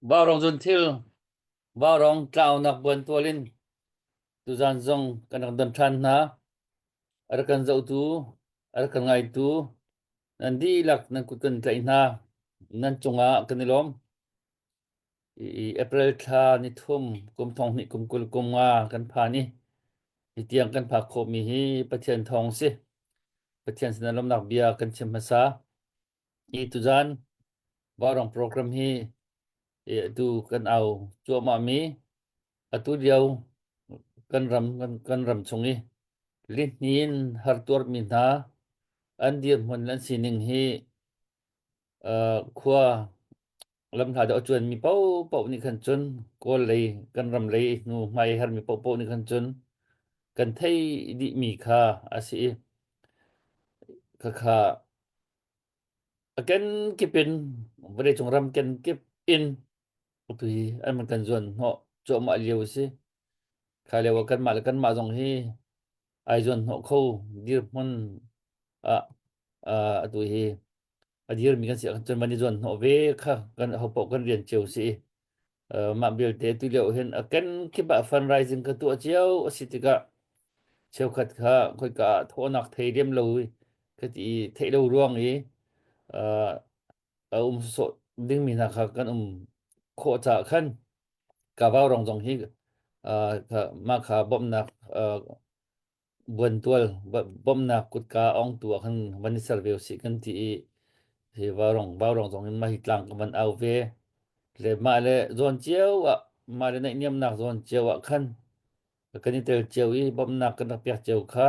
Vaurawng zun thil, vaurawng tlaunak buantual in tuzan zong kan rak don ṭhan hna. A rak kan zohtu, a rak kan ngaitu, nan dihlak nan kut kan tlaih hna. Nan cungah kan i lawm. I April thla ni thum kum thong hnih kum 20 kum nga kan phan i hi tiang kan phak khawhmi hi Pathian thawng si. Pathian sinah lawmnak bia kan chim hmasa. Hi tuzan vaurawng program hi atu kan au cuahmah mi atu lio kan ram kan, kan ram chung i lihnin hartuarmi hna an dirhmun le an sining hi uh, khua lamhla deuh a cuanmi paohpaoh nih khan cun Kawl lei kan ram lei hnu hmai hermi paohpaoh nih khan cun kan thei dihmi kha a si i khakha a kenkip in vawleicung ram kenkip in atu hi an kan zuan hnawh cuahmah lio a si. Kha lio ah kanmah le kanmah zong hi ai zuan hnawh kho dirhmun ah atu hi a dirmi kan si ahcun cun van i zuan hnawh ve kha kan hopaoh kan rian cio si. Mah belte tu lio hin a kenkip ah fundraising ka tuah cio a si tikah cheukhat kha khoika ah thawhnak thei lem lo i ka ti i theih lo ruang i a um sawh dingmi hna kha kan um khawh caah khan ka vaurawng zong hi mah kha bawmhnak buantual bawmhnak kutka ongtu ah khan van i ser ve usih kan ti i hi vaurawng vaurawng zong in mah hi tlang ka van au ve le mah le zawn cio ah mah le naihniamnak zawn cio ah khan kan i tel cio i bawmhnak kan rak pek cio kha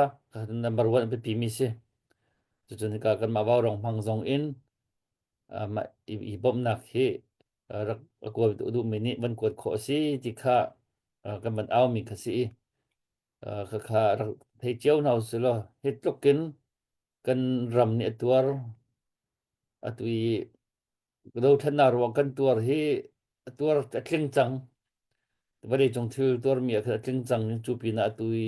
number one a biapi mi si. Cucun hika kanmah vaurawng hmang zong in mah i bawmhnak hi rak a kawl duhmi nih van kuat khawh a si ti kha kan van aumi kha si i khakha rak thei cio hna usih law hi tluk in kan ram nih a tuar atu i dothlennak ruang kan tuar hi a tuar a tling cang vawleicung thil tuarmi ah khan a tling cang cu pinah atu i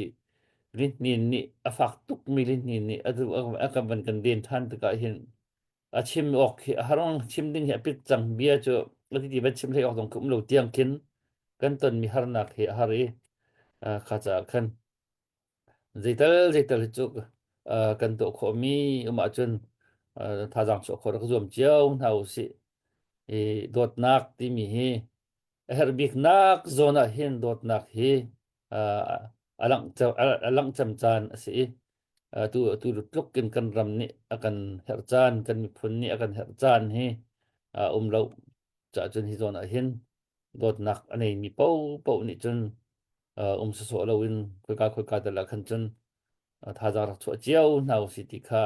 lihnin nih a fak tukmi lihnin nih a kan van kan den ṭhan tikah hin a chim awk hi a harong chim ding hi a pit cang bia cu a ti van chim hlei awk zong um lo tiang khin kan tonmi harnak hi a har i kha caah khan zeital zeital hi cu kan tuah khawhmi um ahcun thazaang chuah khawh rak zuam cio hna usih i dawtnak timi hi a herh biknak zawn ah hin dawtnak hi a langh a langh cem caan a si i tu tu tluk in kan ram nih a kan herh caan kan miphun nih a kan herh caan hi a um lo caah cun hi zawn ah hin dawtnak a neimi paohpaoh nih cun um sawsawh loin khoika khoika tal ah khan cun thazaang rak chuah cio hna usih ti kha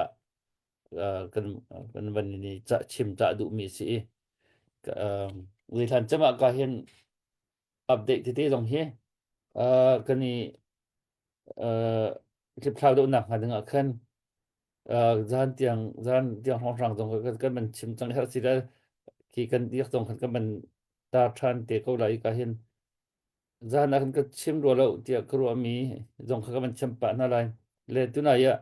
kan kan van i cah chim cah duhmi a si i zeihlan cem ah ka hin update tete zong hi kan i hliphlau deuhnak hnga ding ah khan zan tiang zan tiang hrawnghrang zong kan kan van chim cang herh si le khi kan iak zong khan kan van tar ṭhan te ko lai ka hin zan ah khan ka chim rua lo tiah ka ruahmi zong kha ka van chim pah hna lai le tunai ah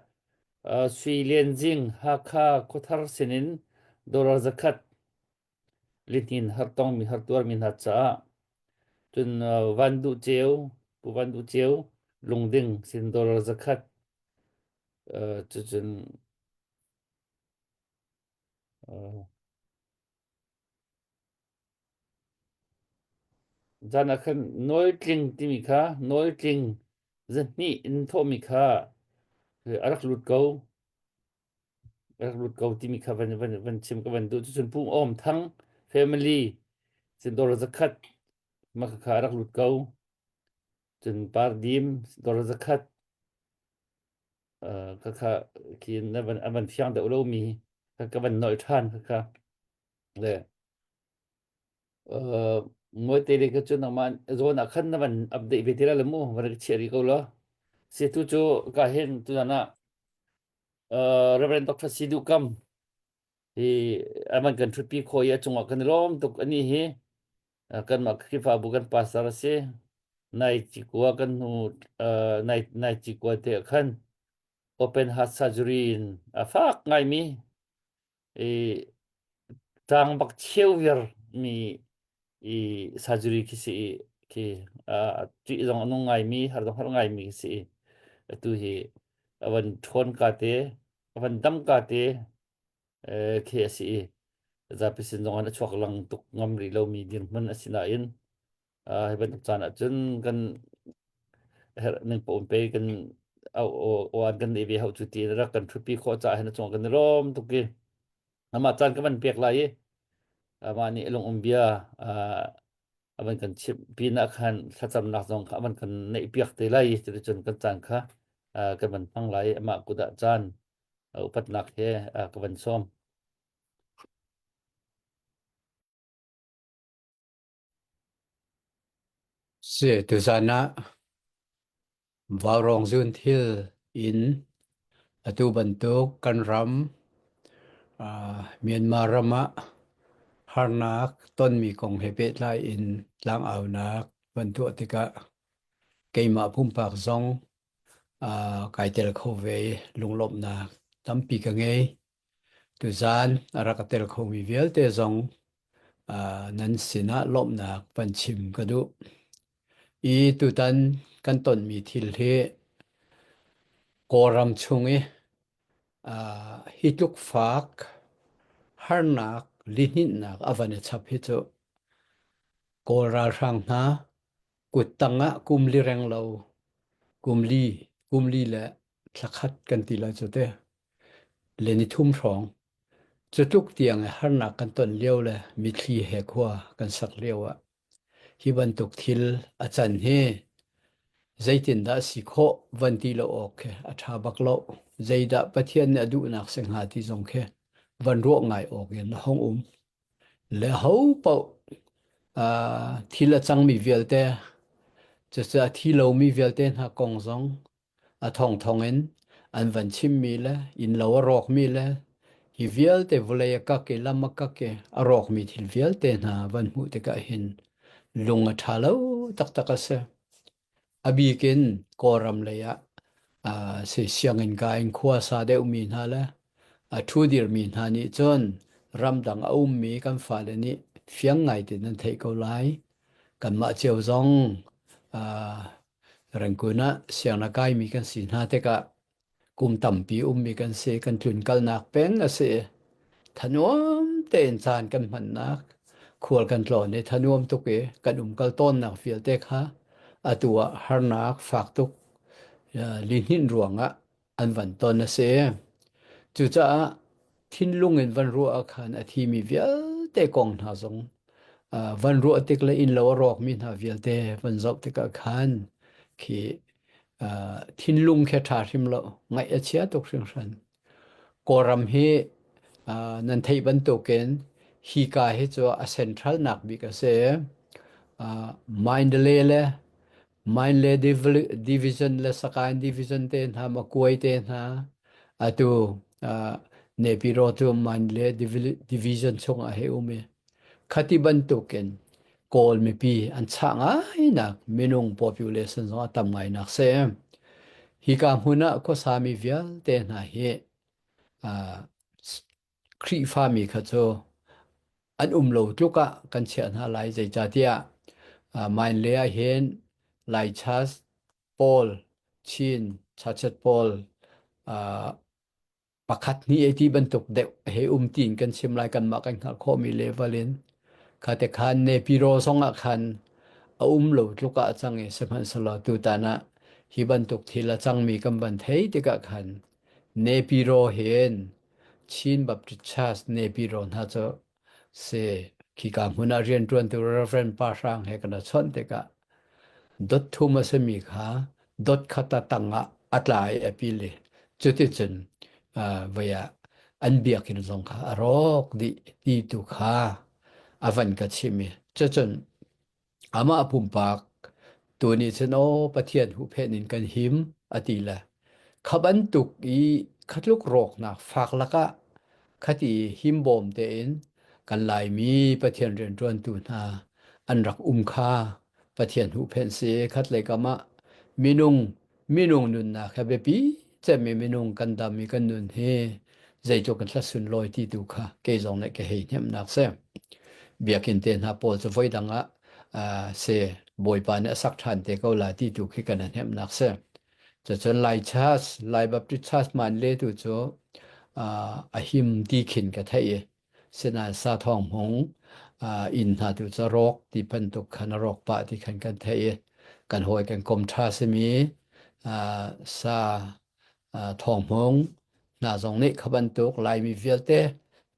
Sui Lian Zing Hakha Khuathar sinin dollar zakhat lihnin hartongmi hartuarmi hna caah cun Van Duh Ceu Pu Van Duh Ceu Lungding sin dollar zakhat cucun Zan ah khan nawltling timi kha nawltling zahnih in thawhmi kha a rak lut ko. A rak lut ko timi kha van, van, van chim ka van duh. Cucun Pu Awm Thang family cun dawr zakhat mah kha a rak lut ko. Cun Par Dim dawr zakhat uh, kha khi na van, a van fiang deuh lomi kha ka van nolh ṭhan kha kha. Le uh, Mawite le kha cu nangmah zawn ah khan na van update ve ti la le mu van ka chiah rih ko law. Si tu cu ka hin tuzan ah uh, Reverend Dr. Sidu Kam hi aman kan thutpi kho i a cungah kan i lawm tuk ani hi kanmah Khrihfabu kan pastor a si nai cikua kan hnu uh, nai nai cikua te khan open heart surgery in a fak ngaimi i tang bak cheu viar mi. I surgery khi si i khi ṭih zong a nung ngaimi har zong har ngaimi khi si i atu hi a van ṭhawn ka te a van dam ka te khi a si i zapi sin zong a chuak lang tuk ngam rih lomi dirhmun a si nain hi bantuk caan ahcun kan herh ning paoh pe kan awan kan neih ve hau cu ti rak kan ṭhutpi khawh caah hin a cung kan i lawm tuk i amah caan ka van pek lai i amah nih lung um bia a van kan chimh pinah khan thlacamnak zong kha a van kan neih piak te lai cuticun kan caan kha kan van hmang lai amah kut ah caan upatnak he ka van sawm. Si, tuzan ah Vaurawng zunthil in atu bantuk kan ram Myanmar ram ah harnak tonmi kong he pehtlai in tlangaunak van tuah tikah keimah pumpak zong kai tel kho ve i lunglawmhnak tampi ka ngei. Tuzaan a rak ka tel khomi vialte zong nan sinah lawmhnak van chim ka duh. I tutan kan tonmi thil hi Kawlram chung i hi tluk fak harnak lihninhnak a van i chap hi cu Kawl ralhrang hna kuttang ah kum li reng lo kum li kum li le thla khat kan ti lai cu te le ni thum hrawng cu tluk tiang i harnak kan ton lio le mithli he khua kan sak lio ah hi bantuk thil a can hi zeitindah si khawh van ti lo awk khi a ṭha bak lo. Zeidah Pathian nih a duhnak si hnga ti zong khi van ruah ngai awk in a hung um. Le ho paoh thil a cangmi vialte, cucu a thi lomi vialte hna kong zong a thongthong in an van chimmi le innlo a rawkmi le hi vialte vawlei a kak i lam a kak i a rawkmi thil vialte hna van hmuh tikah hin lung a ṭha lo taktak a si. A bik in Kawlram lei ah uh, si sianginn ka in khua sa deuhmi hna le a ṭhu dirmi hna nih cun ramdang a ummi kan fale nih fiang ngai tein an theih ko lai. Kanmah cio zong uh, Rangoon ah sianginn a kaimi kan si hna tikah kum tampi ummi kan si. Kan tlunkalnak peng a si. Thanuam tein caan kan hmannak, khual kan tlawn i thanuam tuk i kan umkal tawnnak vialte kha atu ah harnak fak tuk lihninh ruangah an van ton a si. Cucaah thinlung in van ruah ah khan a thimi vialte kong hna zong van ruah tik le innlo a rawkmi hna vialte van zoh tikah khan khi thinlung khi a ṭha hrim lo. Ngaih a chia tuk hringhran. Kawlram hi nan theih bantukin hika hi cu a central nak bik a si. Mandalay le Mindle Division le Sakaing Division te hna, Makuai te hna, atu uh, Nepiro cu Mindle Division chungah hei um i khati bantukin Kawl mipi an chah ngainak minung population zong a tam ngainak si. Hika hmun ah khuasami vialte hna hi uh, Khrihfami kha cu an um lo tluk ah kan chiah hna lai. Zeicahtiah Mainle ah hin Lai Church pawl, Chin Churches pawl pakhat hnih ei ti bantuk deuh hei um tiin kan chim lai kanmah kan hngalh khawhmi level in. Kha te khan Nepiro zong ah khan a um lo tluk ah a cang i sihmanhsehlaw tutan ah hi bantuk thil a cangmi kan van thei tikah khan Nepiro hin Chin Baptist Church Nepiro hna cu si khika hmun ah rianṭuantu Reverend Pa Hrang he kan i chawnh tikah dot thum a simi kha dot khat a tang ah a tla i a pil i cuticun uh, voi ah an biakinn zong kha a rawk dih ti tu kha a van ka chim i cucun Amah pumpak tu nih cun aw Pathian huhphenh in kan him a ti le kha bantuk i khatluk rawknak fak lakah khati himbawm tein kan Laimi Pathian rianṭuantu hna an rak um kha Pathian huhphenh si khat lei kam ah minung minung nunnak he biapi cemmi minung kan dam i kan nun hi zeitluk in hla sunlawi ti tu kha kei zong nih ka hei hnemhnak si. Biakinn te hna pawl cu voidang ah si Bawipa nih a sak ṭhan te ko lai ti tu khi kan i hnemhnak si. Cucun Lai Church, Lai Baptist Church man le tu cu a him ti khin ka theih i sinain sa thawng hmung inn hna tu cu rawk ti bantuk khan a rawk pah ti khan kan theih i kan hawi kan kom ṭha simi sa thawng hmung hna zong nih kha bantuk Laimi vialte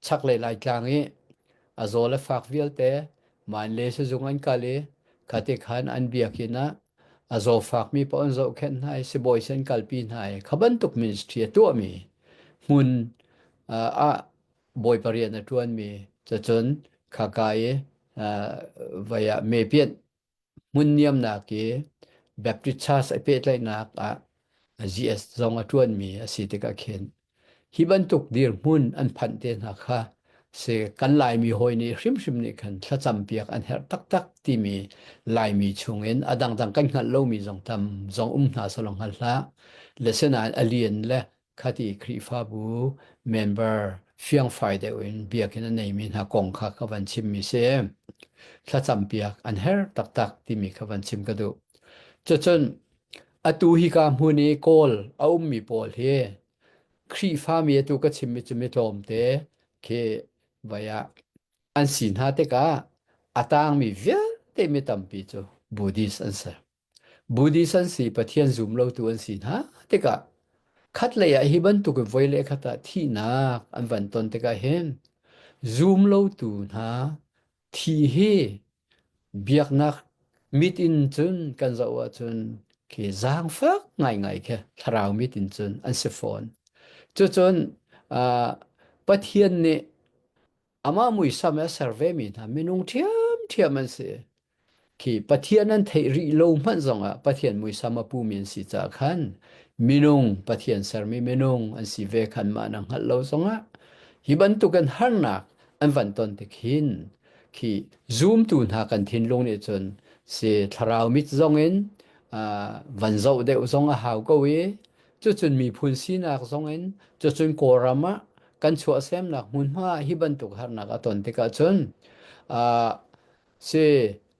chaklei Laitlang i a zaw le fak vialte Manle sizung an kal i khati khan an biakinn ah a zawfakmi paoh an zohkhenh hna i sibawi sin an kalpi hna i kha bantuk ministry a tuahmi hmun ah bawipa rian a ṭuanmi cucun khaka i vai ah mepianh hmun niamnak i Baptist Church a pehtlaihnak ah GS zong a ṭuanmi a si tikah khin hi bantuk dirhmun an phanh te hna kha si kan Laimi hawi nih hrimhrim nih khan thlacam piak an herh taktak timi Laimi chungin a dangdang kan hngalh lomi zong tam zong um hna salong hngal hlah. Le sinain a lian le khati Khrihfabu member fiangfai deuh in biakinn a neimi hna kong kha ka van chimmi si. Thlacam piak an herh taktak timi kha van chim ka duh. Cucun atu hika hmun i Kawl a ummi pawl hi Khrihfami atu ka chimmi cu mi tlawmte khi vai ah an si hna tikah a tangmi vialte mi tampi cu Buddhist an si. Buddhist an si, Pathian zum lotu an si hna tikah khatlei ah hi bantuk in voi le khat ah thihnak an van ton tikah hin zum lotu hna thi hi biaknak mit in cun kan zoh ahcun khi zaangfak ngaingai khi thlarau mit in cun an si fawn. Cucun uh, Pathian nih amah muisam a ser vemi hna minung ṭhiamṭhiam an si. Khi Pathian an theih rih lo hmanh zongah Pathian muisam a pumi an si caah khan minung Pathian sermi minung an si ve khan mah na hngalh lo zongah hi bantukin harnak an van ton tik hin khi zumtu hna kan thinlung nih cun si thlarau mit zongin uh, van zoh deuh zong a hau ko i cucun miphun sinak zongin cucun Kawlram ah kan chuahsemnak hmunhma ah hi bantuk harnak a ton tikah cun uh, si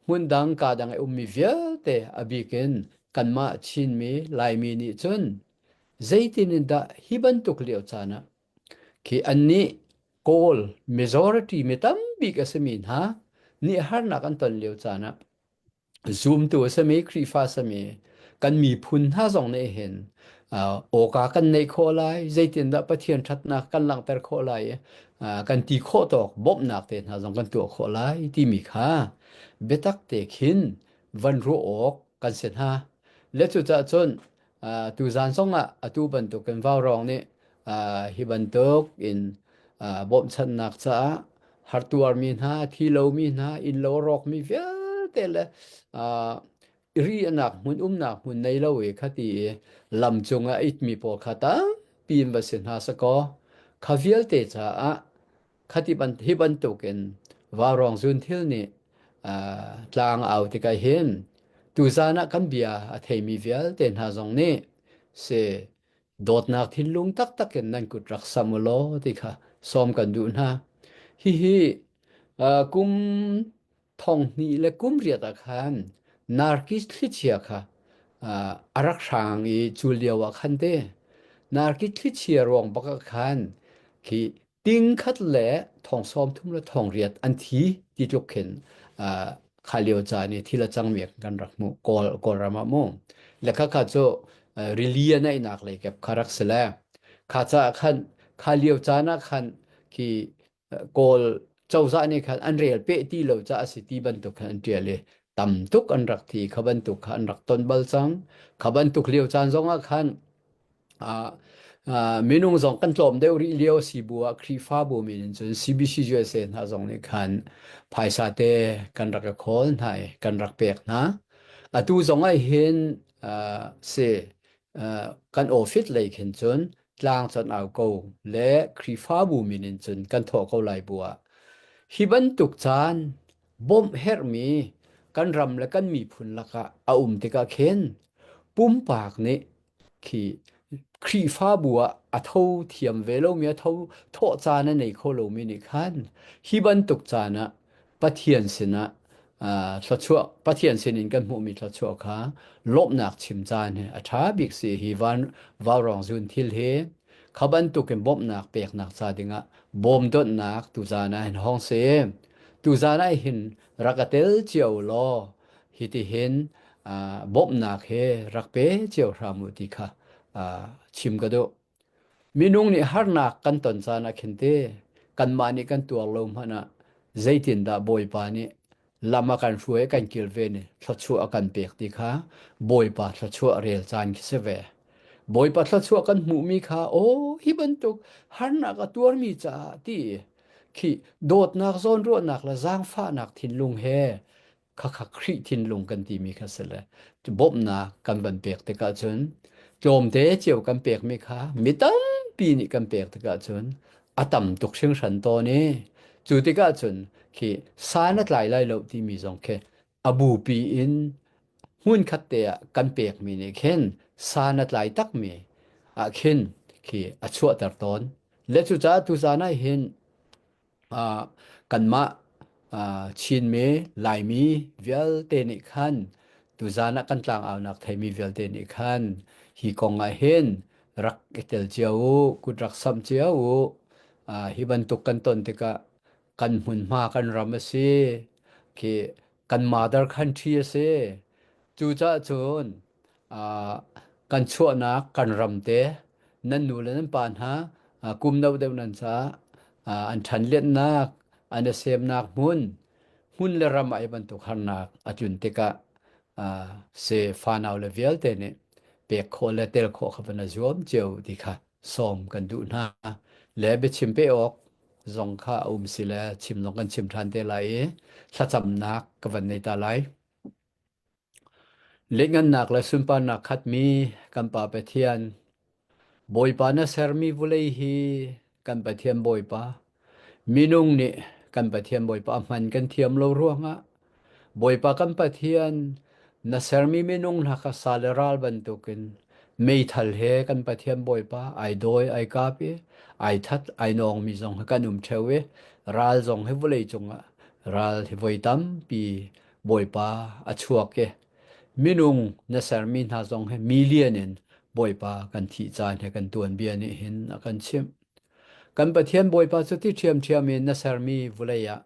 hmundang ka dang i ummi vialte a bik in kanmah Chinmi Laimi nih cun zeitin in dah hi bantuk lio caan ah khi annih Kawl majority mi tambik a simi hna nih harnak an ton lio caan ah Zumtu a simi Khrihfa simi kan miphun hna zong nih hin awka kan neih khawh lai, zeitindah Pathian ṭhatnak kan langhter khawh lai i kan ti khawh tawk bawmhnak te hna zong kan tuah khawh lai timi kha biatak te khin van ruah awk kan si hna. Le cucaah cun tuzaan zongah atu bantukin vaurawng nih hi bantuk in bawmhchanhnak caah hartuarmi hna, thi lomi hna, innlo a rawkmi vialte le riahnak hmun umnak hmun nei lo i khati i lam cungah a itmi pawl kha tampi in va si hna sakaw kha vialte caah khati ban hi bantukin vaurawng zun thil nih tlang au tikah hin tuzaan ah kan bia a theimi vialte hna zong nih si dawtnak thinlung taktak in nan kut rak sam u law ti kha sawm kan duh hna. Hihi uh, kum thong hnih le kum riat ah khan Narkis thlichia kha uh, a rak hrang i cu lio ah khan te Narkis thlichia ruang bak ah khan khi ting khat le thong sawm thum le thong riat an thi ti tluk khin kha lio caan i thil a cangmi kan rak hmuh kawl kawlram ah mu le kha kha cu rili a naihnak lei kep kha rak si le kha caah khan kha lio caan ah khan khi kawl cozah nih khan an rel peh ti lo caah si ti bantuk khan an ṭial i tam tuk an rak thi kha bantuk kha an rak ton bal cang kha bantuk lio caan zong ah khan Minung zong kan tlawm deuh rih lio si bu ah Khrihfabu min in cun CBC USA hna zong nih khan phaisa te kan rak i khawl hna i kan rak pek hna. Atu zong ah hin si kan office lei khin cun tlang can au ko le Khrihfabu min in cun kan thawh ko lai bu ah hi bantuk caan bawmh herhmi kan ram le kan miphun lakah a um tikah khin pumpak nih khi Khrihfabu ah a tho thiam ve lomi a tho thawh caan a nei kho lomi nih khan hi bantuk caan ah Pathian sinah thluachuah Pathian sinin kan hmuhmi thluachuah kha lawmhnak chim caan hi a ṭha bik si hi van vaurawng zun thil hi kha bantukin bawmhnak peknak ca dingah bawm donhnak tuzaan ah hin hong si. Tuzaan ah hin rak a tel cio law hitihin bawmhnak he rak pe cio hram u ti kha chim ka duh. Minung nih harnak kan ton caan ah khin te kanmah nih kan tuar lo hmanh ah zeitindah Bawipa nih lam a kan hruai kan kilven i thluachuah a kan pek ti kha Bawipa thluachuah rel caan khi si ve. Bawipa thluachuah kan hmuhmi kha aw hi bantuk harnak a tuarmi caah ti khi dawtnak zawnruahnak le zaangfahnak thinlung he khakha Khrih thinlung kan timi kha si le bawmhnak kan van pek tikah cun tlawmte cio kan pekmi kha mi tampi nih kan pek tikah cun a tam tuk hringhran tawn i cu tikah cun khi san a tlai lai lo timi zong khi a bupi in hmunkhat te ah kan pekmi nih khin san a tlai takmi ah khin khi a chuahter tawn le cucaah tuzaan ah hin kanmah Chinmi, Laimi vialte nih khan tuzaan ah kan tlangaunak theimi vialte nih khan hi kong ah hin rak i tel cio u, kut rak samh cio u. Hi bantuk kan ton tikah kan hmunhma kan ram a si, khi kan mother country a si. Cucaah cun kan chuahnak kan ram te nan nu le nan pa hna kum no deuh nan caah an ṭhanlianhnak an i semnak hmun hmun le ram ah hi bantuk harnak a tlun tikah se fanau le vialte nih pek khawh le tel khawh kha van a zuam cio ti kha sawm kan duh hna le biachim pe awk zong kha a um si le chim zong kan chim ṭhan te lai i thlacamnak ka van nei ta lai. Lianhngannak le sunparnak khatmi kan Pa Pathian, Bawipa na sermi vawlei hi kan Pathian Bawipa, minung nih kan Pathian Bawipa a hman kan thiam lo ruangah Bawipa kan Pathian na sermi minung hna kha sa le ral bantukin meithal he kan Pathian Bawipa ai dawi ai kap i ai that ai nawngmi zong hi kan um ṭheo i ral zong hi vawlei cungah ral hi voi tampi Bawipa a chuak i minung na sermi hna zong hi million in Bawipa kan thih caan he kan tuanbia nih hin a kan chimh. Kan Pathian Bawipa cu ti ṭhiamṭhiam in na sermi vawlei ah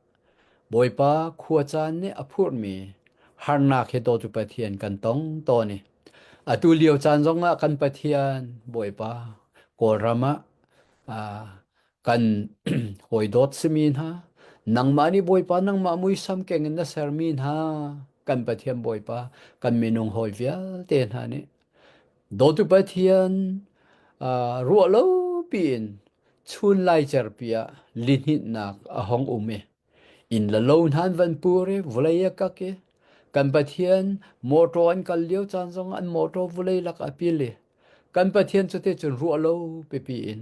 Bawipa khua caan nih a phurhmi harnak hi dawtu Pathian kan tong tawn i atu lio caan zongah kan Pathian Bawipa Kawlram ah kan hawi dawt simi hna nangmah nih Bawipa nangmah muisam keng in na sermi hna kan Pathian Bawipa kan minung hawi vialte hna nih dawtu Pathian uh, ruah lo piin chun lai cerpi ah lihninhnak a hong um i inn le lo hna an van pur i vawlei a kak i kan Pathian motor an kal lio caan zong an motor vawlei lak a pil i kan Pathian cu te cun ruah lo pipi in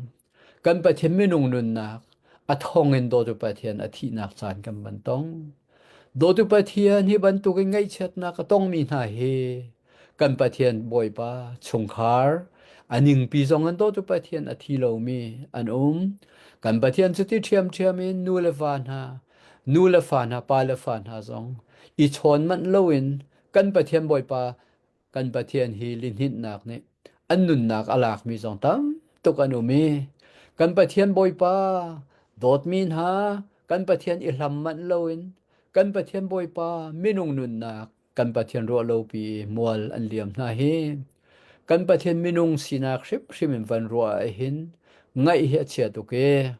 Kan Pathian minung nunnak a thong in dawtu Pathian a thihnak caan kan van tong. Dawtu Pathian hi bantukin ngaihchiatnak a tongmi hna hi kan Pathian Bawipa chungkhar a ningpi zong an dawtu Pathian a thi lomi an um. Kan Pathian cuti ṭhiamṭhiam in nu le va hna, nu le fa hna, pa le fa hna zong i chawn manh loin kan Pathian Bawipa kan Pathian hi lihninhnak nih an nunnak a lakmi zong tam tuk an um i kan Pathian Bawipa dawtmi hna kan Pathian i hlam manh loin kan Pathian Bawipa minung nunnak kan Pathian ruah lopi mual an liam hna hi kan Pathian minung sinak hrimhrim in van ruah ah hin ngaih hi a chia tuk e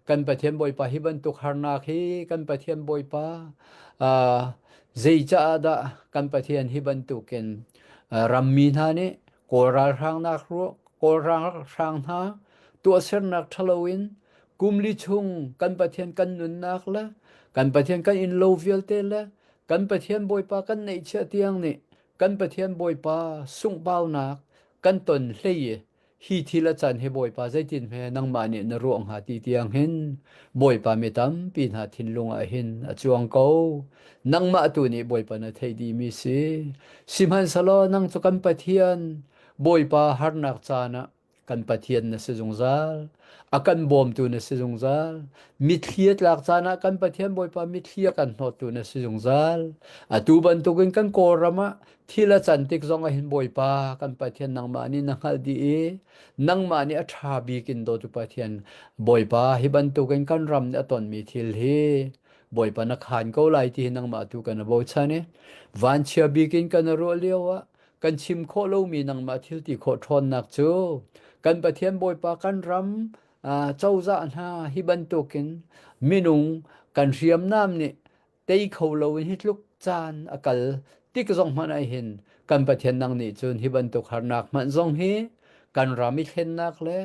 kan Pathian Bawipa hi bantuk harnak hi kan Pathian Bawipa uh, Zeicaah dah kan Pathian hi bantukin rammi hna nih Kawl ralhrangnak Kawl ralhrang hna tuahsernak ṭhalo in kumli chung kan Pathian kan nunnak le kan Pathian kan innlo vialte le kan Pathian Bawipa kan neihchiah tiang nih kan Pathian Bawipa sunghbaunak kan ton hlei i hi thil a can hi Bawipa zeitin hme nangmah nih na ruah hnga ti tiang hin Bawipa mi tampi hna thinlung ah hin a cuang ko. Nangmah tu nih Bawipa na theih dihmi si. Sihmanhsehlaw nang cu kan Pathian, Bawipa harnak caan ah. kan Pathian na si zungzal. A kan bawmtu na si zungzal. Mitthli a tlak caan ah kan Pathian Bawipa mitthli a kan hnawttu na si zungzal. Atu bantukin kan Kawlram ah thil a can tik zong ah hin Bawipa kan Pathian nangmah nih na hngalh dih i nangmah nih a ṭha bik in dawtu Pathian Bawipa hi bantukin kan ram nih a tonmi thil hi Bawipa na khaan ko lai ti hi nangmah tu kan i bochan i vanchia bik in kan i ruah lio ah kan chim khawh lomi nangmah thil ti khawh ṭhawnnak cu kan Pathian Bawipa kan ram cozah hna hi bantukin minung kan hriamnam nih tei kho loin hi tluk caan a kal tik zong hmanh ah hin kan Pathian nang nih cun hi bantuk harnak hmanh zong hi kan ram i thlennak le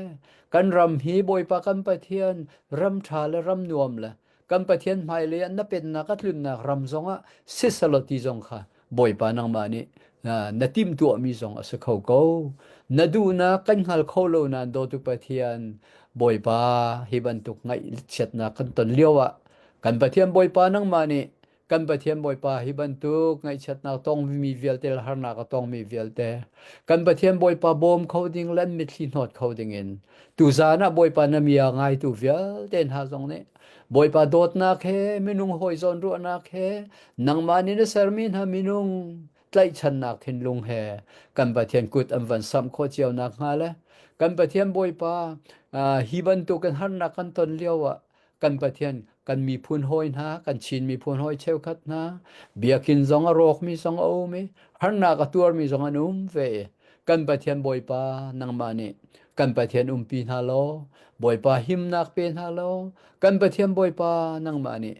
kan ram hi Bawipa kan Pathian ram ṭha le ram nuam le kan Pathian hmailei ah na pennak a tlunnak ram zongah sisalaw ti zong kha Bawipa nangmah nih na timhtuahmi zong a si kho ko. Na duhnak kan hngal kho lo nain dawtu Pathian Bawipa hi bantuk ngaihchiatnak kan ton lio ah kan Pathian Bawipa nangmah nih kan Pathian Bawipa hi bantuk ngaihchiatnak tongmi vialte le harnak a tongmi vialte kan Pathian Bawipa bawm kho ding le an mitthli hnawt kho ding in tuzaan ah Bawipa na mia ngaitu vialte hna zong nih Bawipa dawtnak he minung hawi zawn ruahnak he nangmah nih na sermi hna minung tlaihchannak thinlung he kan Pathian kut an van samh khawh cio nak hnga le kan Pathian Bawipa hi bantuk in harnak kan ton lio ah kan Pathian kan miphun hawi hna kan Chin miphun hawi cheukhat hna biakinn zong a rawkmi zong a um i harnak a tuarmi zong an um ve i kan Pathian Bawipa nangmah nih kan Pathian umpi hna law Bawipa himnak pe hna law kan Pathian Bawipa nangmah nih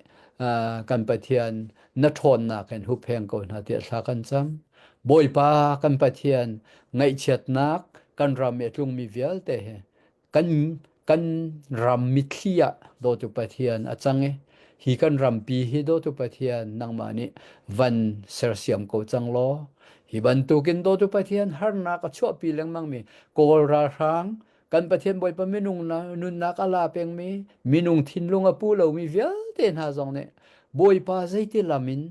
kan Pathian na ṭhawnnak in huppheng ko hna tiah thla kan cam. Bawipa kan Pathian ngaihchiatnak kan ram i a tlungmi vialte he kan kan ram mitthli ah dawtu Pathian a cang i hi kan rampi hi dawtu Pathian nangmah nih van sersiam ko cang law hi bantukin dawtu Pathian harnak a chuahpi lengmangmi Kawl ralhrang kan Pathian Bawipa minung nunnak a la pengmi minung thinlung a pu lomi vialte hna zong nih Bawipa zeiti lam in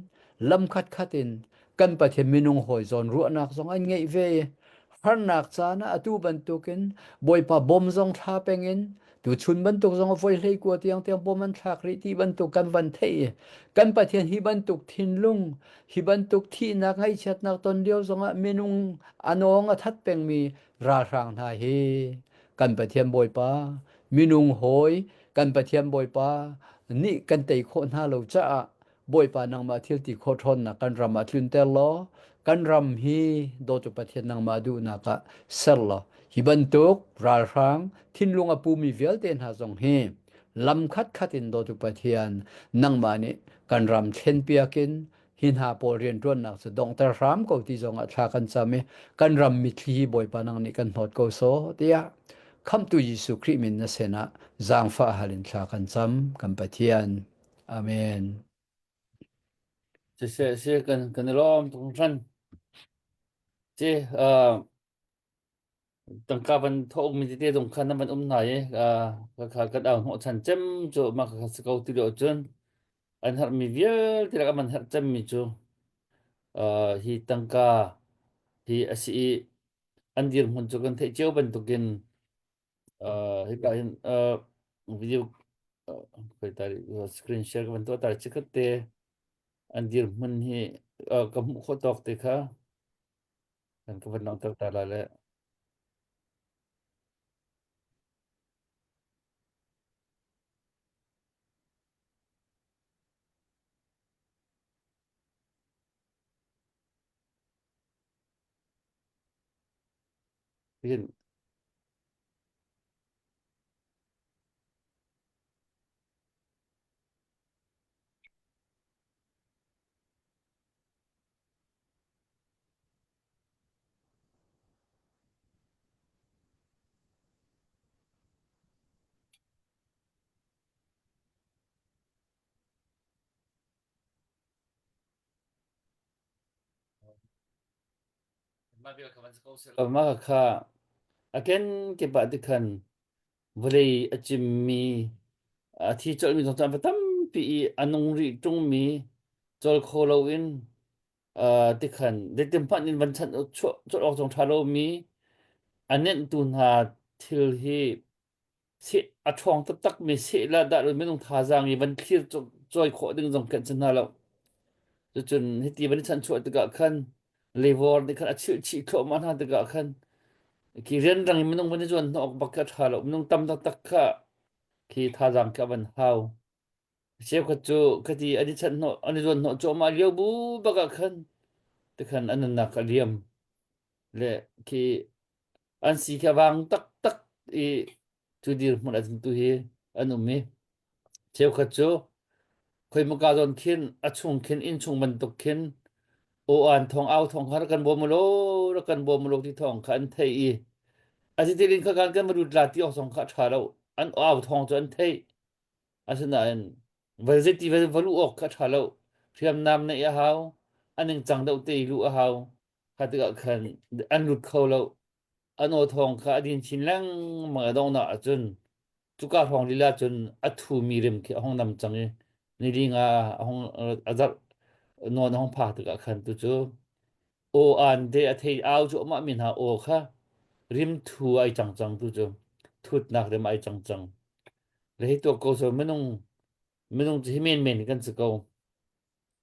lam khatkhat in kan Pathian minung hawi zawn ruahnak zong an ngeih ve i harnak caan ah atu bantukin Bawipa bom zong thla peng in tuchun bantuk zong a voi hlei kua tiang tiang bom an thlak rih ti bantuk kan van theih i kan Pathian hi bantuk thinlung hi bantuk thihnak ngaihchiatnak ton lio zongah minung a nawng a that pengmi ralhrang hna hi kan Pathian Bawipa minung hawi kan Pathian Bawipa nih kan tei khawh hna lo caah Bawipa nangmah thil ti khawh ṭhawnnak kan ram ah tlunter law kan ram hi dawtu Pathian nangmah duhnak ah ser law hi bantuk ralhrang thinlung a pumi vialte hna zong hi lam khatkhat in dawtu Pathian nangmah nih kan ram thlenpiak in hi hna pawl rianṭuannak cu donghter hram ko ti zong ah thla kan cam i kan ram mitthli hi Bawipa nang nih kan hnawt ko sawh tiah Khamhtu Jesuh Khrih min na sinah zaangfah hal in thla kan cam kan Pathian. Amen. Siseh si kan kan i lawm tuk hringhran. Ci uh, tangka van thawk mi tete zong khan nan van um hna i uh, ka kha kan au hnawh chan cem cu mah kha si ko ti lo cun an herh mi vialte lak an herh cem mi cu uh, hi tangka hi a si i an dirhmun cu kan theih cio bantukin Uh, hika hin uh, video uh, khoi tari screen share ka van tuah tar chikhat te an dirhmun hi uh, ka hmuh khawh tawk te kha kan ka van langhter ta la le hin Mah kha a kenkip ah tikhan vawlei a cimmi, a thi colhmi zong cu an va tampi i a nung rih ṭungmi cawl kho loin tikhan zeitin hmanh in van chanh chuah colh awk zong ṭha lomi a nenhtu hna. Thil hi seh a ṭhawng taktakmi seh le dah minung thazaang i van thlir cawi khawh ding zong kan si hna lo. Cucun hiti van i chanchuah tikah khan leivawr nih khan a chilh chih thluahmah hna tikah khan khi rianrang in minung van i zuan hnawh awk bak khi a ṭha lo. Minung tam taktak kha khi thazaang khi a van hau. Cheukhat cu khati an i chanh hnawh an i zuan hnawh cuahmah lio bu bak ah khan tikhan an nunnak a liam. Le khi an si khi a vang taktak i cu dirhmun ah cun tu hi an um i cheukhat cu khoimaka zawn khin a chung khin inn chung bantuk khin aw an thong au thong kha rak kan bawm ulaw rak kan bawm ulaw ti thawng kha an thei i a titilin kha kan kan va lut la ti awk zong kha a ṭha lo an au thawng cu an theih asinain val zeiti va va luh awk kha a ṭha lo hriamnam neih a hau a ningcang deuh te i luh a hau kha tikah khan an lut kho lo an aw thawng kha a din chin lengmang a donghnak ahcun cuka hrawng lila cun a thumi rim khi a hung nam cang i nili nga a hung a zarh nawn a hung phak tikah khan tu cu aw an te a thei au cu amah mi hna aw kha rim thu ai cang cang tu cu thutnak rim ai cang cang le hi tuak ko so minung minung cu hi men men kan si ko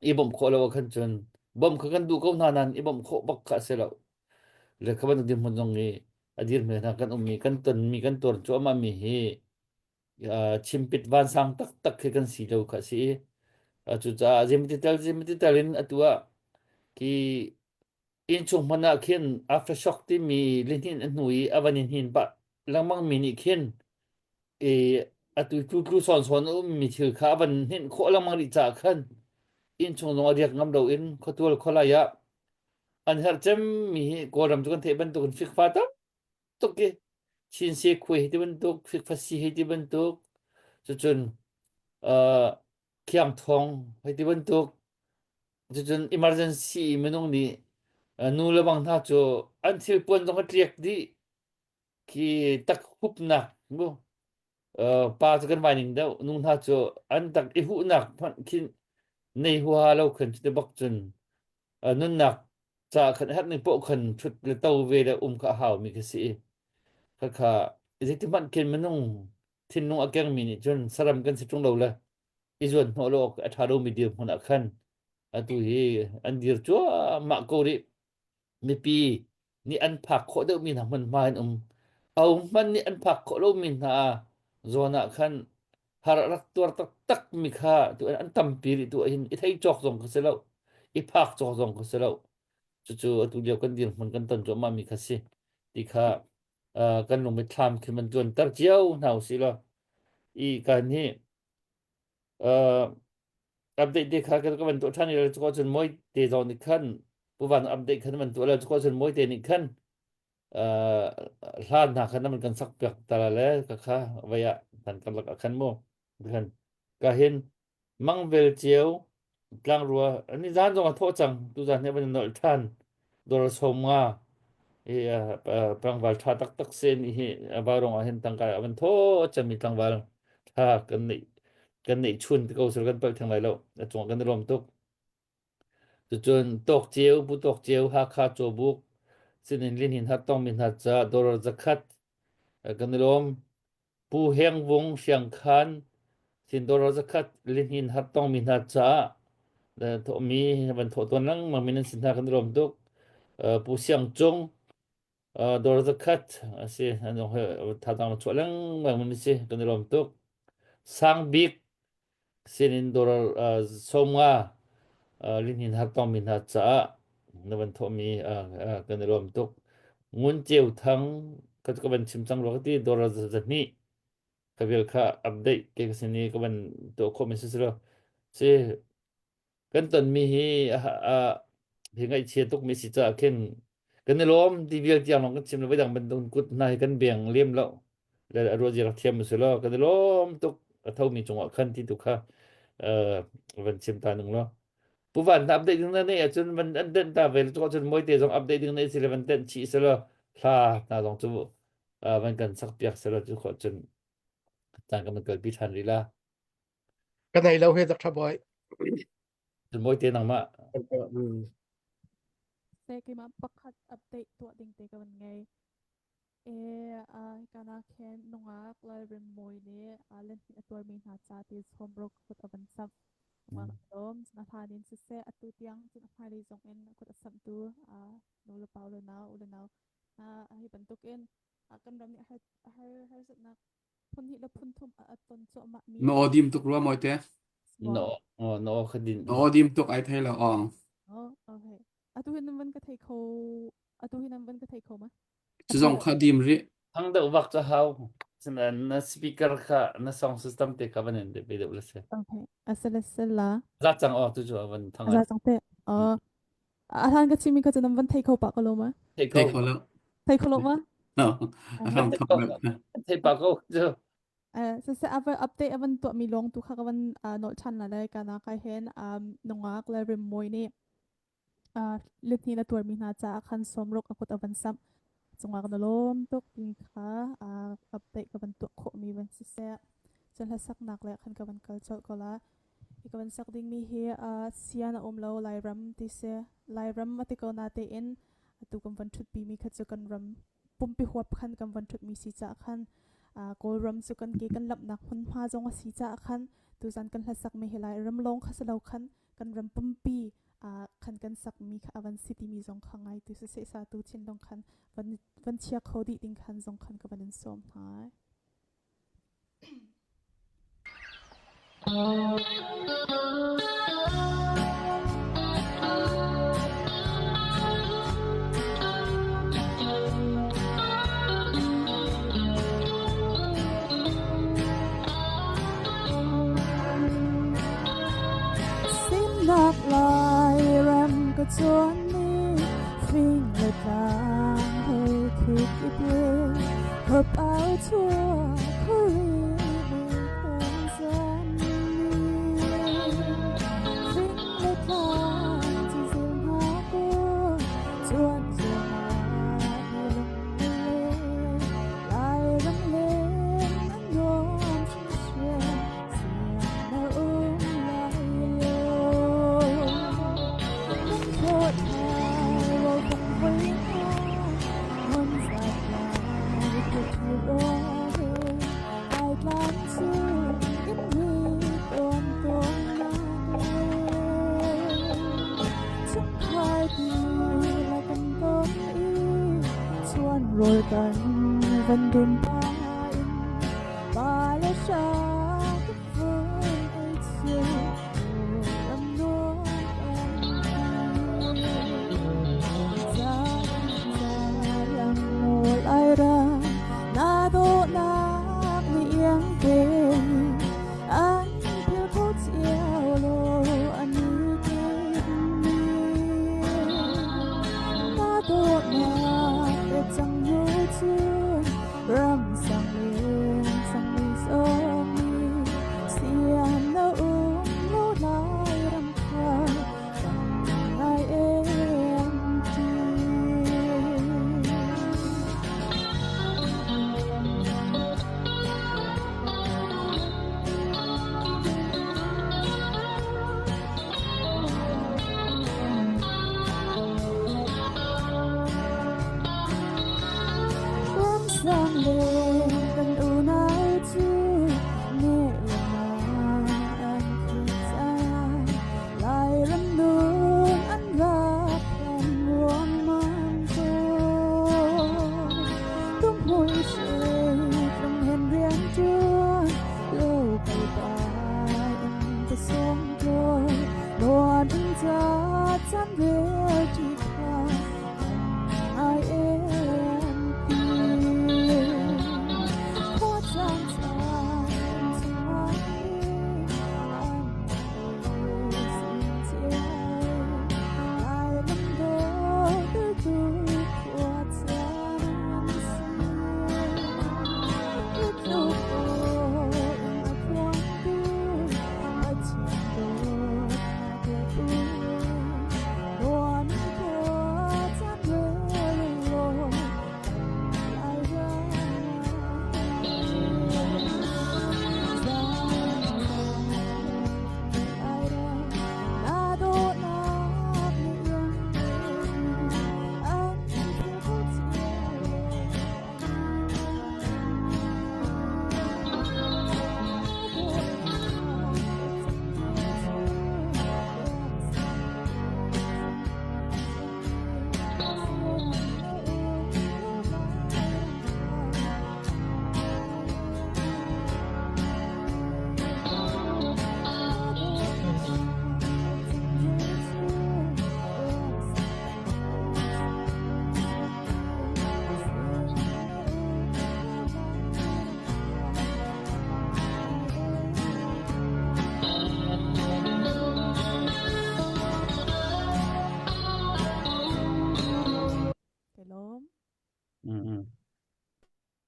i bawmh khawh lo ah khan cun bawmh kha kan duh ko hna nain i bawmh khawh bak kha a si lo. Le kha bantuk dirhmun zong i a dirhmun hna kan ummi kan tonmi kan tuar cuahmah mi hi uh, chimpit vansang taktak khi kan si lo kha a si i uh, cucaah zeimati tel zeimati tel in atu ah khi innchung hmanh ah khin aftershock timi lihnin a hnu i a van in hnin pah lengmang mi nih khin i atu tlu sawn sawn a ummi thil kha a van hninh khawh lengmang rih caah khan innchung zong a riak ngam loin khuatual khualai ah an herh cemmi hi Kawlram cu kan theih bantukin fikfa tam tuk i Chin se khuai hei ti bantuk fikfa si hei ti bantuk cucun uh, khiangthong hei ti bantuk cucun emergency minung nih nu le bang hna cu an thil puan zong a tliak dih khi tak hupnak mu pa cu kan vai ning deuh nu hna cu an tak i huhnak hmanh khin nei huaha lo khan cu bak cun nunnak ca khan herh ning poh khan thut le to ve le um kha a hau mi kha si kha kha zeiti hmanh khin minung thinlung a keng mi nih cun saram kan si ṭung lo le i zuan hnawh lo awk a ṭha lomi dirhmun ah khan atu hi an dir cuahmah ko rih mipi nih an phak khawh deuhmi hna hmunhma in um au hmanh nih an phak khawh lomi hna zawn ah khan har a rak tuar taktak mi kha tu an tampi rih tu hin i thei cawk zong kha si lo i phak cawk zong kha si lo cucu atu lio kan dirhmun kan ton cuahmah mi kha si ti kha kan lung mitthlam khi man tuan ter cio hna usih law i kan hi update te kha kan van tuah ṭhan i cu cun moi te zong nih khan pu van update khan van tuah lo cu cun moi te nih khan hlan hna khan man kan sak piak ta le ka kha vai ah kan karlak ah khan mu khan ka hin mangvel ceu tlangrua ani zan zong a thawh cang tu zan he van nolh ṭhan dor som nga i tlangval ṭha taktak se ni hi vaurong ah hin tangka a van thaw cami tlangval ṭha kan neih kan neih chun te ko sel kan palh theng lai lo a cung kan i lawm tuk cucun tawk ceu pu tawk ceu Hakha cawbuk sinin lin hin har tong mi hna ca dollar zakhat kan i lawm Pu Heng Vung Hriangkhan sin dollar zakhat lihnin har tong mi hna caah thawhmi van thawh tawn lengmang mi nan si hna kan i lawm tuk. Pu Siang Cung dollar zakhat a si an thazaang chuah lengmang mi si kan i lawm tuk. Sang Bik sinin dollar 50 lihnin har tongmi hna caah na van thawhmi kan i lawm tuk. Ngun Ceu Thang ka ka van chim cang rua ka ti dollar 200 ka vial kha update ke ka sin i ka van tuah khawh mi si lo si kan tonmi hi hi ngaihchia tukmi si caah khin kan i lawm ti vial tiang lawng kan chim lo voidang bantuk kut hna hi kan beng lem lo le a ruah rak thiam si lo kan i lawm tuk a thomi cungah khan ti tu kha van chim ta ning lo pu van na update ding na nei ahcun van an denh ta ve le cun moi te zong update ding nei si le van tenh chih si lo hla hna zong cu van kan sak piak si lo cu khawh cun caan kan kalpi ṭhan rih la Ka nei lo he Dr. Boy. Mawi te nangmah. Se keimah pakhat update tuah ding te ka van ngei. Hika ah khin nungak Lalrinmawi nih lenhnih a tuarmi hna ca ti sawmruk kut a van samh. Nungak a lawm. Cun a hlan in siseh atu tiang cun a hmailei zong in a kut a samhtu nu le pa u le nau u le nau hna hi bantukin kan ram nih a har harsatnak phun hnih le phun thum a ton cuahmah mi Na aw dim tuk rua mawite. Na aw na aw kha din. Na aw dim tuk ai thei lo aw. Oh, okay. Atu hin nan van ka thei kho atu hin nan van ka thei kho ma? Cu zong kha dim rih. Thang deuh vak cu hau. Sinain na speaker kha na sound system te kha van in be deuh la si. Okay. Asala sala. Za cang aw tu cu van thang. Za cang te. Oh. A hlan ka chimi kha cu nan van thei kho pah ko lo ma? Thei Thei kho lo. Thei kho lo ma? No. A hram thok lo. Thei pa ko cu. Siseh a van update a van tuahmi lawng tu kha ka van nolh ṭhan la lai kana kai hen nungak le rimmawi nih lithni na tuarmi hna caah khan sawmruk a kut a van samh cungah na lawm tuk ti kha update ka van tuah khawhmi van siseh cun hlasaknak le khan ka van kal colh ko la Hi ka van sak dingmi hi sian a um lo Lairam ti si. Lairam a ti ko natein atu kan van ṭhutpimi kha cu kan ram pumpi huap khan kan van ṭhutmi si caah khan Kawlram cu kan ke kan lamhnak hmunhma zong a si caah khan tuzan kan hlasakmi hi Lairam lawng kha si lo khan kan ram pumpi khan kan sakmi kha a van si timi zong kha ngai tu siseh satu thinlung khan van van chia kho dih ding khan zong khan ka van in sawm hna. Simnak Lairam ka chuanmi fing le tlang hei khik i pe. Rồi kan van dun pa in ba le sa Ram sang len sang mi som mi sian na um lo lai ram kha ngai em ti.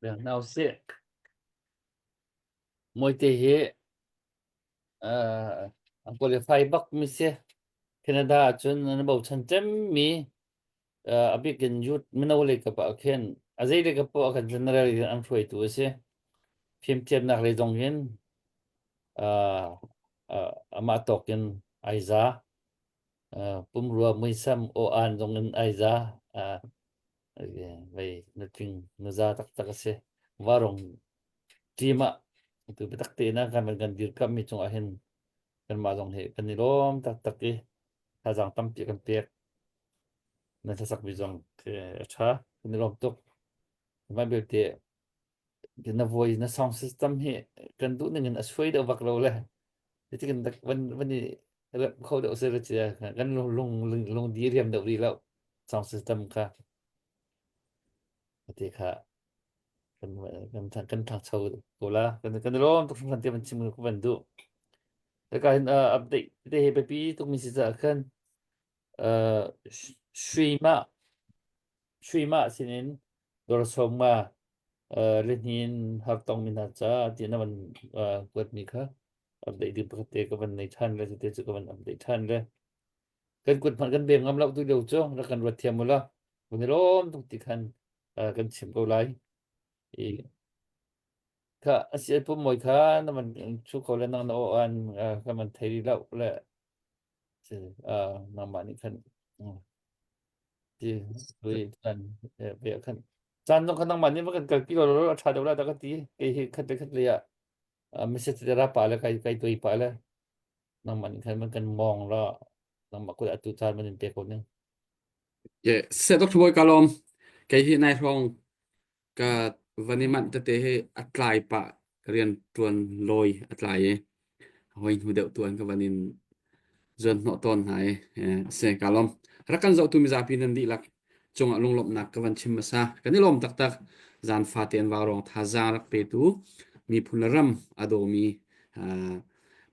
Beng hna usih. Mawite hi uh, an qualify bak mi si. Canada ahcun an bochan cemmi uh, a bik in youth mino lei kap ah khin a zei lei kap poah ah khan general in an hruaitu a si. Fimthiamnak lei zong hin uh, uh, amah tawk in ai za. Uh, pumrua muisam aw-aan zong in ai za. Uh, vei nutling nuza taktak a si. Varung team ah tu biatak tein ah kan kan dirkamhmi cungah hin kanmah zong hi kan i lawm taktak i thazaang tampi kan pek. Na hlasakmi zong a ṭha. Kan i lawm tuk. Mah belte na voice na sound system hi kan duh ning in a suai deuh vak lo le hitin van van i rep kho deuh se cia kan lung lung lung di riam deuh rih lo sound system kha ti kha kan kan kan thangcho ko la kan kan lawm tuk hringhran te van chim ku van duh ka hin update te he biapi tuk mi si ca khan shui ma shui ma sinin dor som ma lihnin hartong mi hna ca ti na van kuat mi kha update ding pakhat te ka van nei than le te chu ka van update than le kan kut hmanh kan bem ngam lo tu lio cu rak kan ruat thiam ula kan i lawm tuk ti khan kan chim ko lai i kha asi pum moi kha na man chu ko le nang na o an ka man thei lo le nangmah nih khan ti lui kan ve khan caan zong khan nangmah nih va kan kalpi lo lo a ṭha deuh la dah ka ti kei hi khat le khat le ah message te ra pa le kai kai toi pa le nangmah nih khan man kan mong la nangmah kut atu caan man in pe ko ning Ye, se dok thuboi kalom. Kei hi nai hrawng ka van i manh tete hi a tlai pah rian ṭuan lawi a tlai i hoi hnu deuh tuan ka van in zuan hnawh tawn hna i se ka lawm. Rak kan zohtu mizapi nan dihlak cungah lunglawmhnak ka van chim hmasa. Kan i lawm taktak. Zan fate an vaurawng thazaang rak petu miphun le ram a dawmi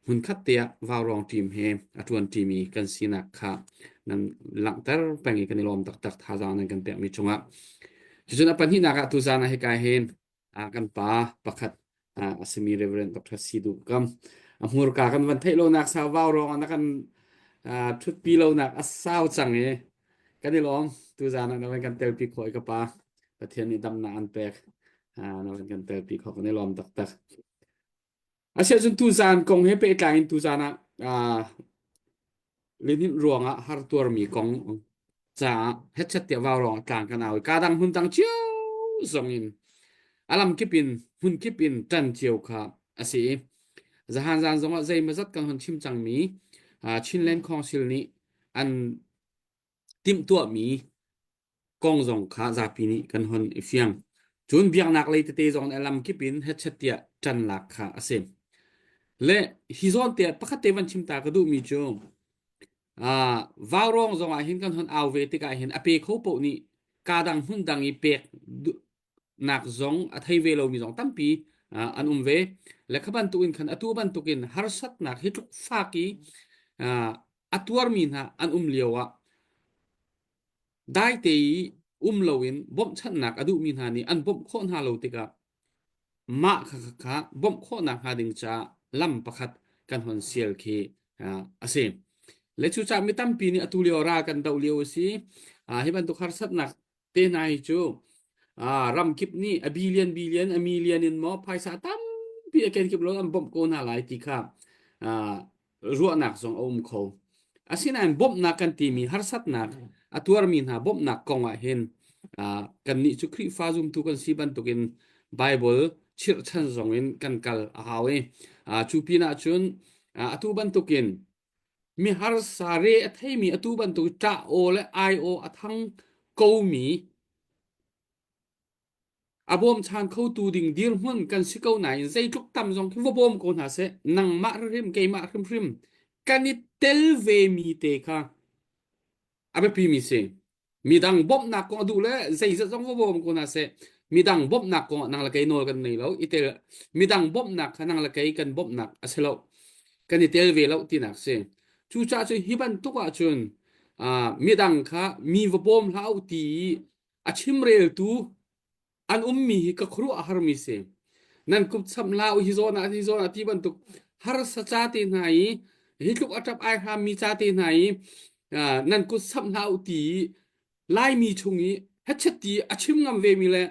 hmunkhat te ah vaurawng team he a ṭuan ṭimi kan sinak kha nan langhter peng i kan i lawm taktak thazaang nan kan pekmi cungah. Cucun a pahnihnak ah tuzaan ah hika hin kan pa pakhat a simi Reverend Dr. Sidu Kam a hmurka kan van theih lonak sau vaurawng ah na kan ṭhutpi lonak a sau cang i kan i lawm tuzaan ah na van kan telpi khawh i ka pa Pathian nih damnak an pek na van kan telpi khawh kan i lawm taktak. Asiahcun tuzaan kong he pehtlai in tuzaan ah lihninh ruangah hartuarmi kong caah hetchet tiah vaurawng ah tlang kan au i kaa dang hmun dang cio zong in a lamkip in hmunkip in ṭan cio kha a si i zahan zan zongah zeimawzat kan hun chim cangmi Chinland Council nih an timhtuahmi kong zong kha zapi nih kan hon i fiang. Cun biaknak lei tete zong nih a lamkip in hetchet tiah ṭan lak kha a si. Le hi zawn te pakhat te van chim ta ka duhmi cu uh, vaurawng zong ah hin kan hon au ve tikah hin a pe kho paoh nih kaa dang hmun dang i pek nak zong a thei ve lomi zong tampi uh, an um ve. Le kha bantukin khan atu bantukin harsatnak hi tluk fak i uh, a tuarmi hna an um lio ah Daite i um loin bawmhchanhnak a duhmi hna nih an bawmh khawh hna lo tikah mah kha kha bawmh khawhnak hnga ding caah lam pakhat kan hon sial khi a si. Le cucaah mi tampi nih atu lio ral kan doh lio a si. Hi bantuk harsatnak te hna hi cu ramkip nih a billion billion a million in maw phaisa tampi a kenkip lo an bawmh ko hna lai ti kha ruahnak zong a um kho. Asinain bawmhnak kan timi harsatnak a tuarmi hna bawmhnak kong ah hin kannih cu Khrihfa zumtu kan si bantukin Bible chirhchan zong in kan kal a hau i cu pinah cun atu bantukin mi harsa re a theimi atu bantuk ṭah aw le ai aw a thang komi A bawmchan khotu ding dirhmun kan si ko nain zeitluk tam zong khi va bawm ko hna seh nangmah hrimhrim keimah hrimhrim kan i tel vemi te kha a biapimi si. Midang bawmhnak kong a duh le zeizat zong va bawm ko hna seh midang bawmhnak kong ah nang le kei nawl kan nei lo i tel midang bawmhnak kha nang le kei kan bawmhnak a si lo kan i tel ve lo tinak si. Cucaah cun hi bantuk ahcun uh, midang kha mi va bawm hlah u ti i a chimreltu An ummi hi ka khuaruah a harmi si. Nan kup cham la u hi zawn ah hi zawn ah ti bantuk harsa ca te hna i hi tluk a ṭap ai hrammi ca te hna i nan kut samh hlah u ti Laimi chung i hechet ti a chim ngam vemi le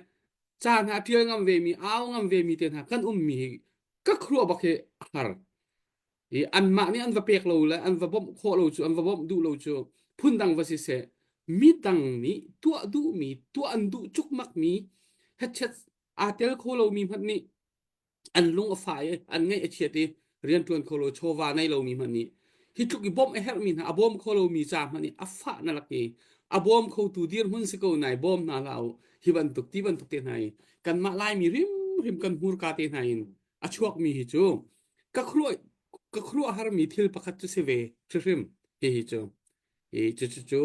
ca hna ṭial ngam vemi au ngam vemi te hna kan ummi hi ka khuaruah bak hi a har. I anmah nih an va pek lo le an va bawmh khawh lo cu an va bawmh duh lo cu phundang va si seh midang nih tuah duhmi tuah an duh cukmakmi hetchet aa tel kho lomi hmanh nih an lung a fah i an ngaih a chiat i rianṭuan kho lo chawva nei lomi hmanh nih hi tluk i bawmh a herhmi hna a bawm kho lomi ca hmanh nih a fah na lak i a bawm khotu dirhmun si ko nai bawm hna hlah u hi bantuk ti bantuk te hna i kanmah Laimi hrimhrim kan hmurka te hna in a chuakmi hi cu ka khuaruah ka khuaruahharmi thil pakhat cu si ve hrimhrim hihi cu hi cu cu cu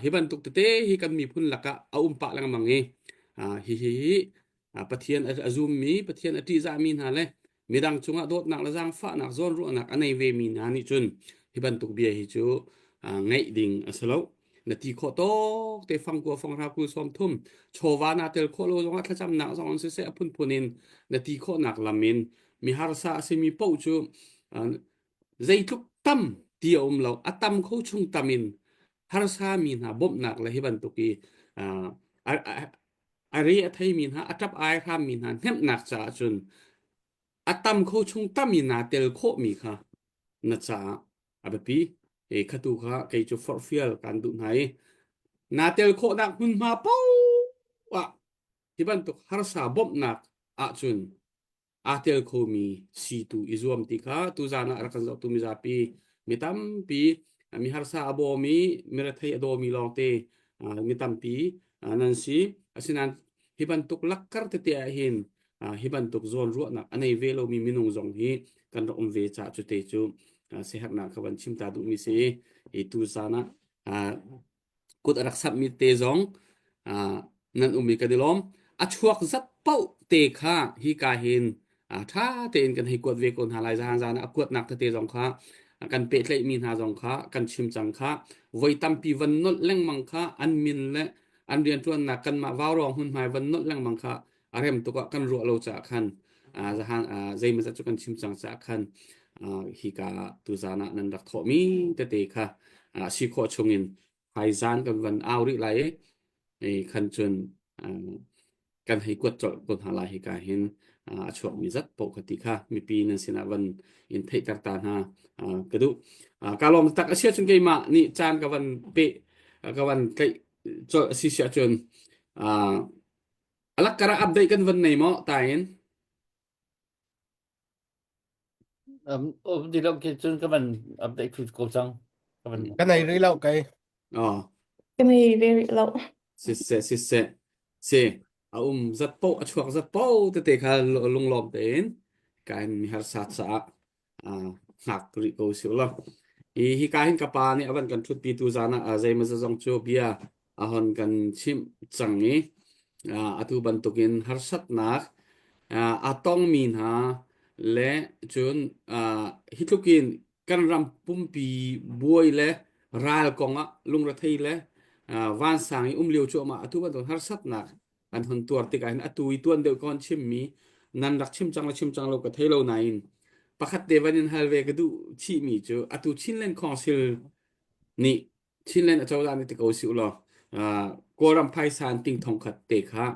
hi bantuk tete hi kan miphun lakah a um pah lengmang i hihi hi Pathian a zummi Pathian a ṭihzahmi hna le midang cungah dawtnak le zaangfahnak zawnruahnak a nei vemi hna nih cun hi bantuk bia hi cu ngaih ding a si lo na ti khawh tawk te fangkua fanghra kul sawm thum chawva naa tel khawh lo zongah thlacamnak zong in siseh a phunphun in na ti khawhnak lam in mi harsa a simi paoh cu zeitluk tam ti a um lo a tam kho chung tam in harsa mi hna bawmhnak le hi bantuk i a re a theimi hna a ṭap ai hrammi hna hnemhnak caah cun a tam kho chung tam in naa tel khawhmi kha na caah a biapi. E khatu kha kei cu forhfial kan duh hna i naa tel khawhnak hmunhma paoh ah hi bantuk harsa bawmhnak ahcun aa tel khomi si tu i zuam ti kha tuzan ah rak kan zohtu mizapi mi tampi mi harsa a bawmi mi rethei a dawmi lawngte mi tampi nan si. Asinain hi bantuk lakkar tete ah hin hi bantuk zawnruahnak a nei ve lomi minung zong hi kan rak um ve caah cute cu siaherhnak ka van chim ta duhmi si i tu zan ah kut a rak samhmi te zong nan um i kan i lawm. A chuak zat paoh te kha hi ka hin ṭha tein kan hei kuat ve ko hna lai. Zahan zan ah a kuatnak tete zong kha kan pehtlaihmi hna zong kha kan chim cang kha voi tampi van nolh lengmang kha an min le an rianṭuannak kanmah vaurawng hmunhmai van nolh lengmang kha a rem tuk ah kan ruah lo caah khan zahan zeimawzat cu kan chim cang caah khan hika tuzan ah nan rak thawhmi tete kha si khawh chungin haizan kan van au rih lai i khan cun kan hei kuat colh ko hna lai hika hin a chuakmi zat paoh kha ti kha mipi nan sinah van in theihter ta hna ka duh. Ka lawm tak a si ahcun keimah nih caan ka van pe ka van tlaih colh a si si ahcun alak kar ah update kan van nei maw ta in? Um, um di lo ke cun ka van update thlu ko cang. Ka van Ka nei rih lo kei. Oh. Ka nei ve rih lo. Siseh siseh si a um zat po a chuak zat po tete kha lunglawm tein kain mi harsa caah hngak rih ko si law. Hi hi ka hin ka pa nih a van kan ṭhutpi tu zan ah zeimaw zong cu bia a hon kan chimh cang i atu bantukin harsatnak a tongmi hna le cun hi tlukin kan ram pumpi buai le ral kong ah lungrethei le vansang i um lio cuahmah atu bantuk harsatnak an hon tuar tikah hin atu i tuan deuh ka hon chimmi nan rak chim cang le chim cang lo ka thei lo nain pakhat te van in hal ve ka duh chihmi cu atu Chinland Council nih Chinland acozah nih ti ko si ulaw Kawlram phaisa in ting thong khat te kha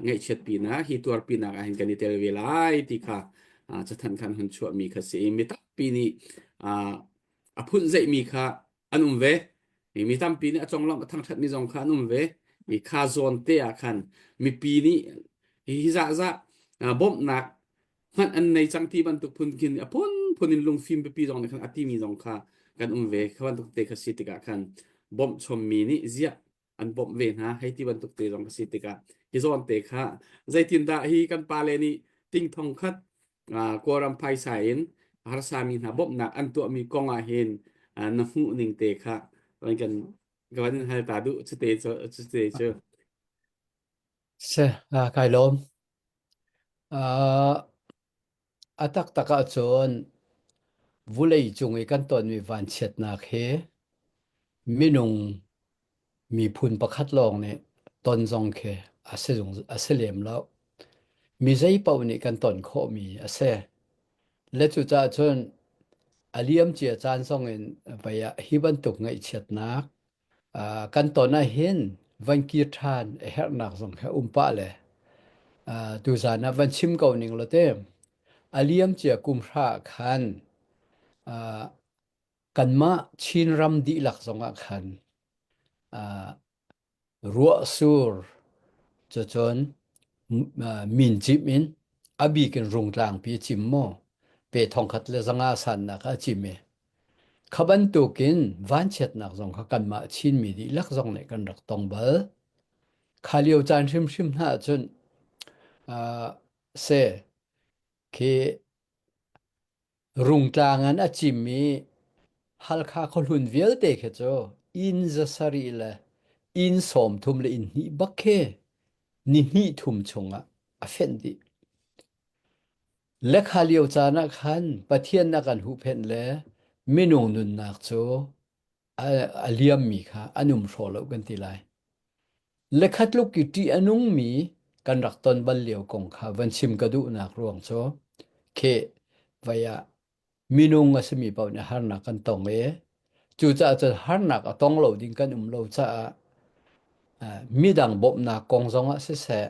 ngaihchiat pinak hi tuar pinak ah hin kan i tel ve lai ti kha cathanh khan hun chuahmi kha si i mi tampi nih a phun zeihmi kha an um ve mi tampi nih a conglawmh a thangṭhatmi zong kha an um ve i kha zawn te ah khan mipi nih hi zah zah bawmhnak hmanh an nei cang ti bantuk phun khin a phunphun in lungfim pipi zong nih khan a timi zong kha kan um ve kha bantuk te kha si tikah khan bawmh chommi nih ziah an bawmh ve hna hei ti bantuk te zong ka si tikah hi zawn te kha zeitindah hi kan pale nih ting thong khat Kawlram phaisa in harsami hna bawmhnak an tuahmi kong ah hin na hmuh ning te kha van kan ka van in hal ta duh cute cu cute cu Se kai lawm. A taktak ahcun vulei cung i kan tonmi vanchiatnak hi minung miphun pakhat lawng nih ton zong khi a si zung a si lem lo. Mi zei paoh nih kan ton khawhmi a si. Le cucaah cun a liamcia caan zong in vei ah hi bantuk ngaihchiatnak kan ton ahhin van kir ṭhan a herhnak zong kha um pah le tuzaan ah van chim ko ning law te a liamcia kum hra ah khan kanmah Chinram dihlak zong ah khan ruahsur cucun mincimh in a bik in Rungtlangpi a cim maw pe thongkhat le 500 sannak ah a cim i kha bantukin vanchiatnak zong kha kanmah Chinmi dihlak zong nih kan rak tong bal. Kha lio caan hrimhrim hna ahcun uh, se khi Rungtlang in a cim i Halkha khuahlun vialte khi cu inn 700 le inn 30 le inn hnih bak khi ni hnih thum chungah a fenh dih. Lekha lio caan ah khan Pathian a kan huhphenh le minung nunnak cu a, a liammi kha an um hraw lo kan ti lai. Lekhatluk i ṭih a nungmi kan rak ton bal lio kong kha van chim ka duhnak ruang cu khi vai ah minung a simi paoh nih harnak kan tong i cucaah cun harnak a tong lo ding kan um lo caah midang bawmhnak kong zongah siseh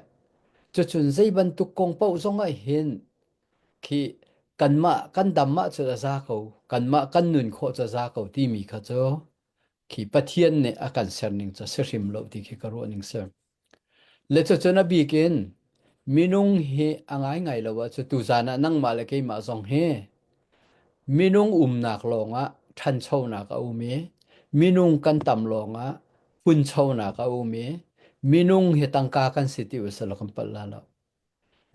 cucun zei bantuk kong paoh zongah hin khi kanmah kan dam ahcun a za ko kanmah kan nun khawh cu a za ko timi kha cu khi Pathian nih a kan ser ning cu si hrim lo ti khi ka ruah ning si. Le cucun a bik in minung hi a ngaingai lo ahcun tuzan ah nangmah le keimah zong hi minung umnak lawngah ṭhanchonak a um i minung kan tam lawngah hunchonak a um i minung hi tangka kan si ti usih law kan palh la lo.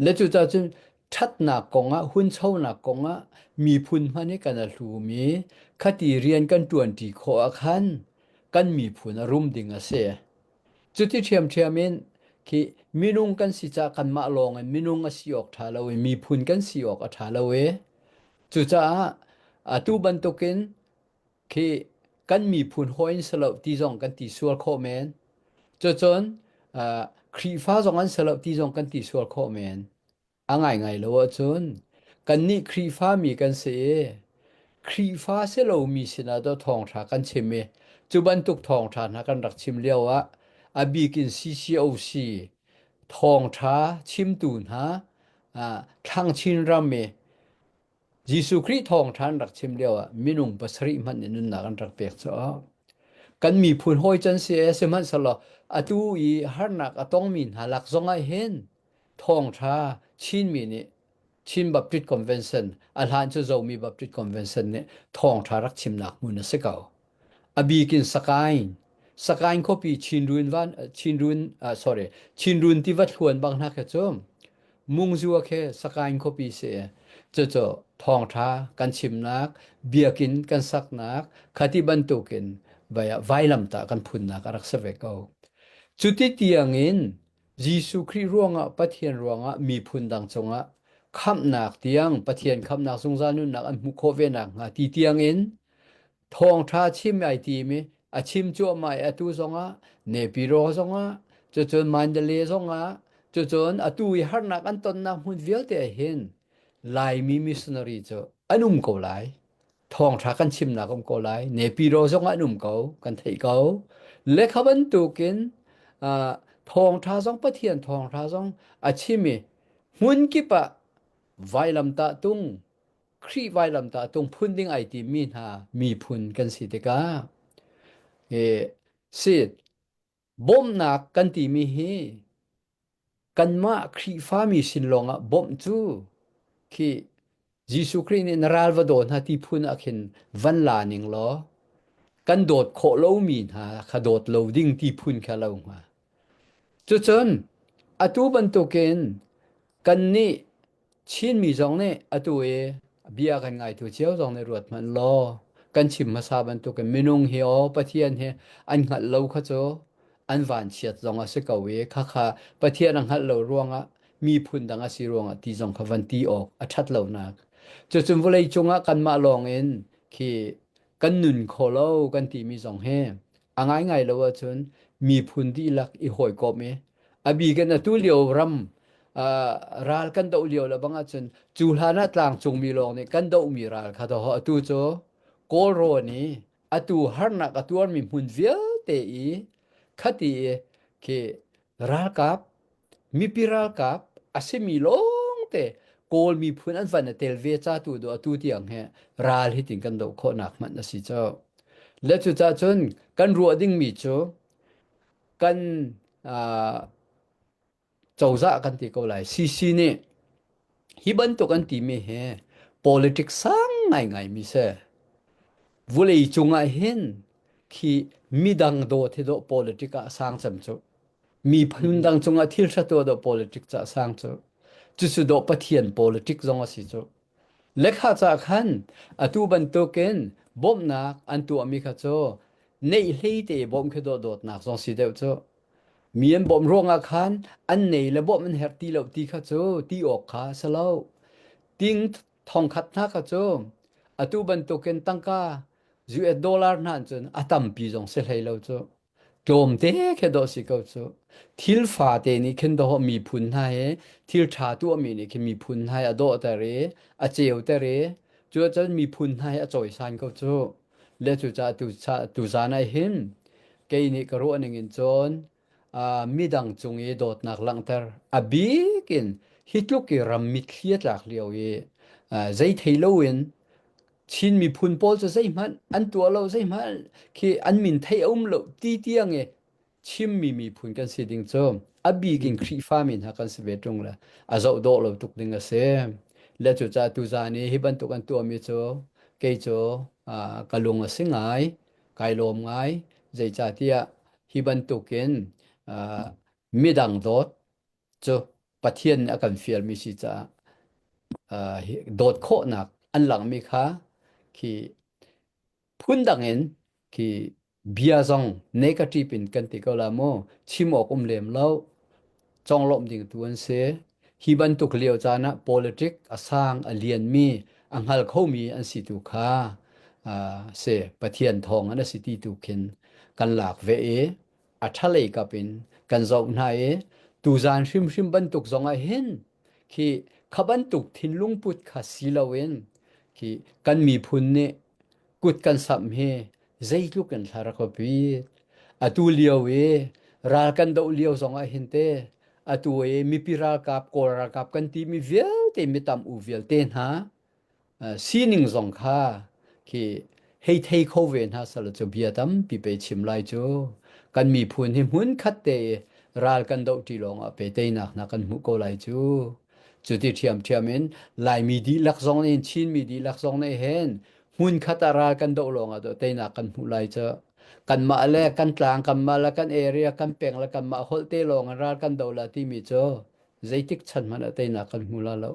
Le cucaah cun ṭhatnak kongah, hunchonak kongah miphun hmanh hi kan a hlum i khati rian kan ṭuanṭi khawh ah khan kan miphun a rum ding a si. Cuti ṭhiamṭhiam in khi minung kan si caah kanmah lawng in minung a si awk ṭha lo i miphun kan si awk a ṭha lo i cucaah atu bantukin khi kan miphun hawi in si lo ti zong kan ti sual khawh men. Cucun uh, Khrihfa zong an si lo ti zong kan ti sual khawh men. A ngaingai lo ahcun kannih Khrihfa mi kan si i Khrihfa si lomi sinah dawh thawngṭha kan chim i cu bantuk thawngṭha hna kan rak chim lio ah a bik in CCOC thawngṭha chimtu hna uh, thlang Chinram i Jesuh Khrih thawngṭha an rak chim lioah minung pasarih hmanh nih nunnak an rak pek caah kan miphun hawi can si ee sihmanhsehlaw atu i harnak a tongmi hna lak zongah hin thawngṭha Chinmi nih Chin Baptist Convention a hlan cu Zomi Baptist Convention nih thawngṭha rak chimnak hmun a si ko. A bik in Sakaing Sakaing khuapi Chinrun van Chinrun uh, sorry Chinrun tiva thluan bang hna kha cu Mungzua khi Sakaing khuapi si. Cucu thawngṭha kan chimnak, biakinn kan saknak, khati bantukin vailamtah kan phunnak a rak si ve ko. Cuti tiangin Jesuh Khrih ruangah Pathian ruangah miphun dang cungah khamhnak tiang Pathian khamhnak zungzal nunnak an hmuh khawh ve nakhnga ti tiangin thawngṭha chim ai tim i a chim cuahmah i atu zongah Nepiro zongah cucun Mandalay zongah cucun atu i harnak an tonnak hmun vialte ah hin Laimi missionary cu an um ko lai thawngṭha kan chimnak um ko lai Nepiro zongah an um ko kan theih ko le kha bantukin uh, thawngṭha zong Pathian thawngṭha zong a chim i hmun kip ah vailamtah tung Khrih vailamtah tung phun ding ai timmi hna miphun kan si tikah e, si bawmhnak kan timi hi kanmah Khrihfami sin lawngah bawmh cu khi Jesuh Khrih nih na ral va daw hna ti phun ah khin van la ning law kan dawt khawh lomi hna kha dawt lo ding ti phun kha lo hnga. Cucun atu bantukin kannih Chinmi zong nih atu i bia kan ngaitu cio zong nih ruat hmanh law kan chim hmasa bantukin minung hi aw Pathian hi an hngalh lo kha cu an vanchiat zong a si ko i khakha Pathian a hngalh lo ruangah miphun dang a si ruangah ti zong kha van ti awk a ṭhat lonak. Cucun vawlei cungah kanmah lawng in khi kan nun kho lo kan timi zong hi a ngaingai lo ahcun miphun dihlak i hawikomh i. A bik in atu lio ram uh, ral kan doh lio le bang ahcun cu hlan ah tlangcungmi lawng nih kan dohmi ral kha doh atu cu Kawl rawn i atu harnak a tuarmi hmun vialte i khati i khi ralkap mipi ralkap a simi lawngte Kawl miphun an van i tel ve ca tu do atu tiang he ral hi tin kan doh khawhnak hmanh a si cu. Le cucaah cun kan ruah dingmi cu kan uh, cozah kan ti ko lai CC nih hi bantuk an timi hi politics sang ngaingai mi si. Vulei cungah hin khi midang dawt hi dawh politic ah sang cem cu. Miphun dang cungah thil ṭha tuah dawh politic ca sang cu. Cucu dawh Pathian politic zong a si cu. Lekha ca khan atu bantukin bawmhnak an tuahmi kha cu neih hlei te bawmh khi dawh dawtnak zong si deuh cu. Mi an bawmh ruangah khan an nei le bawmh an herh ti lo ti kha cu ti awk kha a si lo. Ting thongkhat hna kha cu atu bantukin tangka US dollar hna cun a tampi zong si hlei lo cu. Tlawmte khi dawh si ko cu. Thil fate nih khin dawh miphun hna hi thil ṭha tuahmi nih khin miphun hna hi a dawhter i a ceuter i cuacun miphun hna hi a cawisan ko cu. Le cucaah tu tuzaan ah hin kei nih ka ruah ning in cun uh, midang cung i dawtnak langhter a bik in hi tluk i ram mitthli a tlak lio i uh, zei thei loin Chin miphun pawl cu zeihmanh an tuah lo zeihmanh khi an min theih a um lo ti tiang i chimmi miphun kan si ding cu a bik in Khrihfami hna kan si ve ṭung le a zoh dawh lo tuk ding a si. Le cucaah tuzaan i hi bantuk an tuahmi cu kei cu ka lung a si ngai, kai lawm ngai. Zeicahtiah hi bantukin midang dawt cu Pathian nih a kan fialmi si caah dawt khawhnak an langhmi kha khi phundang in khi bia zong negative in kan ti ko la mu chim awk um lem lo conglawmh ding tu an si hi bantuk lio caan ah politic a sang a lianmi a hngal khomi an si tu kha si Pathian thawng an si ti tu khin kan lak ve i a ṭhalei kap in kan zoh hna i tuzaan hrimhrim bantuk zongah hin khi kha bantuk thinlung put kha si loin khi kan miphun nih kut kan samh hi zeitluk in thla rak pi atu lio i ral kan doh lio zongah hin te atu i mipi ralkap kawl ralkap kan timi vialte mitam u vialte hna sining zong kha khi hei thei kho ve hna sal cu bia tampi pe chim lai cu kan miphun hi hmun khat te i ral kan doh ṭi lawng ah pe teinak hna kan hmuh ko lai cu cu ti ṭhiamṭhiam in Laimi dihlak zong nih Chinmi dihlak zong nih hin hmun khat ah ral kan doh lawng ah teinak kan hmuh lai cu kanmah le kan tlang kanmah le kan area kan peng le kanmah holh te lawng in ral kan do la timi cu zeitik chan hmanh ah teinak kan hmu la lo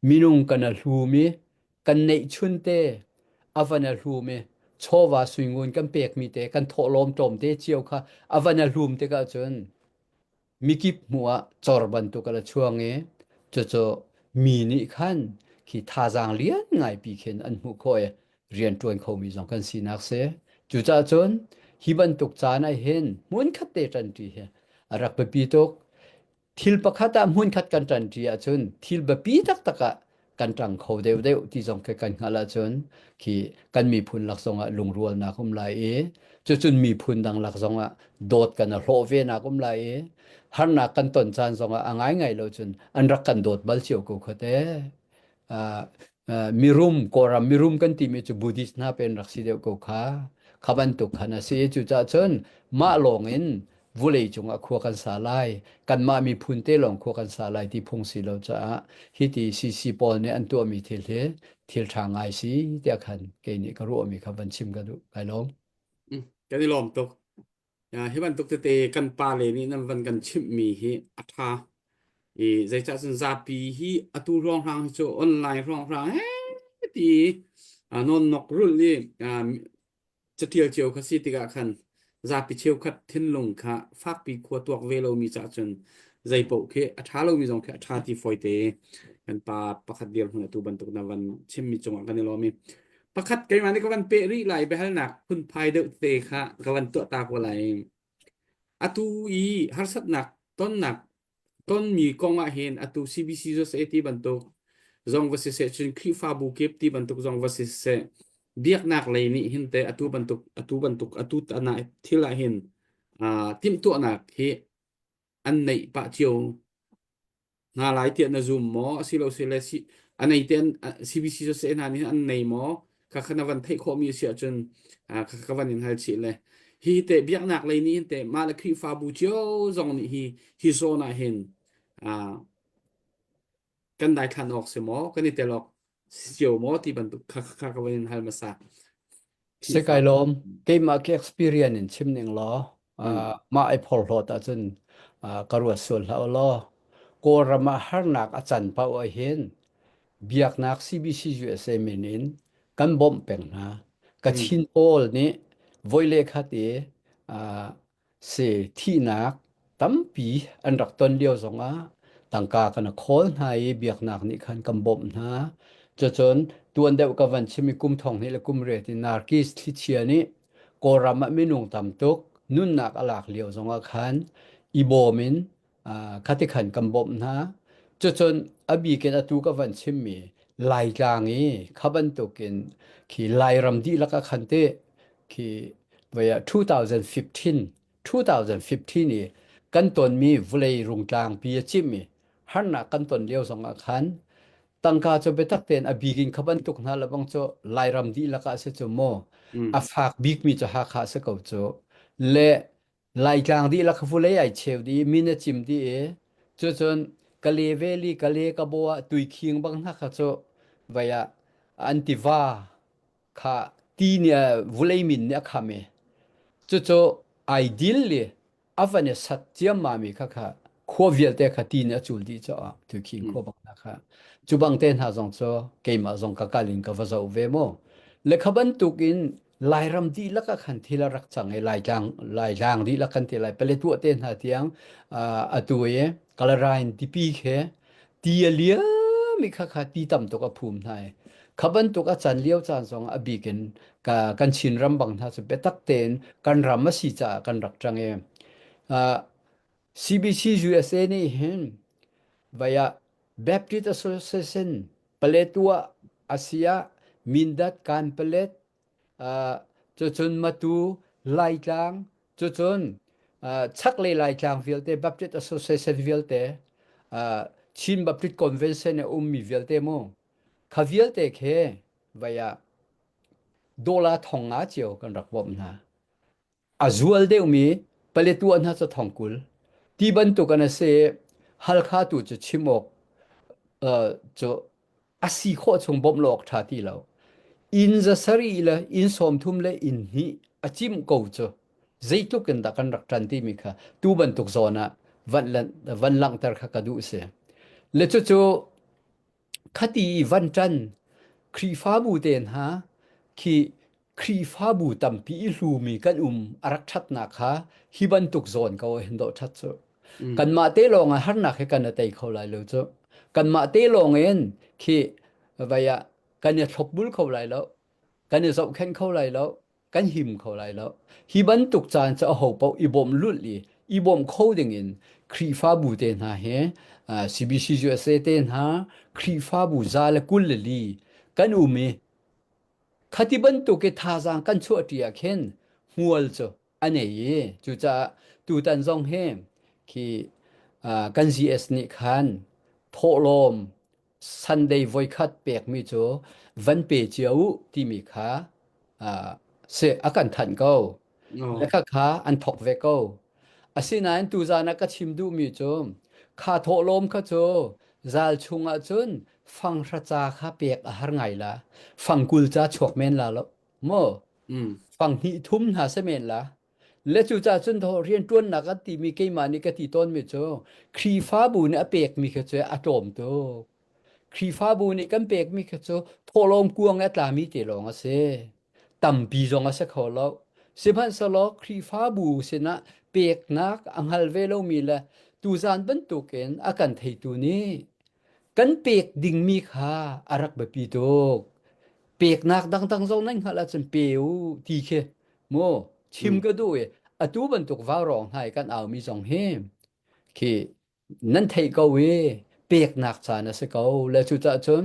Minung kan a hlum i kan neihchun te a van a hlum i chawva suingun kan pekmi te kan thawhlawm tlawmte cio kha a van a hlum tikah cun mikip hmuh ah cor bantuk a la chuang i cucu mi nih khan khi thazaang lian ngaipi khin an hmuh khawh i rianṭuan khomi zong kan sinak si. Cucaah cun hi bantuk caan ah hin hmunkhat te ṭanṭi hi a rak biapi tuk. Thil pakhat ah hmunkhat kan ṭanṭi ahcun thil biapi taktak ah kan ṭang kho deuhdeuh ti zong khi kan hngalh ahcun khi kan miphun lak zongah lungrualnak um lai i cucun miphun dang lak zongah dawt kan a hlawh venak um lai i harnak kan ton caan zongah a ngaingai lo cun an rak kan dawt bal cio ko kha te. Uh, mirum Kawlram mirum kan timi cu Buddhist hna pen rak si deuh ko kha kha bantuk khan a si cucaah cun mah lawng in vulei cungah khua kan sa lai kanmah miphun te lawng khua kan sa lai ti phung si lo caah hiti CC pawl nih an tuahmi thil hi thil ṭha ngai si tiah khan kei nih ka ruahmi kha van chim ka duh kai lawm Kan i lawm tuk. Hi bantuk tete kan pale nih nan van kan chimhmi hi a ṭha. I zeicah cun zapi hi atu hrawnghrang hi cu online hrawnghrang he ti nawnnok rulh i catial cio kha si tikah khan zapi cheukhat thinlung kha fakpi khua tuak ve lomi cah cun zei paoh khi a ṭha lomi zong khi a ṭha ti fawite kan pa pakhat dirhmun atu bantuk na van chimmi cungah kan i lawm i Pakhat keimah nih ka van peh rih lai biahalnak phunphai deuh te kha ka van tuah ta ko lai. Atu i harsatnak tonnak tonmi kong ah hin atu CBC USA ti bantuk zong va siseh cun Khrihfabu kip ti bantuk zong va siseh biaknak lei nih hin te atu bantuk atu bantuk atu tana thil ah hin uh, timhtuahnak hi an neih pah cio hna lai tiah na zum maw asilo sile si a nei te an CBC cu se hna nih an nei maw kha kha na van theih khawhmi a si ahcun kha ka van in hal chih le hi te biaknak lei nih hin te mah le Khrihfabu cio zong nih hi hi zawn ah hin kan daithlan awk si maw kan i tel awk si cio maw ti bantuk kha kha ka van in hal hmasa Si kai lawm. Keimah ke experience in chim ning law, Mm. mah ai phorhlawt ahcun ka ruat sual hlah u law, Kawlram ah harnak a can paoh ah hin biaknak CBC USA min in kan bawmh peng hna. Mm. Kachin pawl nih voi le khat i si thihnak tampi an rak ton lio zongah tangka kan khawl hna i biaknak nih khan kan bawmh hna. Cucun tuan deuh ka van chim i kum thong hnih le kum riat in Narkis thlichia nih Kawlram ah minung tam tuk nunnak a lak lio zongah khan i bawm in khati khan kan bawmh hna. Cucun a bik in atu ka van chimmi Laitlang i kha bantukin khi Lairam dihlak ah khan teh khi voi ah 2015 2015 i kan tonmi vawlei rungtlangpi a cimh i harnak kan ton lio zong ah khan tangka cu biatak tein a bik in kha bantuk hna lebang cu Lairam dihlak ah si cu maw Mm. a fak bikmi cu Hakha si ko cu le Laitlang dihlak vulei ai cheu dih i min a cim dih i cucun Kale Valley, Kale Kabo ah tuikhing bang hna kha cu vai ah an tiva kha ti nih vulei min nih a kham i cucu ideal li a van i sat ciammami kha kha khua vialte kha ti nih a cul dih caah tuikhing Mm. khua bang hna kha cu bang te hna zong cu keimah zong ka kal in ka va zoh ve mu le kha bantuk in Lairam dihlak ah khan thil a rak cang i Laitlang Laitlang dihlak kan ti lai Paletwa te hna tiang atu i Kalarain tipi khi ti a liam i khakha ti tam tuk a phum hna i kha bantuk a can lio caan zong a bik in ka kan Chin ram bang hna cu biatak tein kan ram a si caah kan rak ṭang i CBC USA nih hin vai ah Baptist Association Paletwa Asia Mindat Kanpalet cucun Matu Laitlang cucun chaklei Laitlang vialte Baptist Association vialte Chin Baptist Convention a ummi vialte mu kha vialte khi vai ah dollar thong nga cio kan rak bawmh hna. A zual deuhmi Paletwa hna cu thong 20 ti bantuk an a si i Halkha tu cu chim awk cu a si khawh chung bawmh lo awk ṭha ti lo. Inn zasarih le inn 30 le inn hnih a cimh ko cu zeitluk in dah kan rak ṭan timi kha tu bantuk zawn ah van, van langhter kha ka duh si. Le cucu Khati i van ṭan Khrihfabu te hna khi Khrihfabu tampi i hlumi kan um a rak ṭhatnak kha hi bantuk zawn ko ah hin dawh ṭhat cu. Mm. Kanmah te lawng ah harnak hi kan i tei kho lai lo cu. Kanmah te lawng in khi vai ah kan i thlopbul kho lai lo. Kan i zohkhenh kho lai lo. kan him kho lai lo. Hi bantuk caan cu aho paoh i bawmh lulh i i bawmh kho dingin Khrihfabu te hna he CBC USA te hna Khrihfabu 124 kan um i khati bantuk i thazaang kan chuahṭi ah khin hmual cu a nei i cucaah tutan zong hi khi kan GS nih khan thawhlawm Sunday voikhat pekmi cu van pe cio u timi kha uh, si a kan thanh ko. No. Le kha kha an thok ve ko. Asinain tuzan ah ka chim duhmi cu kha thawhlawm kha cu zal chungah cun fanghra ca kha pek a har ngai la. Fangkul ca chuak men la lo. Mo Mm. fang hnih thum hna se men la. Le cucaah cun rianṭuannak an timi keimah nih ka ti tawnmi cu Khrihfabu nih a pekmi kha cu a tlawm tuk. Khrihfabu nih kan pekmi kha cu thawhlawm kuang i a tlami te lawng a si. Tampi zong a si kho lo. Sihmanhsehlaw Khrihfabu sinah peknak a hngal ve lomi le tuzan bantukin a kan theitu nih kan pek dingmi kha a rak biapi tuk. Peknak dangdang zong nan hngalh ahcun pe u ti khi Mu chim Mm. ka duh i atu bantuk vaurawng hna i kan aumi zong hi khi Nan theih ko i peknak caan a si ko. Le cucaah cun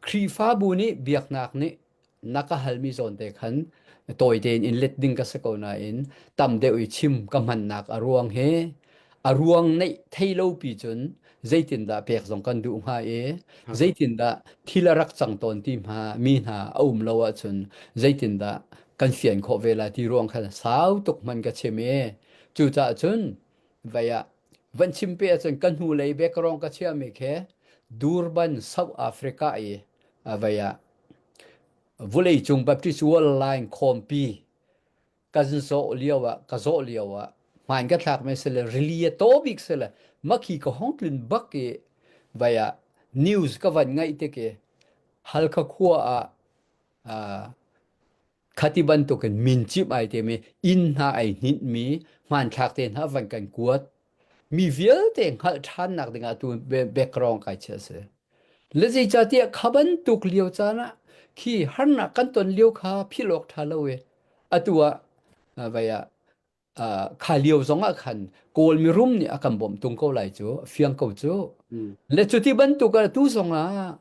Khrihfabu nih biaknak nih na ka halmi zawn te khan tawi tein in let ding ka si ko nain tam deuh i chim ka hmannak a ruang hi a ruang neih thei lo pi cun zeitindah pek zong kan duh hnga i zeitindah thil a rak cang tawn ti hma mi hna a um lo ahcun zeitindah kan fian khawh ve lai ti ruang khan sau tuk hman ka chim i cucaah cun vai ah van chim pe ahcun ka hnulei background ka chiahmi khi Durban South Africa i vai ah Vuleicung Baptist World Line khawmpi kan zawh lio ah ka zawh lio ah hmaan ka thlak mi sile rili a taw bik sile makhi ka hong tlun bak i vai ah news ka van ngaih tik i Halkha khua ah uh, khati bantukin min cip ai te mi inn hna ai hninh mi hmanthlak te hna van kan kuat mi vialte hngalh ṭhannak dingah tu background kai chia si. Le zeicahtiah kha bantuk lio caan ah khi harnak kan ton lio kha philh awk ṭha lo i atu ah vai ah kha lio zong ah khan Kawl mirum nih a kan bawmh tung ko lai cu fiang ko cu. Le cuti bantuk ah tu zong ah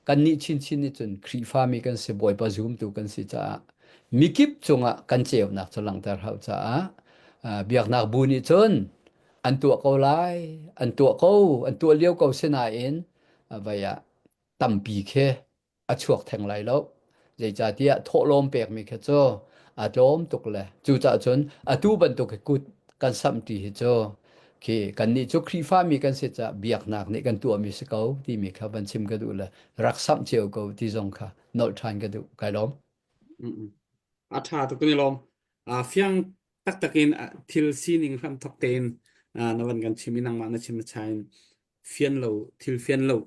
kannih chinchin nih cun Khrihfami kan si Bawipa zumtu kan si caah mikip cungah kan ceunak cu langhter hau caah biaknak bu nih cun an tuah ko lai an tuah ko an tuah lio ko sinain vai ah tampi khi a chuak theng lai lo zeicahtiah thawhlawm pekmi khi cu a tlawm tuk le cucaah cun atu bantuk hi kut kan samh ti hi cu khi kannih cu Khrihfami kan si caah biaknak nih kan tuahmi si ko timi kha van chim ka duh le rak samh cio ko ti zong kha nolh ṭhan ka duh kai lawm. A ṭha tuk kan i lawm. Fiang taktak in thil sining hram thok tein na van kan chim i nangmah na chim na chain fian lo thil fian lo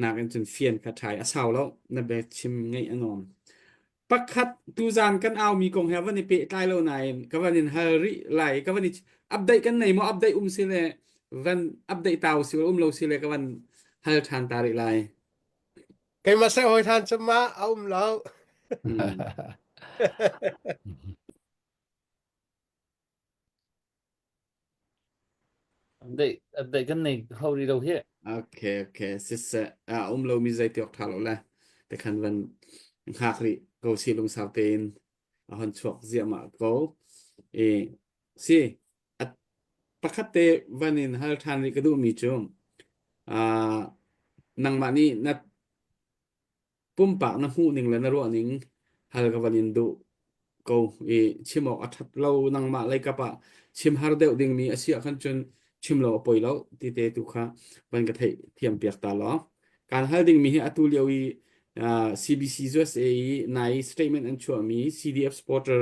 nakin cun fian kha ṭhai a sau lo na bia chim ngaih a nuam. Pakhat tuzan kan aumi kong he van i pehtlai lo nain ka van in hal rih lai ka van i update kan nei maw update um si le van update tau si um lo si le ka van hal ṭhan ta rih lai. Keimah seh hawi than cu ma a um lo. Hmm. Update update kan nei kho rih lo hi. Okay, okay. Siseh, a um lomi zei ti awk ṭha lo le. Te khan van hngak rih ko si lungsau tein a hon chuak ziahmah ko. I si, a pakhat te van in hal ṭhan rih ka duhmi cu, ah nangmah nih na pumpak na hmuhning le na ruahning hal ka van in duh ko i chim awk a ṭhat lo nangmah leikap ah chim har deuh dingmi a si ahkhan cun chim lo a poi lo ti te tu kha van ka theih thiam piak ta law kaan hal dingmi hi atu lio i uh, CBC USA i nai statement an chuahmi CDF supporter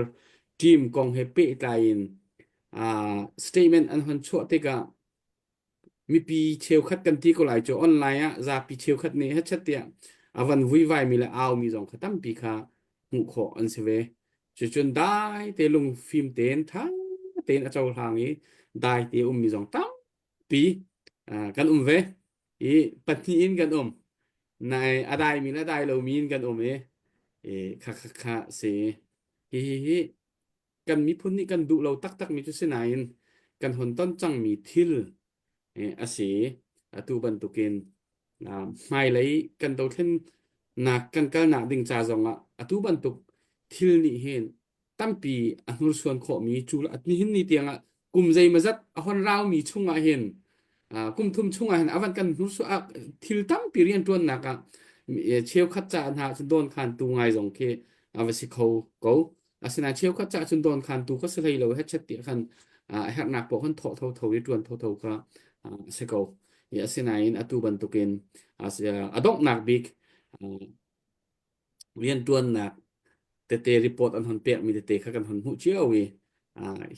team kong he pehtlai in uh, statement an hon chuah tikah mipi cheukhat kan ti ko lai cu online ah zapi cheukhat nih hechet tiah a van vuivaimi le aumi zong kha tampi kha hmuh khawh an si ve. Cucun dai te lungfim tein ṭha tein a cohlang i dai te ummi zong tampi kan um ve i pahnih in kan um. Nai a daimi le a dai lomi in kan um i kha kha kha si. Hi hi hi kan miphun nih kan duh lo taktakmi cu si nain kan hon ton cangmi thil a si. Atu bantukin hmailei kan dothlennak kan kalnak ding ca zongah atu bantuk thil nih hin tampi a hnursuan khawhmi cu nihin ni tiangah kum zeimazat a hon raumi chungah hin kum thum chungah hin avan kan hnursuan thil tampi rianṭuannak ah cheukhat ca hna cun dawnkhantu ngai zong khi a va si kho ko. Asinain cheukhat caah cun dawnkhantu kha si hlei lo hechet tiah khan a herhnak paoh khan thawh thotho i ṭuan thotho kha a si ko. I asinain atu bantukin a donghnak bik rianṭuannak tete report an hon pekmi tete kha kan hon hmuh cio i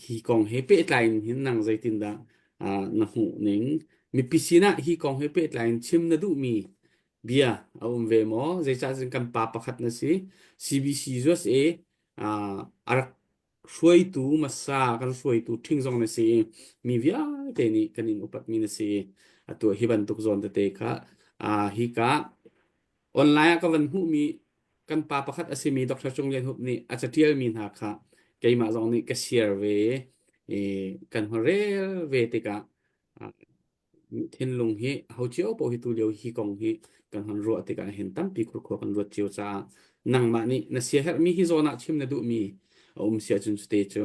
hi kong he pehtlai in hin nang zeitindah na hmuh ning mipi sinah hi kong he pehtlai in chim na duhmi bia a um ve maw? Zeicah cun kan pa pakhat na si. CBC USA a rak hruaitu hmasa kan hruaitu ṭhing zong na si i mi vialte nih kan in upatmi na si. Atu hi bantuk zawn tete kha hi ka online ah ka van hmuhmi kan pa pakhat a simi Dr. Cung Lian Hup nih a caṭialmi hna kha keimah zong nih ka share ve i kan hon rel ve tikah. Thinlung hi ho cio paoh hi tu lio hi kong hi kan hon ruah tikah hin tampi khurkhua kan ruat cio caah nangmah nih na siaherhmi hi zawn ah chim na duhmi a um si ahcun cute cu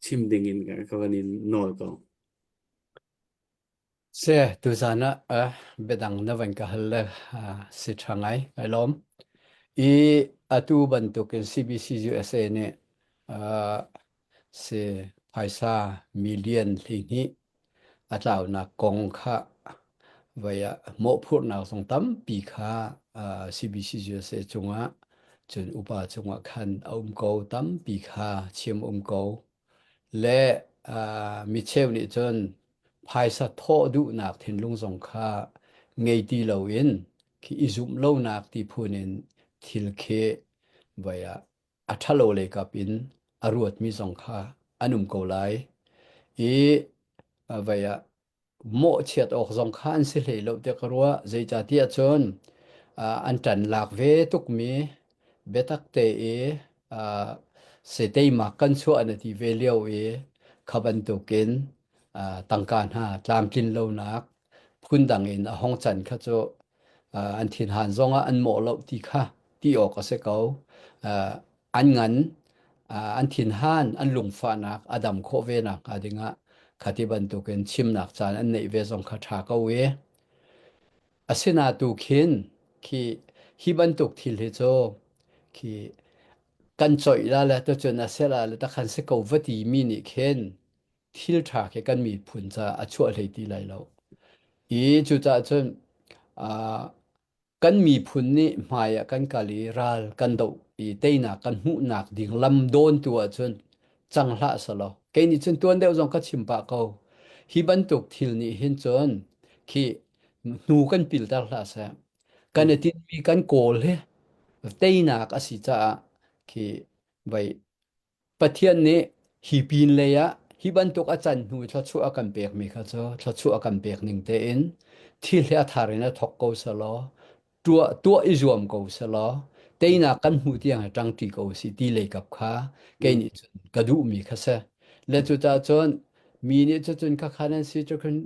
chim ding in ka van in nawl ko. Se tuzan ah uh, biadang na van ka hal le uh, si ṭha ngai kai lawm. I atu bantukin CBC USA nih uh, si phaisa million 12 a tlaunak kong kha vai ah mawhphurhnak zong tampi kha uh, CBC USA cungah cun upa cungah khan a um ko tampi kha chim um ko le uh, micheu nih cun phaisa thawh duhnak thinlung zong kha ngei ti loin khi i zumh lonak ti phun in thil khi vai ah a ṭhalo lei kap in a ruatmi zong kha an um ko lai i vai ah mawhchiat awk zong kha an si hlei lo tiah ka ruah. Zeicahtiah cun an ṭan lak ve tukmi biatak te i seteimak kan chuah na ti ve lio i kha bantukin tangka hna tlamtlin lonak phundang in a hong can kha cu an thinhan zongah an mawh lo ti kha ti awk a si ko. An ngan, an thinhan, an lungfahnak a dam khawh ve nakhnga dingah khati bantukin chimnak caan an neih ve zong kha ṭha ko i. Asina tu khin khi hi bantuk thil hi cu khi kan coih la le tucun a sela le takhan si ko va ti mi nih khin thil ṭha khi kan miphun caah a chuah hlei ti lai lo. I cucaah cun uh, kan miphun nih hmai ah kan kal i ral kan doh i teinak kan hmuhnak ding lam dawntu ahcun cang hlah selaw kei nih cun tuan deuh zong ka chim pah ko. Hi bantuk thil nih hin cun khi hnu kan pilter hlah seh. Kan i tinhmi kan kawl hi teinak a si caah khi vai Pathian nih hi pin lei ah hi bantuk a can hnu i thluachuah a kan pekmi kha cu thluachuah a kan pek ning tein thil hi a thar in a thawk ko selaw tuah tuah i zuam ko selaw teinak kan hmuh tiang hi ṭangṭi ko si ti lei kap kha kei nih cun ka duhmi kha si. Le cucaah cun mi nih cucun khakha nan si cu khin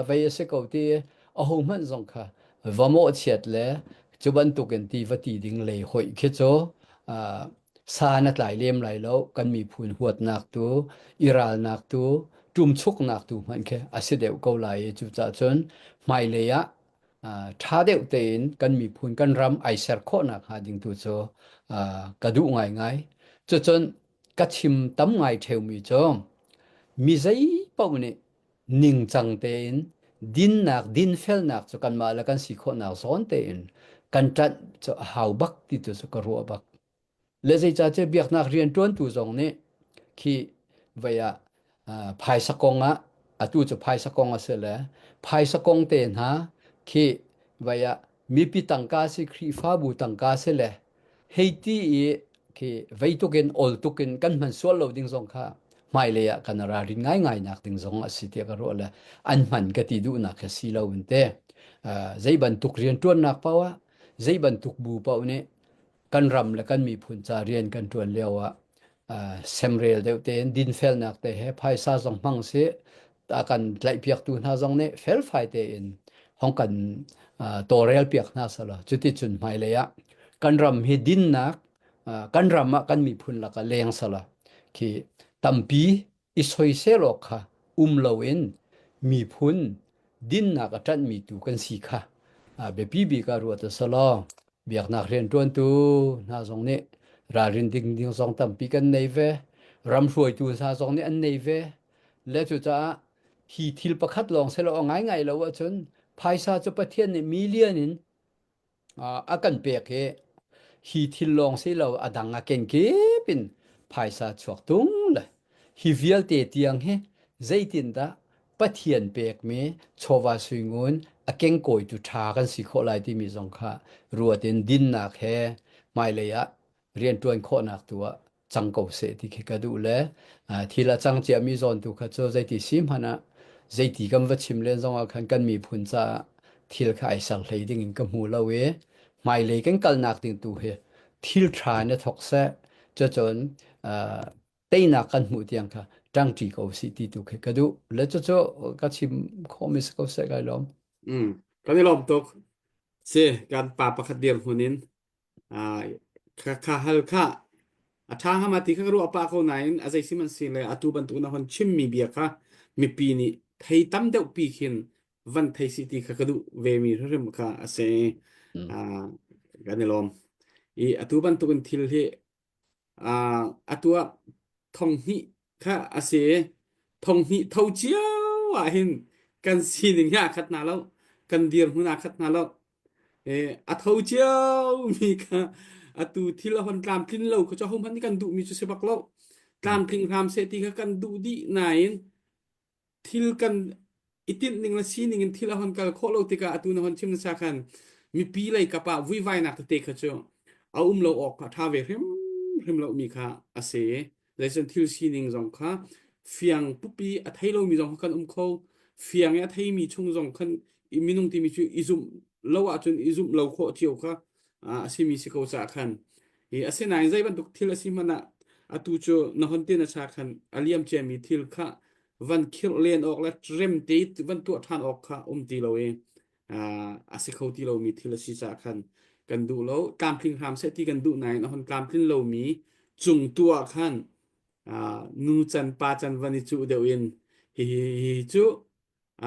vei a si ko ti i ahohmanh zong kha va mawhchiat le cu bantukin ti va ti ding lei hoih khi cu Sa na tlai lem lai lo, kan miphun huatnak tu, i ralnak tu, ṭumchuknak tu hmanh khi a si deuh ko lai i cucaah cun hmailei ah ṭha deuh tein kan miphun kan ram ai ser khawhnak hnga ding tu cu ka duh ngaingai. Cucun ka chim tam ngai ṭheumi cu mi zei paoh nih ningcang tein dinnak dinfelnak cu kanmah le kan si khawhnak zawn tein kan ṭanh cu a hau bak ti tu cu ka ruah bak. Le zeicahtiah biaknak rianṭuantu zong nih khi vei ah phaisa kong ah atu cu phaisa kong a si le phaisa kong te hna khi vei ah mipi tangka si Khrihfabu tangka si le hei ti i khi vei tukin ol tukin kan hman sual lo ding zong kha hmailei ah kan ralrin ngaingai nak ding zong a si tiah ka ruah le an hman ka ti duhnak kha si lo in te zei bantuk rianṭuannak paoh ah zei bantuk bu paoh nih kan ram le kan miphun ca rian kan ṭuan lio ah semrel deuh tein dinfelnak te he phaisa zong hmang si a kan tlaihpiaktu hna zong nih felfai tein hong kan tawlrel piak hna selaw cuticun hmailei ah kan ram hi dinnak kan ram ah kan miphun lakah leng selaw khi tampi i soisel awk kha um loin miphun dinnak a ṭanhmi tu kan si kha biapi bik ah ruat a si law biaknak rianṭuantu hna zong nih ralrin ding ding zong tampi kan nei ve ram hruaitu hna zong nih an nei ve le cucaah hi thil pakhat lawng selaw a ngaingai lo ahcun phaisa cu Pathian nih million in a kan pek i hi thil lawng si lo a dang a kenkip in phaisa chuak tung le hi vialte tiang hi zeitindah Pathian pekmi chawva suingun a kengkawitu ṭha kan si khawh lai timi zong kha ruat in dinnak he hmailei ah rianṭuan khawhnak tu ah cang ko seh ti khi ka duh le thil a cang ciami zawn tu kha cu zeiti si hmanh ah zeiti kan va chim len zong ah khan kan miphun caah thil kha ai ser hlei ding in ka hmu lo i hmailei kan kalnak ding tu hi thil ṭha in a thawk seh cucun teinak kan hmuh tiang kha. ṭangṭi ko si ti tu khi ka duh. Le cucu ka chim khawhmi si ko seh kai lawm. Mm. Kan i lawm tuk. Si, kan pa pakhat dirhmun in ah kha kha hal kha a ṭha hnga ma ti kha ka ruah pah ko nain a zei sihmanhsehlaw le atu bantuk na hon chimmi bia kha mipi nih thei tam deuh pi khin van thei si ti kha ka duh ve mi hrimhrim kha a si. Mm. Ah, kan i lawm. I atu bantukin thil hi Ah, atu ah thonghnih kha a si i thonghnih tho cio ah hin kan sining hi aa khat hna lo. Kan dirhmun aa khat hna lo. Eh, a tho cio mi kha atu thil a hon tlamtlin lo kha cu ahohmanh nih kan duhmi cu si bak lo. Tlamtling hram seh ti kha kan duh dih nain thil kan i tinh ning le sining in thil a hon kal khawh lo tikah atu na hon chim nasa khan mipi lei kap ah vuivainak tete kha cu a um lo awk kha ṭha ve hrimhrim lo mi kha a si. Zeicun thil sining zong kha fiang pupi a thei lomi zong kha kan um kho. Fiang i a theimi chung zong khan i minung timi cu i zumh lo ahcun i zumh lo khawh cio kha a simi si ko caah khan hi asinain zei bantuk thil a si hmanh ah atu cu na hon tin a cha khan a liam ciami thil kha van khirh len awk le rem te van tuah ṭhan awk kha um ti lo i a si kho ti lomi thil a si caah khan kan duh lo tlamtling hram seh ti kan duh nain a hon tlamtlin lomi cung tu ah khan nu can pa can van i cuh deuh in hihi hi cu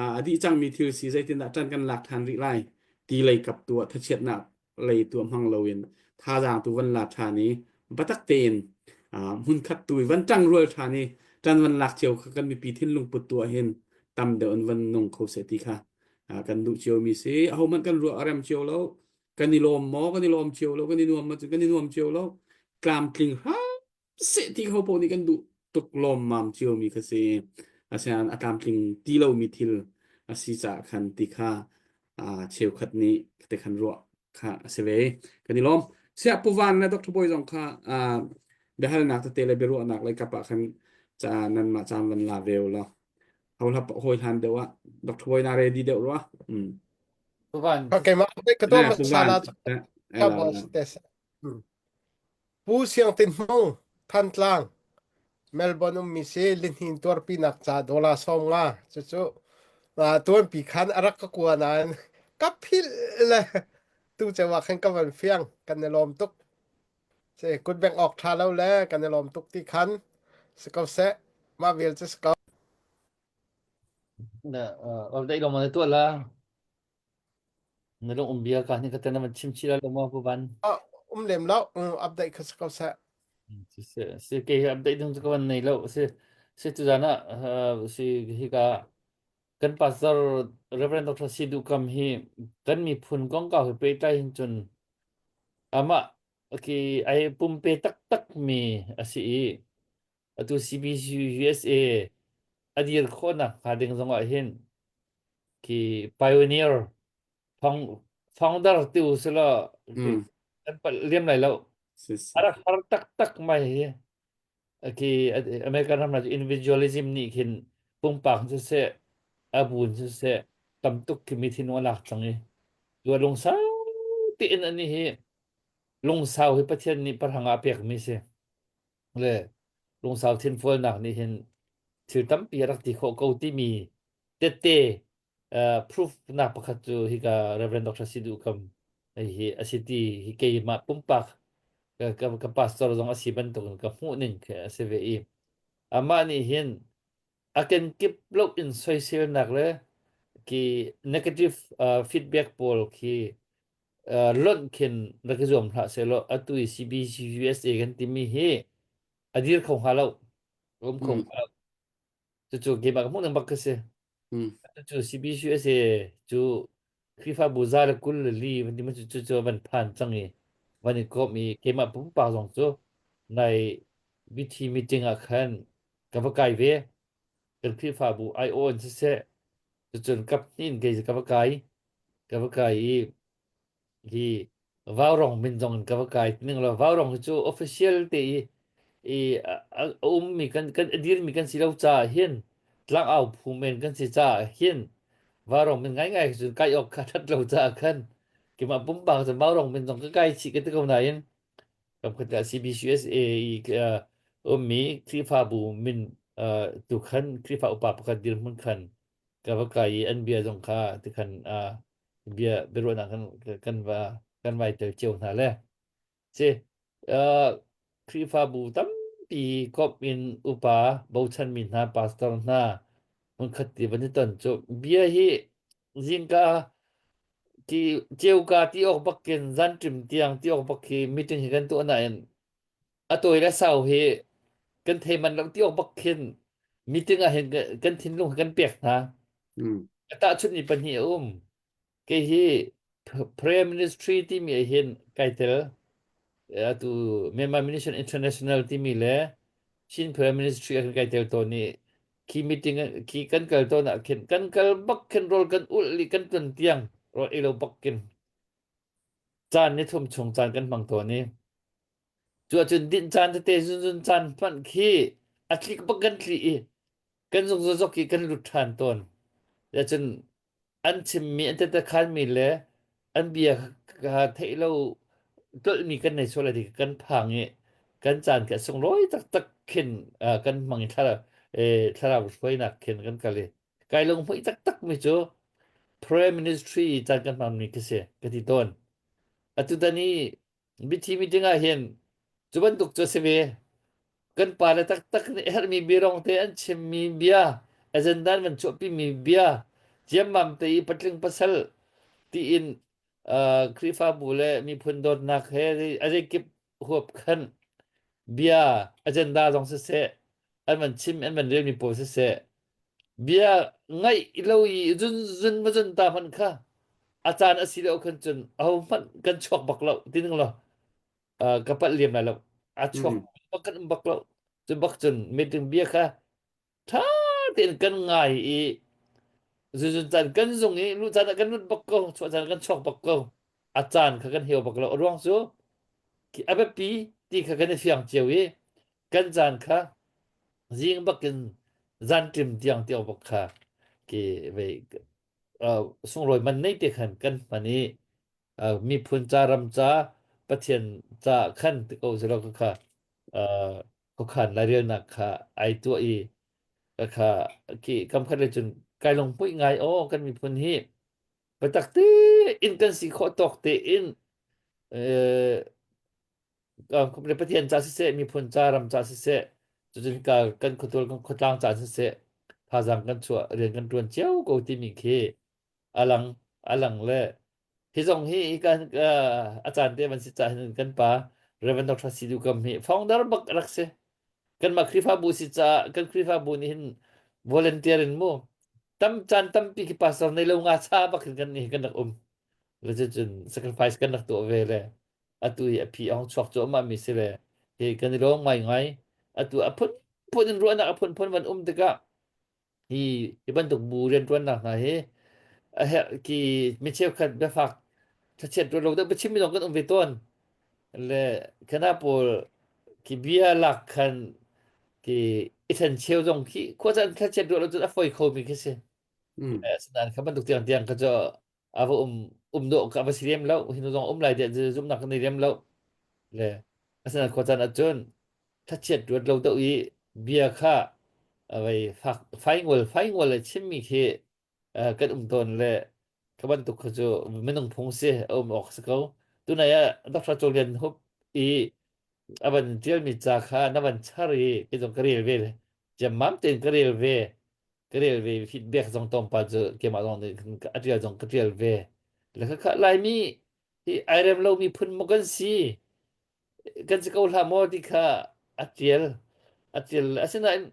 a dih cangmi thil si zeitindah ṭan kan lak ṭhan rih lai ti lei kap tu ah thachiatnak lei tu hmang loin thazaang tu van la ṭhan i biatak tein hmunkhat tu i van ṭang rual ṭhan i ṭan van lak cio kha kan mipi thinlung put tu ah hin tam deuh in van nung kho seh ti kha kan duh cio mi si ahohmanh kan ruah a rem cio lo kan i lawm maw kan i lawm cio lo kan i nuam maw kan i nuam cio lo tlamtling hram seh ti kho paoh nih kan duh tuk lawmmam ciomi kha si. Asinain a tlamtling ti lomi thil a si caah khan ti kha cheukhat nih te khan ruah kha a si ve. Kan i lawm. Siah Pu Van le Dr. Bawi zong kha biahalnak tete le biaruahnak lei kap ah khan ca nanmah caan van la ve u law. Hawi hlan deuh ah Dr. Bawi na ready deuh rua. Mm. Pu Van. Okay, ma ka to Pu Van. masala ka bo te Pu Siang Tin Hmung, Thantlang, Melbourne ummi si lihnin tuarpinak ca dollar 50 cucu tuanpi khan a rak ka kua nain ka philh le tu ceu ah khan ka van fiang kan i lawm tuk. Si kutbengh awk ṭha lo le kan i lawm tuk ti khan si ko seh. Mah vial cu si ko. Na uh, dai lo ma na tuah la. Na lung um bia ka ni ka tan man chim chi la lo ma pu van. Ah, um lem lo. Um, update kha si ko seh. Si si si ke hi update ding cu ka van nei lo si si tu zan ah si hi ka kan pastor Reverend Dr. Sidu Kam hi kan miphun kongkau he pehtlai hin cun amah ki ai pumpe taktak mi a si i atu CBC USA a dir khawhnak hnga ding zong ah hin khi pioneer founder ti u sila Mm. kan palh liam lai lo Si si. a rak har taktak mai hi khi American ram cu individualism nih khin pumpak siseh a bun siseh tam tuk khi mi thinlung a lak cang i tu lungsau tein ani hi lungsau hi Pathian nih parhang ah a pekmi si le lungsau thinfualnak nih hin thil tampi a rak ti khawh ko timi tette uh, proof nak pakhat cu hika Reverend Dr. Sidu Kam hi a si ti hi keimah pumpak ka, ka, ka pastor zong a si bantukin ka hmuh ning khi a si ve i amah nih hin a kenkip lo in soiselnak le ki negative uh, feedback pawl khi lonh khin rak i zuam hlah sehlaw atu i CBCUSA kan timi hi a dir kho hnga lo um kho hnga lo cucu keimah ka hmuh ning bak ka si cucu CBCUSA cu Khrihfabu za le 20 le li van ti ma cu cu van phan cang i van i kawm i keimah pumpak zong cu nai VT meeting ah khan ka va kai ve kan Khrihfabu IO in siseh cucun kap hnih in kei ka va kai ka va kai i hi vaurong min zong in ka va kai ning lo vaurong hi cu official te i i a ummi kan kan a dirmi kan si lo caah hin tlangau phu men kan si caah hin vaurong min ngaingai cun kai awk kha that lo caah khan keimah pumpak cun vaurong min zong ka kai chih ka ti ko nain kam khat ah CBCUSA i ummi Khrihfabu min Uh, tukhan Khrihfa upa pakhat dirhmun khan ka va kai i an bia zong kha tikhan uh, bia biaruahnak kan kan va kan vai tel cio hna le si uh, Khrihfabu tampi kop in upa bochanmi hna pastor hna hmunkhat ti van i ton cu bia hi zingka ti ceuka ti awk bakin zanṭim tiang ti awk bak hi meeting hi kan tuah nain a tawi le sau hi kan thei man lo ti awk bak khin meeting ah hin kan thinlung kan pek hna. Mm. A tahchunh mi pahnih a um. Kei hi Prayer Ministry timi ah hin kai tel. Atu Myanmar Mission International timi le Chin Prayer Ministry ah kan kai tel tawn i khi meeting khi kan kal tawn ah khin kan kal bak khin rawl kan ulh li kan tlun tiang rawl ei lo bak khin caan ni thum chung caan kan hmang tawn i cu ahcun dinh caan tete zunzun caan hmanh khi a tlik bak kan tli i kan zung zok i kan lut ṭhan tawn. Cun an chimmi an tetekhanmi le an bia kha theih lo tlolhmi kan nei sual ti kan phang i kan caan khi a sunglawi taktak khin kan hmang i thlarau thlarau hruainak khin kan kal i kai lunghmuih taktak mi cu prayer ministry caan kan hmangmi khi si ka ti tawn. Atu tan i Mithi meeting ah hin cu bantuk cu a si ve. Kan pale taktak nih herhmi biarong te an chimmi bia, agenda an van chuahpimi bia, ciammam te i patling pasal tiin uh, Khrihfabu le miphun dawtnak he a zeikip huap khan bia agenda zong siseh, an van chim an van relmi pawl siseh, bia ngaih lo i zun zun va zun ta hmanh kha a caan a si lo khan cun aho hmanh kan chuak bak lo ti ning law ka palh liam lai lo a chuak bak kan um bak lo cu bak cun meeting bia kha tha tein kan ngai i zunzun caan kan zung i lu caan ah kan lut bak ko chuah caan kan chuak bak ko a caan kha kan heu bak lo a ruang cu a biapi ti kha kan i fiang cio i kan caan kha zing bakin zanṭim tiang tiang bak kha ki vei sunglawi man nei te khan kan hman i miphun ca ram ca Pathian ca khan ti ko silo kha kha khuakhan lairelnak kha ai tuah i kha ki kam khat le cun kai lung hmuih ngai aw kan miphun hi biatak te in kan si khawh tawk te in Pathian ca siseh, miphun ca, ram ca siseh, cucun ka kan khuatul kan khuatlang ca siseh, thazaang kan chuah, rian kan ṭuan cio ko timi khi alang alang le hi zong hi kan a caan te van si ca hin kan pa Reverend Dr. Sidu Kam hi founder bak rak si. Kanmah Khrihfabu si caah kan Khrihfabu nih hin volunteer in mu tam caan tampi khi pastor nei lo nga cha bak hin kan ni kan rak um. Le cucun sacrifice kan rak tuah ve le atu hi a phi a hung chuak cuahmah mi si le hi kan i lawm ngaingai atu a phunphun in ruahnak a phunphun van um tikah hi hi bantuk bu rianṭuannak hna hi a herh ki mi cheukhat biafak thlachiat ruat lo deuh biachim mi zong kan um ve tawn le kana pawl ki bia lak khan ki i then cheu zong khi khua caan thlachiat ruat lo cun a foi kho mi khi si asinain kha bantuk tiang tiang kha cu a va um um dawh ka va si lem lo hinu zong um lai tiah zumnak kan nei lem lo le asinain khuacaan ahcun thlachiat ruat lo deuh i bia kha vei fak faingol faingol le chimmi khi kan um tawn le ka bantuk kha cu minung phung si a um awk si ko tunai ah Dr. Cho Lian Hup i a van tialmi ca kha na van char i kei zong ka rel ve ciammam tein ka rel ve ka rel ve feedback zong tlawmpal cu keimah zong nih a tial zong ka tial ve le khakha Laimi hi ai rem lomi phun maw kan si kan si ko hlah maw ti kha a tial a tial asinain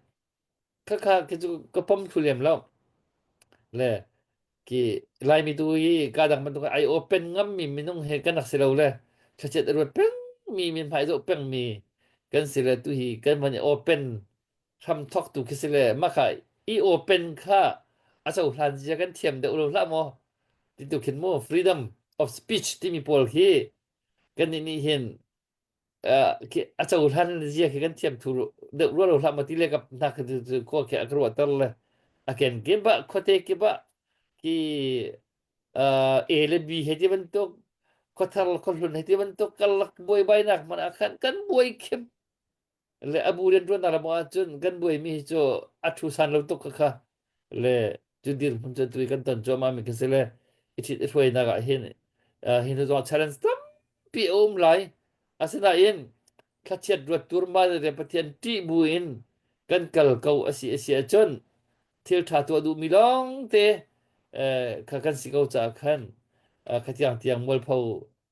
khakha khi cu ka pom thlu lem lo le ki Laimi tu hi ka dang bantuk ai open ngam mi minung he kan rak si lo le thlachiat a ruat peng mi min hmai zoh peng mi kan si le tu hi kan van i open hramthawk tu khi si le mah kha i open kha a cohlan zia kan thiam deuh lo hlah maw ti tu khin mu freedom of speech timi pawl khi kan nih nih hin a cohlan zia khi kan thiam thu deuh rua lo hlah maw ti le ka hna khi khua khi a ka ruahter le a ken kip ah khuate kip ah ki A le B he ti bantuk khuathar le khuahlun he ti bantuk karlak buaibainak hmanh ah khan kan buai khim. Le a bu rianṭuannak lam ahcun kan buaimi hi cu a thu san lo tuk kha le cu dirhmun cu tu kan ton cuahmah mi khi si le i ṭhit i hruainak ah hin hi hnu zong challenge tampi a um lai. Asinain thlachiat ruat turma le Pathian ṭih bu in kan kal ko a si a si ahcun thil ṭha tuah duhmi lawng te kha kan si ko caah khan kha tiang tiang mualpho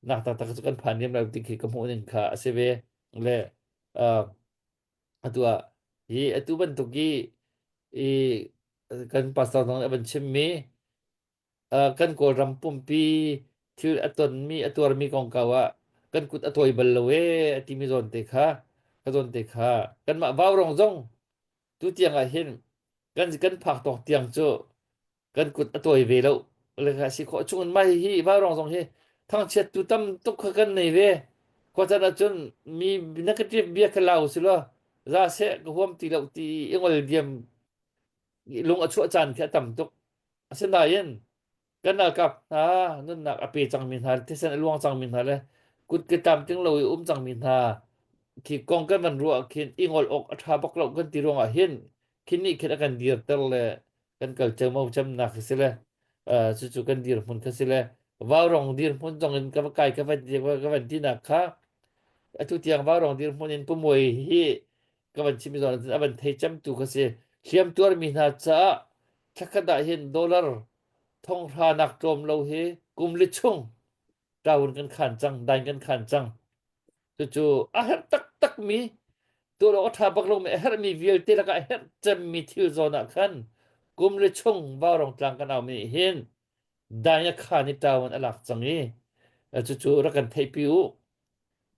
nak taktak cu kan phan lem lo ti khi ka hmuh ning kha a si ve. Le atu ah hi atu bantuk i i kan pastor zong nih a van chimmi kan Kawlram pumpi thil a tonmi a tuarmi kongkau ah kan kut a tawi bal lo ee a timi zawn te kha ka zawn te kha kanmah vaurong zong tu tiang ah hin kan kan phak tawk tiang cu kan kut a tawi ve lo le kha si khawh chung in mah hi vaurong zong hi thangchiat tu tam tuk kha kan nei ve khua caan ahcun mi negative bia kha lau si law za seh ka huam ti lo ti i ngol diam lung a chuah caan khi a tam tuk. Asinain kan ralkap hna nunnak a pe cangmi hna thisen a luang cangmi hna le kut ke tlamtling lo i um cangmi hna khi kong kan van ruah khin i ngol awk a ṭha bak lo kan ti ruangah hin khin nih khin a kan dirter le kan kal cemo cemnak khi si le cucu kan dirhmun kha si le vaurong dirhmun zong in ka va kai ka van ka van tinak kha atu tiang vaurong dirhmun in pumuai hi ka van chim zawn a van thei cemtu kha si hliam tuarmi hna caah thlakhat ah hin dollar thonghra nak tlawm lo hi kum li chung tawun kan khan cang dain kan khan cang cucu a herh taktak mi tuah a ṭha bak lomi a herhmi vialte lakah a herh cemmi thil zawn ah khan kum li chung vaurong tlang kan aumi hin dain a khan i tawun a lak cang i cucu rak kan theihpi u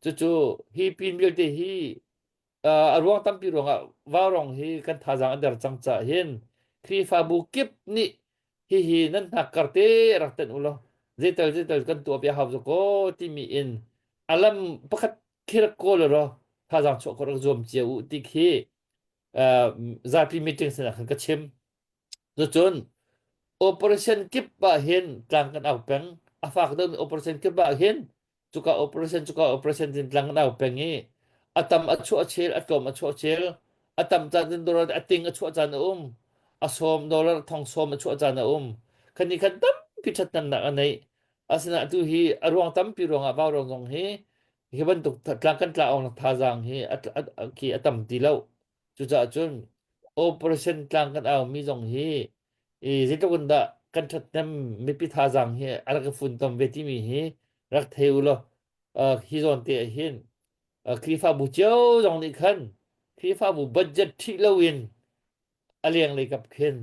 cucu hi pin vialte hi a ruang tampi ruangah vaurong hi kan thazaang a der cang caah hin Khrihfabu kip nih hihi nan hnakkar te rak tenh u law zeital zeital kan tuah bia hau ko timi in a lam pakhat khi rak kawl law thazaang chuah khawh rak zuam cio u ti khi zapi meeting sinah khan ka chim. Cucun operation kip ah hin tlang kan au peng. A fak deuhmi operation kip ah hin cuka operation cuka operation tin tlang kan au peng i a tam a chuah chel a tlawm a chuah chel a tam caan cun dollar a ting a chuah caan a um a sawm dollar thong sawm a chuah caan a um khan ni khan tampi ṭhathnemnak a nei asinain atu hi a ruang tampi ruangah vaurawng zong hi hi bantuk tlang kan tla awng thazaang hi a, a, a, khi a tam ti lo Cucaah cun operation tlang kan aumi zong hi i zeitluk in dah kan ṭhathnem mipi thazaang hi a rak i funtom ve timi hi rak thei u law uh, hi zawn te ah hin uh, Khrihfabu cio zong nih khan Khrihfabu budget ṭhih loin a lenglei kap khin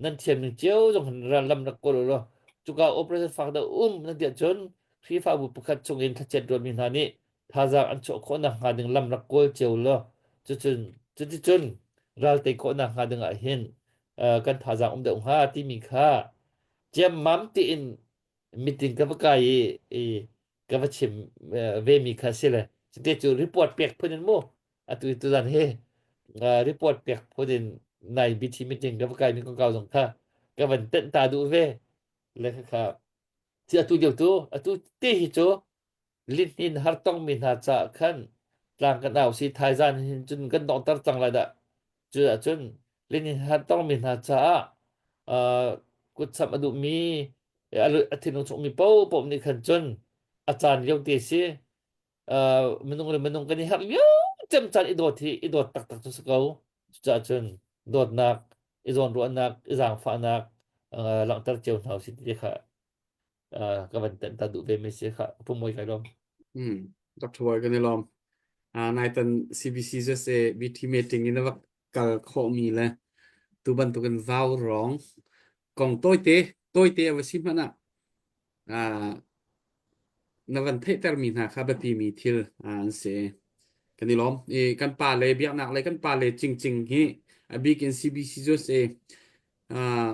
nan thiam ning cio zong hin lam rak kawl u law cuka operation fak dah um nan tiah cun Khrihfabu pakhat chungin thlachiat ruatmi hna nih thazaang an chuah khawh nakhnga ding lam rak kawl cio law cucun cuticun ral tei khawh nakhnga ding ah hin kan thazaang um deuh hnga timi kha ciammam tiin meeting ka va kai i ka va chim ve mi kha si le cute cu report pek phun in mu atu tuzan hi report pek phun in nai BT meeting ka va kai mi kongkau zong kha ka van tenh ta duh ve le kha kha ci atu lio tu atu te hi cu lihnin har tong mi hna ca khan tlang kan au si thaizan hin cun kan donghter cang lai dah cu ahcun lihnin har tong mi hna caah kutsamh a duhmi a thinlung chungmi paohpaoh nih khan cun a caan lio te si minung le minung kan i harh lio cem caan i dawt hi i dawt taktak cu si ko cucaah cun dawtnak i zawnruahnak i zaangfahnak langhter cio hna usih ti kha ka van tenh ta duh ve mi si kha pumoi kai lawm Hmm. Dr. Boy kan i lawm. Uh, naitan CBC USA BT meeting in va kal khawhmi le tu bantukin vau rong kong tawite tawite a va si hmanh ah uh, na van theihtermi hna kha biapimi thil uh, an si. Kan i lawm. I kan pa le biaknak le kan pa le cingcing hi a bik in CBC USA uh,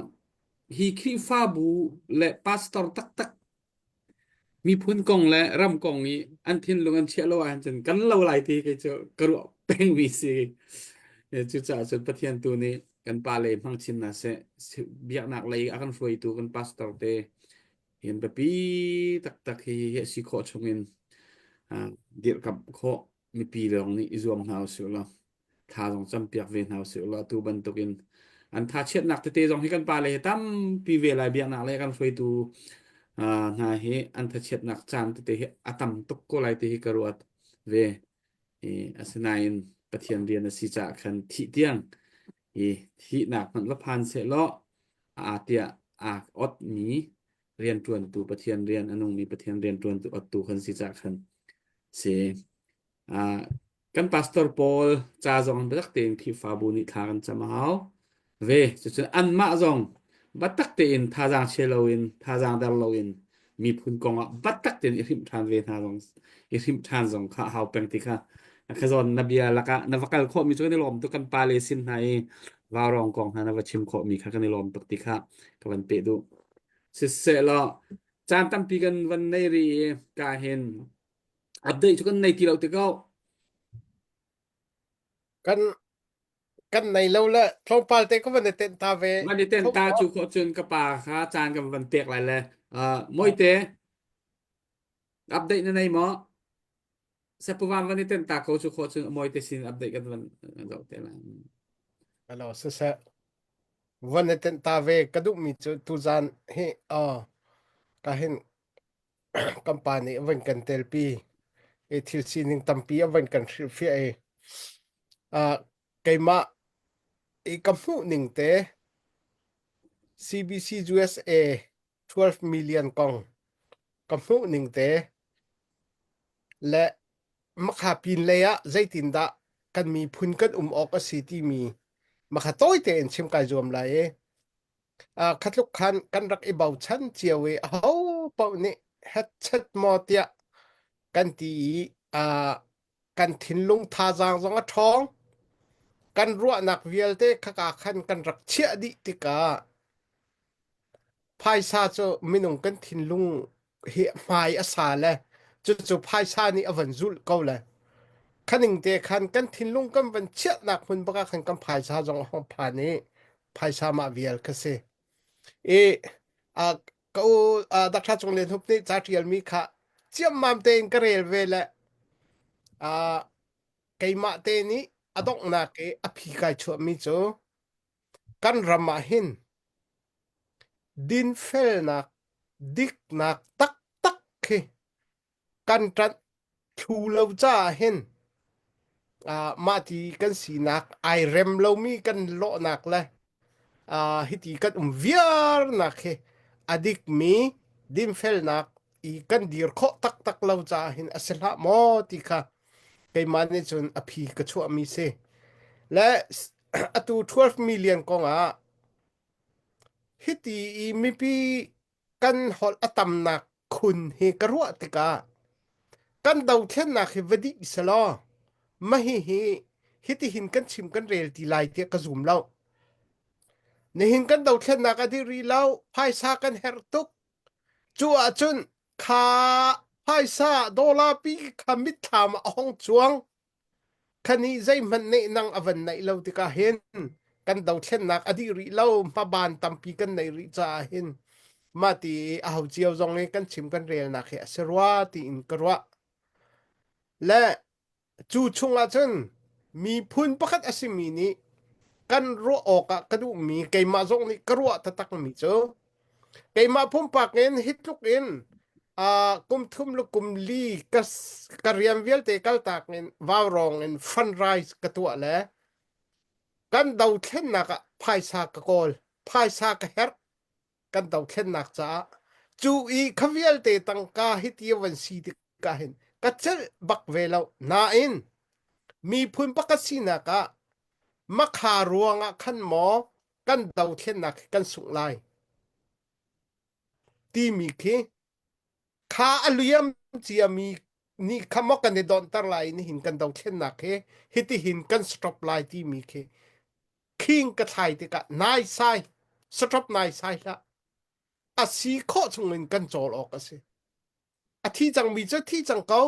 hi Khrihfabu le pastor taktak miphun kong le ram kong i an thinlung an chiah lo ahcun kan lo lai ti kei cu ka ruah pengmi si. Cucaah cun Pathian tu nih kan pa le hmang chin hna seh biaknak lei a kan hruaitu kan pastor te hin biapi taktak hi hi a si khawh chungin dirhkamh khawh mipi lawng nih i zuam hna usih law. Thla zong campiak ve hna usih law atu bantukin an thachiatnak tete zong hi kan pale hi tampi ve lai biaknak le kan hruaitu hna hi an thachiatnak caan tete hi a tam tuk ko lai ti hi ka ruat ve. I asinain Pathian rian a si caah khan thih tiang i thihnak hmanh va phan sehlaw aa tiah aa otmi rianṭuantu Pathian rian a nungmi Pathian rianṭuantu ottu kan si caah khan si. Uh, kan pastor pawl ca zong biatak tein Khrihfabu nih thla kan cam a hau ve. Cucun anmah zong biatak tein thazaang chia loin, thazaang der loin miphun kong ah biatak tein i hrimh ṭhan ve hna zong i hrimh ṭhan zong kha a hau peng ti kha kha zawn na bia lakah na va kal khawhmi cu kan i lawm tuk kan pale sin hna i vaurawng kong hna na va chim khawhmi kha kan i lawm tuk ti kha ka van peh duh. Siseh law caan tampi kan van nei rih i ka hin update cu kan nei ti lo ti ko. Kan kan nei lo le tlawmpal te ka van i tenh ta ve. Van i tenh ta cu khawh cun ka pa kha caan kan van pek lai le uh, Moite update na nei maw? Sepuvan van i tenh ta ko cu khawh cun Moite sin update kan van zoh te lai. Hello, siseh. Van i tenh ta ve ka duhmi cu tuzan hi uh, ka hin kan pa nih a van kan telpi i thil sining tampi a van kan hrilhfiah i uh, keimah i ka hmuh ning te CBC USA 12 million kong ka hmuh ning te le makha pin lei ah zeitindah kan miphun kan um awk a si timi makha tawi tein chim kai zuam lai i Khatluk khan kan rak i bochan cio i aho paoh nih hetchet maw tiah kan ti i kan thinlung thazaang zong a ṭhawng. Kan ruahnak vialte khaka khan kan rak chiah dih tikah phaisa cu minung kan thinlung hi hmai a sa le cucu phaisa nih a van zulh ko le khaning te khan kan thinlung kan van chiahnak hmun bak ah khan kan phaisa zong a hong phan i phaisa mah vial kha si i a ka u Dr. Cung Lian Hup nih ca ṭialmi kha ciammam tein ka rel ve le a keimah te nih a donghnak i a phi kai chuahmi cu kan ram ah hin Dinfelnak, diknak taktak khi kan ṭanh thlu lo caah hin uh, mahti kan sinak ai rem lomi kan lawhnak le uh, hiti kan um viarnak hi a dikmi dinfelnak i kan dir khawh taktak lo caah hin a si hlah maw ti kha keimah nih cun a phi ka chuahmi si. Le atu 12 million kong ah Hiti i mipi kan holh a tamnak khun hi ka ruah tikah kan dothlennak hi va dih selaw mahihi hitihin kan chim kan rel ti lai tiah ka zum lo. Nihin kan dothlennak a dih rih lo, phaisa kan herh tuk. Cu ahcun kha phaisa dollar pi kha mitthlam ah a hong cuang. Khanih zeihmanh nehnang a van neih lo tikah hin kan dothlennak a dih rih lo hmaban tampi kan neih rih caah hin mah ti i aho cio zong i kan chim kan relnak hi a si rua tiin ka ruah. Le cu chungah cun miphun pakhat a simi nih kan ruah awkah ka duhmi keimah zong nih ka ruah taktakmi cu Keimah pumpak in hi tluk in uh, kum thum le kum li ka, ka rian vialte kaltak in vaurawng in fundraise ka tuah le kan dothlennak ah phaisa ka kawl phaisa ka herh kan dothlennak caah cu i kha vialte tangka hi ti van si tikah hin ka celh bak ve lo nain miphun pakhat sinak ah makha ruangah khan maw kan dothlennak hi kan sungh lai timi khi kha a liam ciami nih kha maw kan i donhter lai nihin kan dothlennak hi hitihin kan stop lai timi khi khing ka thlai tikah nai sai stop nai sai hlah a si khawh chungin kan cawl awk a si a thi cangmi cu thi cang ko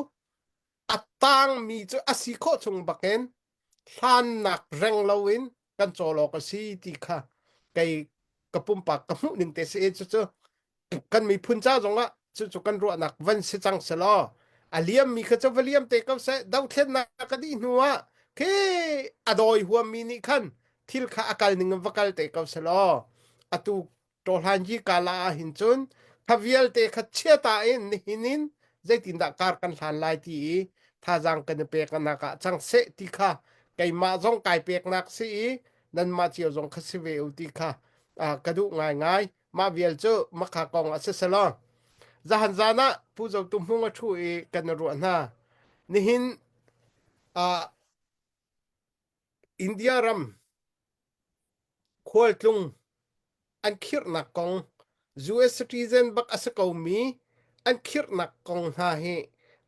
a tangmi cu a si khawh chung bakin hlannak reng loin kan cawl awk a si ti kha kei ka pumpak ka hmuh ning te si cucu kan miphun ca zongah cucu kan ruahnak van si cang selaw a liammi kha cu va liam te ko seh dothlennak a dih hnu ah. Khi a dawi huammi nih khan thil kha a kal ning in va kal te ko selaw atu ṭawhlan yi kala ah hin cun kha vialte kha chiata in nihin in zeitindah kar kan hlan lai ti i thazaang kan i peknak ah cang seh ti kha keimah zong kai peknak si i nanmah cio zong kha si ve u ti kha ka duh ngaingai. Mah vial cu makha kong a si selaw zahan zan ah Pu Zo Tu Hmung a ṭhu i kan i ruah hna. Nihin uh, India ram khualtlung an khirhnak kong US citizen bak a si komi an khirhnak kong hna hi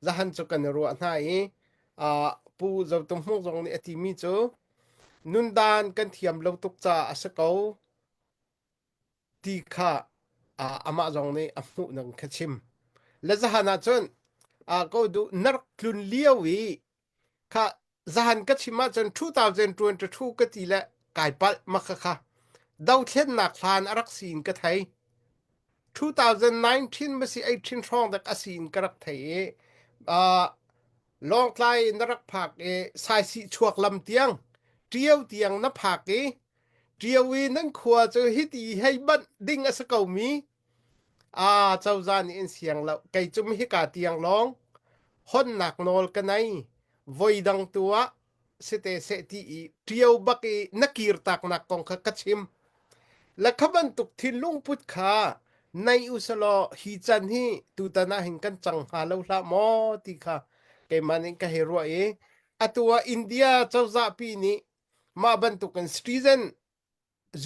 zahan cu kan i ruah hna i uh, Pu Zo Tum Hmung zong nih a timi cu nundan kan thiam lo tuk caah a si ko ti kha uh, amah zong nih a hmuh nang kha chim. Le zahan ah cun uh, ko duh na rak tlun lio i kha zahan ka chim ahcun 2022 ka ti le kai palh ma kha kha dothlennak hlan a rak si in ka thei 2019 ma si 18 hrawng dek a si in ka rak thei i uh, Lawngtlai na rak phak i Saisih chuak lam tiang Ṭio tiang na phak i Ṭio i nan khua cu hiti hei banh ding a si ko mi Aa cozah nih in siang lo. Kei cu hika tiang lawng honnak nawl ka nei. Voi dang tu ah site seh ti i ṭio bak i na kir taknak kong kha ka chim. La kha bantuk thinlung put kha nei usalaw hi can hi tutan ah hin kan cang hnga lo hlah maw ti kha keimah nih ka hei ruah i atu ah India cozah pi nih mah bantukin citizen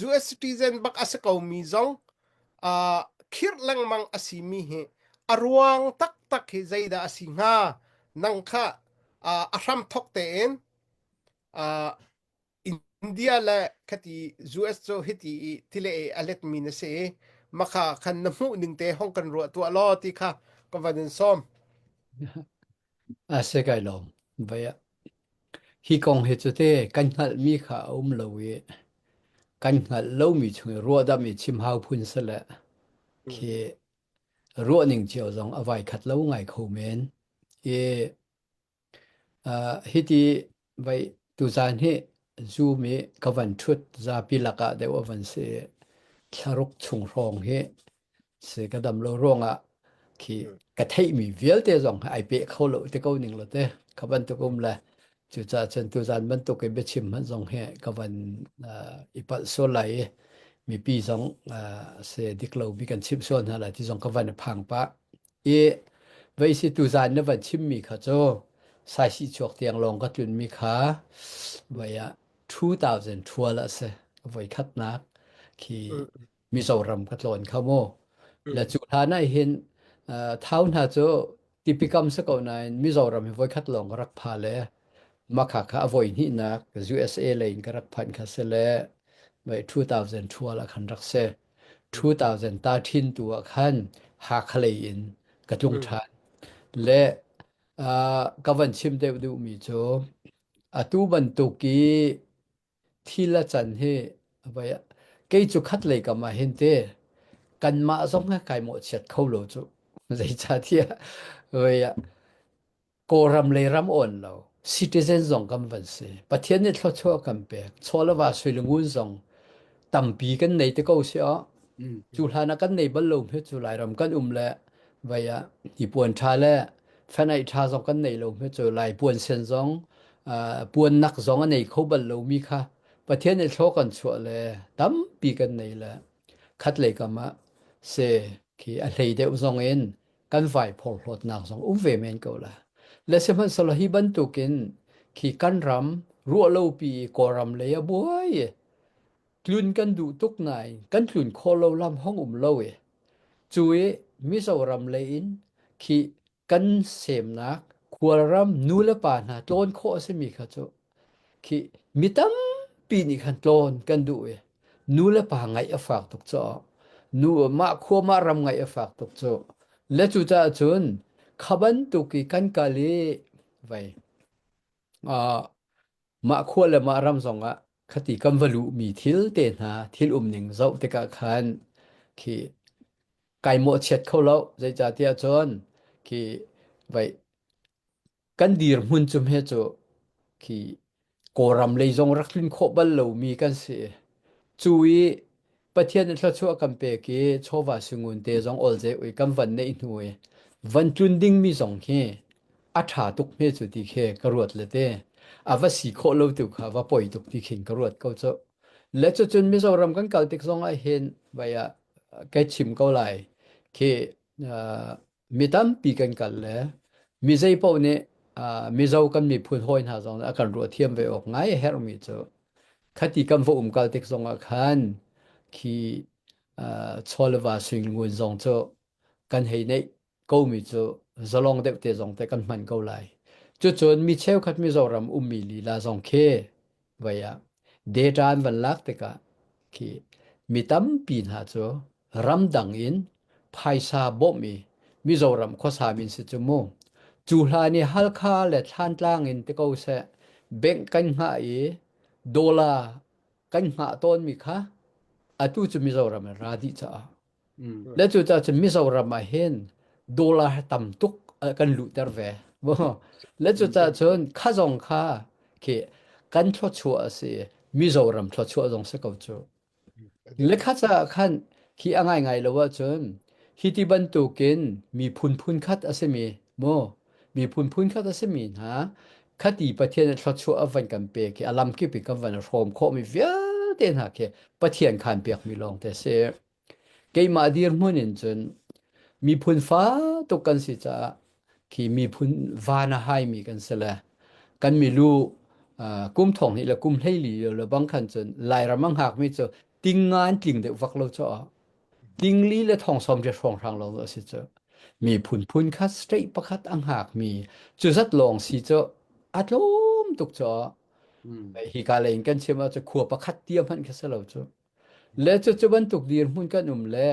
US citizen bak a si komi zong uh, khirh lengmang a simi hi a ruang taktak hi zeidah a si hnga nang kha uh, a hram thok tein uh, India le khati US cu hiti i tile i a letmi na si i makha khan na hmuh ning te hong kan ruah tuah law ti kha ka van in sawm. A se kai lawm. Vai Hi kong hi cu te kan hngalhmi kha a um lo i kan hngalh lomi chung i ruahdamh i chim hau phun si le khi ruahning cio zong a vai khat lo ngai kho men. I uh, hiti vai tuzaan hi Zoom i ka van ṭhut zapi lakah deuh a van si i thlaruk chung hrawng hi si ka dam lo ruangah khi ka theihmi vialte zong hi ai peh kho lo te ko ning lo te ka bantuk um le cucaah cun tuzan bantuk i biachim hmanh zong hi ka van uh, i palh sual lai i mipi zong uh, se dik lo mi kan chimh sual hna lai ti zong ka van i phang pah i vei si tuzan na van chimmi kha cu saisi chuak tiang lawng ka tlun mi kha vai ah 2012 a si voi khatnak khi Mizoram ka tlawn kha mu. Le cu hlan ah hin thau hna cu tipikam si ko nain Mizoram hi voikhat lawng ka rak pha le makha kha a voi hnihnak USA lei in ka rak phanh kha si le mei 2012 ah khan rak si. 2013 tu ah khan Hakha lei in ka tlung ṭhan. Le ka van chim deuh duhmi cu atu bantuk i Thil a can hi voi kei cu khat lei kam ah hin te kanmah zong hi kai mawhchiat kho lo cu. Zeicahtiah voi ah Kawlram lei ram awn lo citizen zong kan van si. Pathian nih thluachuah kan pek. Chaw le va sui le ngun zong tampi kan nei te ko si aw. Cu hlan ah kan nei bal lo hme cu Lairam kan um le vai ah hnipuan ṭha le fenaih ṭha zong kan nei lo hme cu Lai puan sen zong puan nak zong a nei kho bal lomi kha Pathian nih thlaw kan chuah le tampi kan nei le khat lei kam ah se khi a hlei deuh zong in kan vai phorhlawtnak zong um ve men ko la. Le sihmanhsehlaw hi bantukin khi kan ram ruahlopi Kawlram lei a buai tlun kan duh tuk nain kan tlun khawh lo lam hong um lo i cu i Mizoram lei in khi kan semnak khualram nu le pa hna tlawn khawh a simi kha cu khi mi tampi nih khan tlawn kan duh i nu le pa ngaih a fak tuk caw nu mah khua mah ram ngaih a fak tuk cu le cucaah cun kha bantuk i kan kal i vei uh, Mah khua le mah ram zongah khati kan va luhmi thil te hna, thil umning zoh tikah khan khi kai mawhchiat kho lo. Zeicahtiah cun khi vai kan dirhmun cu hme cu khi. Kawlram lei zong rak tlun khawh bal lomi kan si. Cu i Pathian nih thluachuah kan pek i chawva singun te zong olze ui kan van neih hnu i van tlun dingmi zong hi a ṭha tuk hme cu ti khi ka ruat le te. A va si khawh lo tu kha va poi tuk ti khin ka ruat ko cu. Le cucun Mizoram kan kal tik zong ah hin vai ah kai chim ko lai khi mi tampi kan kal le mi zei paoh nih Mizo kan miphun hawi hna zong nih a kan ruah thiam ve awk ngai a herhmi cu khati kan va um kal tik zong ah khan khi chawleva suingun zong cu kan hei neih komi cu zalong deuh te zong te kan hman ko lai. Cucun mi cheukhat Mizoram ummi lila zong khi vai ah data an van lak tikah khi mi tampi hna cu ramdang in phaisa bawmh i Mizoram khuasa min si cu mu. Cu hlan i Halkha le Thlantlang in ti ko seh bank kan hngah i dollar kan hngah tawnmi kha atu cu Mizoram in ra dih caah Le cucaah cun Mizoram ah hin dollar tam tuk kan luhter ve. Le cucaah cun kha zong kha khi kan thluachuah a si. Mizoram thluachuah zong si ko cu. Le kha caah khan khi a ngaingai lo ahcun hi ti bantukin miphun phun khat a simi mu miphun phun khat a simi hna khati Pathian nih thluachuah a van kan pek i a lamkip in kan van hrawm khawhmi vialte hna khi Pathian khan pekmi lawng te a si. Keimah dirhmun in cun miphun fa tuk kan si caah khi miphun van a haimi kan si le kan milu kum thong hnih le kum 14 lio le bang khan cun Lairam a hngakmi cu ting nga an tling deuh vak lo caah ting li le thong sawm riat hrawnghrang lawng a si cu miphun phun khat state pakhat a hngakmi cu zat lawng si cu a tlawm tuk caah hi ka lei in kan chim ahcun khua pakhat tia hmanh kha si lo cu Le cucu bantuk dirhmun kan um le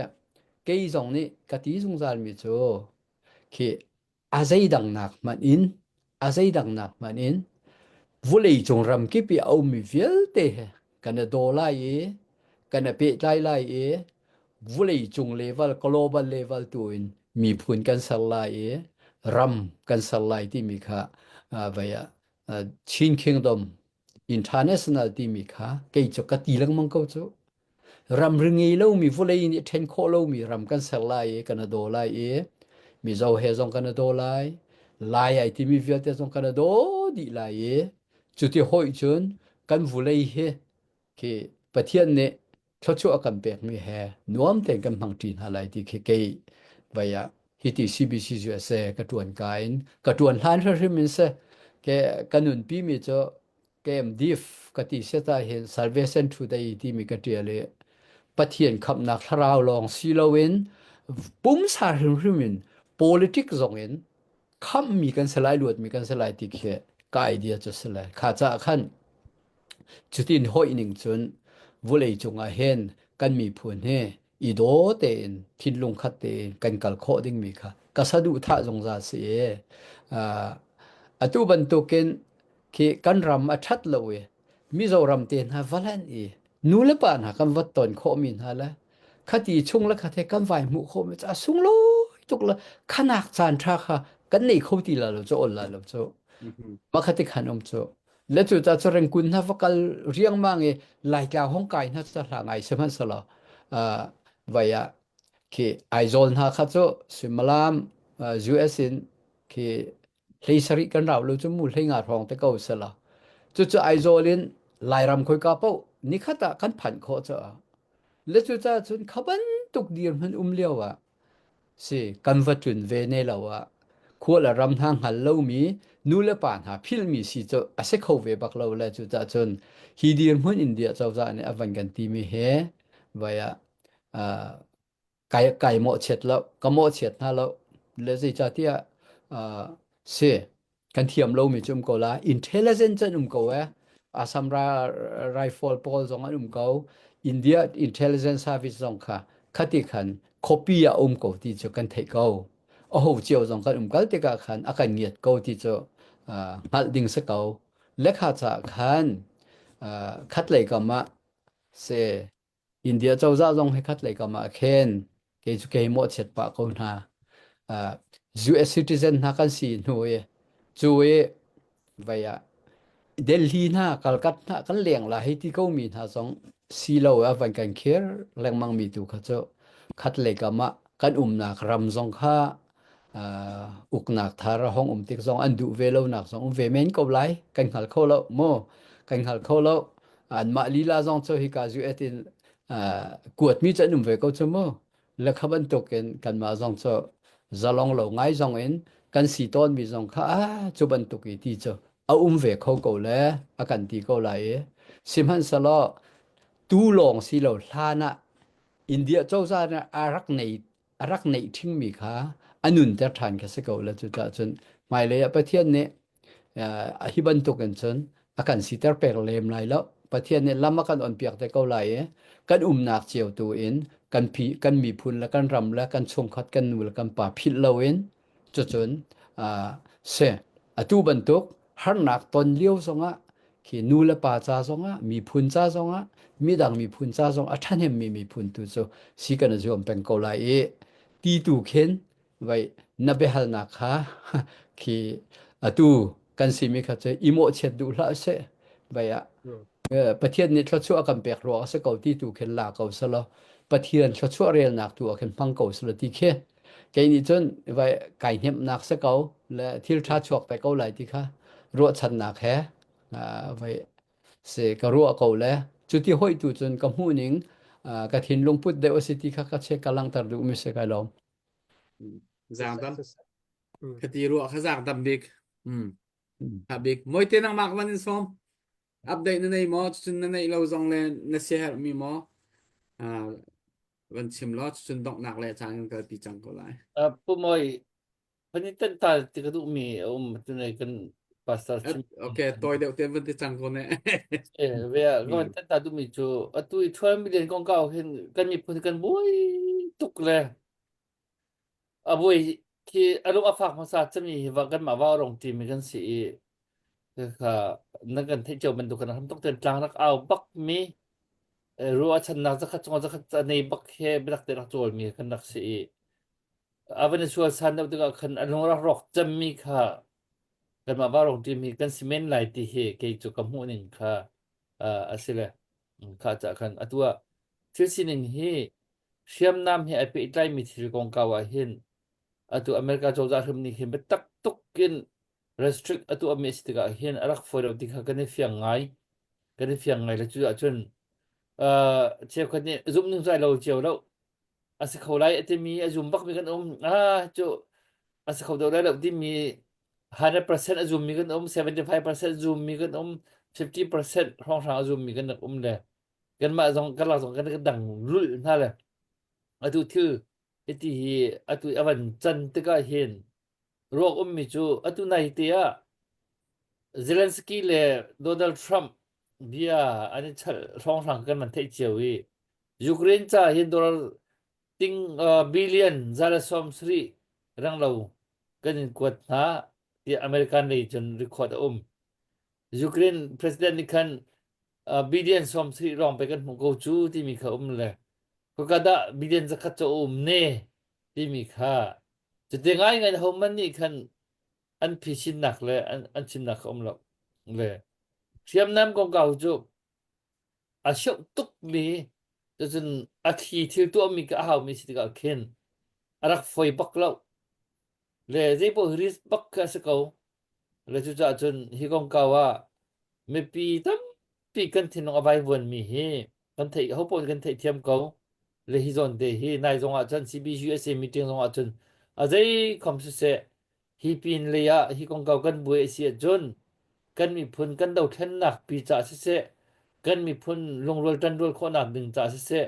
kei zong nih ka ti zungzalmi cu khi a zeidangnak hmanh in a zeidangnak hmanh in vawleicung ramkip i a ummi vialte he kan i daw lai i kan i pehtlai lai i vawleicung level global level tu in miphun kan ser lai i ram kan ser lai timi kha vei ah Chin Kingdom international timi kha kei cu ka ti lengmang ko cu. Ramri ngei lomi vawlei nih ṭhen khawh lomi ram kan ser lai i kan daw lai i Mizo he zong kan daw lai, Lai ai timi vialte zong kan daw dih lai i cuti hawih cun kan vulei hi khi Pathian nih thluachuah a kan pekmi he nuam tein kan hmangṭi hna lai ti khi kei vai ah hiti CBC USA ka ṭuan ka in ka ṭuan hlan hrimhrim in seh ke ka nunpi mi cu KMDF ka ti set ah hin Salvation Today timi ka ṭial i Pathian khamhnak thlarau lawng si loin pumsa hrimhrim in politic zong in khamhmi kan si lai luatmi kan si lai ti khi ka idea cu si lai kha caah khan cutin hoih ning cun vulei cungah hin kan miphun hi i daw tein thinlung khat tein kan kal khawh dingmi kha ka saduhthah zungzal si i atu bantukin khi kan ram a ṭhat lo i Mizoram te hna valan i nu le pa hna kan vat ton khawhmi hna le khati chung le khathe kan vai hmuh khawhmi cu a sunglawi tuk le khanak caan ṭha kha kan nei kho ti la lo cu ol la lo cu makhati khan um cu le cu ta cu rengkun hna va kal riangmang i laitlang hong kai hna cu hla ngai sihmanhsehlaw vai ah khi Aizawl hna kha cu suimilam US in khi hlei sarih kan rau lo cu mu hlei nga hrawng te ko sela cucu Aizawl in Lairam khoika paoh nikhat ah kan phanh khawh caah le cucaah cun kha bantuk dirhmun um lio ah si kan va tlun ve ne lo ah khua le ram hna hngal lomi nu le pa hna philhmi si cu a si kho ve bak lo le cucaah cun hi dirhmun India cozah nih a van kan timi he vai ah kai kai mawhchiat lo ka mawhchiat hna lo le zeicahtiah uh, si kan thiam lomi cu um ko la intelligence an um ko eh Assam ra rifle pawl zong an um ko India intelligence service zong kha khati khan copy a um ko ti cu kan theih ko a ho cio zong kan um kal tikah khan a kan ngiat ko ti cu hngalh ding si ko lekha cha khan khat lei kam ah se India cozah zong hi khat lei kam ah khin kei cu kei mawhchiat pah ko hna. Uh, US citizen hna kan si hnu i cu i vai ah. Delhi hna Kalkat hna kan leng la hei ti ko mi hna zong si lo a van kan khir lengmang mi tu kha cu khat lei kam ah kan umnak ram zong kha uh, uknak thar a hong um tik zong an duh ve lo nak zong um ve men ko lai kan hngal kho lo mu kan hngal kho lo anmah lila zong cu hika US in uh, kuat mi cu an um ve ko cu mu le kha bantukin kanmah zong cu zalong lo ngai zong in kan si tawnmi zong kha ah cu bantuk i ti cu a um ve kho ko le a kan ti ko lai i sihmanhsehlaw tu lawng si lo hlan ah India cozah nih a rak nei a rak neih ṭhingmi kha a nunter ṭhan kha si ko le cucaah cun hmailei ah Pathian nih hi bantukin cun a kan siter pek lem lai lo. Pathian nih lam a kan onpiak te ko lai i kan umnak cio tu in kan phi, kan miphun le kan ram le kan chungkhat kan nu le kan pa philh loin cucun uh, si atu bantuk harnak ton lio zongah khi nu le pa ca zongah miphun ca zongah midang miphun ca zong a ṭhahnemmi miphun tu cu si kan i zuam peng ko lai i ti tu khin vai na biahalnak kha khi atu kan simi kha cu i mawhchiat duh hlah seh vai ah Pathian nih thluachuah a kan pek ruang a si ko ti tu khin la ko selaw Pathian thluachuah relnak tu ah khin hmang ko selaw ti khi kei nih cun vai kai hnemhnak si ko le thil ṭha chuak te ko lai ti kha ruahchannak he vai si ka ruah ko le cuti hoih tu cun ka hmuh ning ka thinlung put deuh a si ti kha ka che ka langhter duh mi si kai lawm. Zaang dam. Khati ruah kha zaang dam bik. Hmm. Tha bik. Moite nangmah ka van in sawm. Update na nei maw? Cun na neih lo zong le na siaherh mi maw? Uh, van chim law cun donghnak le caan kan kalpi cang ko lai. Uh, Pu Moi, Panitan ta ti ka duh mi a um tunai kan pastor chim. Okay, toi deuh te van ti cang ko ne. Eh, ve ka van tan ta duh mi cu atu i 12 million kong kau hin kan miphun kan buai tuk le a buai khi a lung a fak hmasa cami hi va kan mah vau rong team kan si i kha nan kan theih cio bantuk kan ham tuk ten tlang rak au bak mi ruah channak zakhat chung zakhat a nei bak he biak te rak cawl mi kan rak si i a van i sual san deuh tikah khan a lung rak rawk cemmi kha kanmah vaurawng team hi kan si men lai ti hi kei cu ka hmuh ning kha a si le kha cah khan atu ah thil sining hi hriamnam he ai pehtlaimi thil kongkau ah hin atu America cozah hrim nih hin biatak tuk in restrict atu ami a si tikah hin a rak fawi lo ti kha kan i fiang ngai kan i fiang ngai le cu ahcun uh, cheukhat nih zumh ning zai lo cio lo a si kho lai a timi a zum bakmi kan um ah cu a si kho deuh lai lo timi 100% a zummi kan um 75% zummi kan um 50% hrawnghrang a zummi kan rak um le kanmah zong kan lak zong kan kan dang lulh hna le atu thil hiti hi atu a van can tikah hin ruak ummi cu atu nai te ah Zelensky le Donald Trump bia an i chalh hrawnghrang kan man theih cio i Ukraine ca hin dollar ting uh, billion 170 ranglo kan in kuat hna tiah American lei cun record a um. Ukraine president nih khan uh, billion 70 lawng pe kan hmuh ko cu timi kha um le khaka dah billion zakhat cu um ne timi kha cuti ngai ngai ho man nih khan an phisinnak le an, an chimnak kha um lo le hriamnam kongkau cu a sioh tukmi cucun a thli thil tuahmi ka a haumi si tikah khin a rak foi bak lo le zeipaoh hi risk bak kha a si ko le cucaah cun hi kongkau ah mipi tampi kan thinlung a vaivuanmi hi kan theih ho paoh kan theihthiam ko le hi zawn te hi nai zong ah cun CBUSA meeting zong ah cun a zei khom siseh Hi pin lei ah hi kongkau kan buai a si ahcun kan miphun kan dothlennak pi caah siseh, kan miphun lungrual ṭanrual khawhnak ding caah siseh,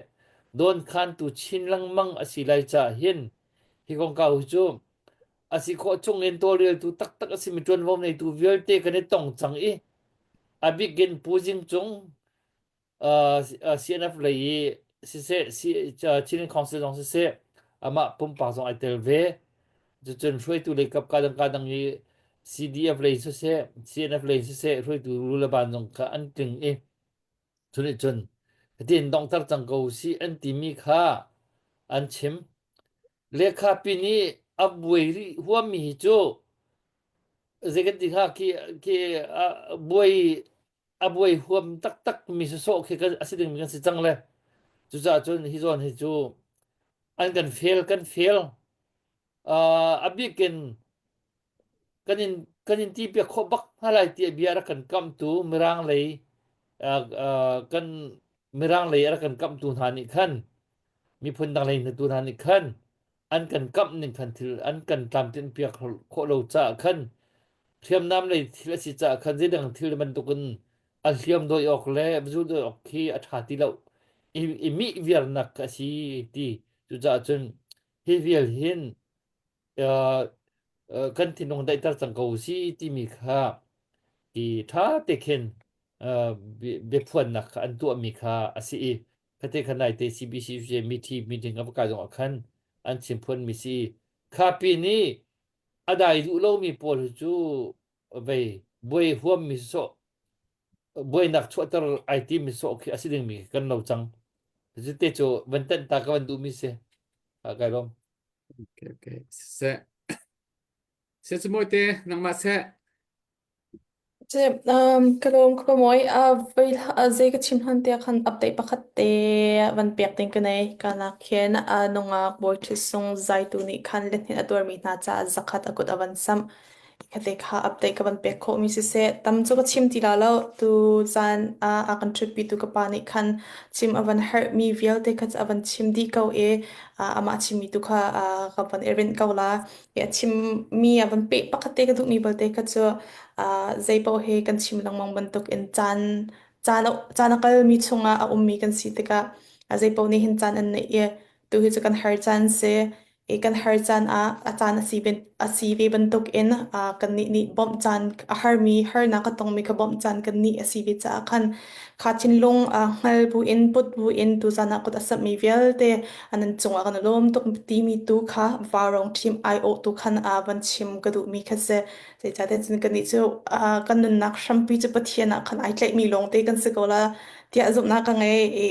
dawnkhantu chin lengmang a si lai caah hin hi kongkau hi cu a si khawh chung in tawlreltu taktak a simi ṭuanvo neitu vialte kan i tong cang i a bik in Pu Zing Cung CNF lei i siseh Chin Council zong siseh amah pumpak zong ai tel ve cucun hruaitu lei kap ka dang ka dang i CDF lei siseh CNF lei siseh hruaitu rulaban zong kha an tling i cun cun tin dongter cang ko si an timi kha an chim lekha pin i a buai rih huammi hi cu. Zei kan ti hnga khi khi buai a buai huam taktak mi sawsawh khi kan a si dingmi kan si cang le cucaah cun hi zawn hi cu an kan fail kan fail a bik in kan in kan in ti piak khawh bak hna lai tiah bia rak kan kamtu mirang lei kan mirang lei a rak kan kamtu hna nih khan miphun dang lei tu hna nih khan an kan kamh ning khan thil an kan tlamtlinh piak khawh lo caah khan hriamnam lei thil a si caah khan zeidang thil bantukin a hliam dawi awk le zu dawi awk khi a ṭha ti lo i, i mih viarnak a si ti cucaah cun hi vial hin uh, uh, kan thinlung daihter cang ko si timi kha i ṭha te khin uh, biaphuannak kha an tuahmi kha a si i Khate khan nai te CBC mithi meeting a va kai zong ah khan an chimphuan mi si. Kha pin i a dai duh lomi pawl hi cu vei buai huam mi sawh buainak chuahter ai tim mi sawh khi a si ding mi kan lo cang. Te cu van tenh ta ka van duh mi si. Kai lawm. Okay, okay. Seh. Seh cu mawi te nangmah seh. Ka lawm ka mawi. Zei ka chim hlan tiah khan update pakhat te van pek ding ka nei. Kanak khin nungak bawi ṭhit-sung zaitu nih khan lihnin a tuarmi hna caah zakhat a kut a van samh. Khate kha update ka van pek khawhmi siseh, tam cu ka chim ti la lo. Tu zan ah a kan ṭhutpitu ka pa nih khan chim a van herhmi vialte kha a van chim dih ko i amah chimmi tu kha ka van i rinh ko la. A chimmi a van peh pakhat te ka duhmi belte kha cu zei paoh hi kan chim lengmang bantuk in caan caan a caan a kalmi chungah a ummi kan si tikah zei paoh nih hin caan an neih i tu hi cu kan har caan si i kan har caan ah a caan a si a si ve bantuk in kannih nih bawmh caan a harmi harnak a tongmi kha bawmh caan kannih a si ve caah khan kha thinlung hngal buin put buin tuzan ah kut a samhmi vialte nan cungah kan i lawm tuk timi tu kha vaurawng ṭhim aiawh tu khan van chim ka duhmi kha si. Zeicahtiah cun kannih cu kan nunnak hrampi cu Pathian ah khan ai tlaihmi lawngte kan si ko la tiah zumhnak ka ngei i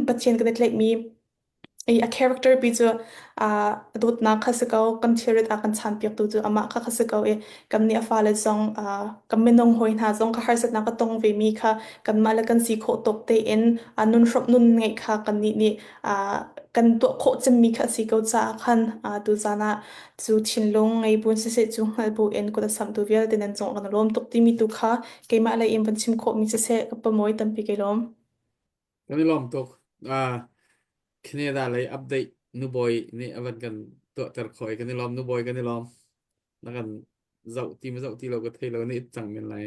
Pathian kan i tlaihmi i a character pi cu a dawtnak kha si ko kan thilrit a kan chanpiaktu cu amah kha kha si ko i kannih a fale zong kan minung hawi hna zong kha harsatnak a tong vemi kha kanmah le kan si khawh tawk tein nun hrawmh nun ngeih kha kannih nih kan tuah khawh cemmi kha a si ko caah khan tuzan ah cu thinlung ngei buin siseh cu hngalh buin kut a samhtu vialte nan cung kan lawm tuk timi tu kha keimah lei in van chim khawhmi siseh ka pamoy tampi kai lawm. Kan i lawm tuk. Uh, Canada lei update nubawi nih a van kan tuahter khawh i kan i lawm nubawi kan i lawm. Na kan zoh ti ma zoh ti lo ka thei lo na it cang men lai.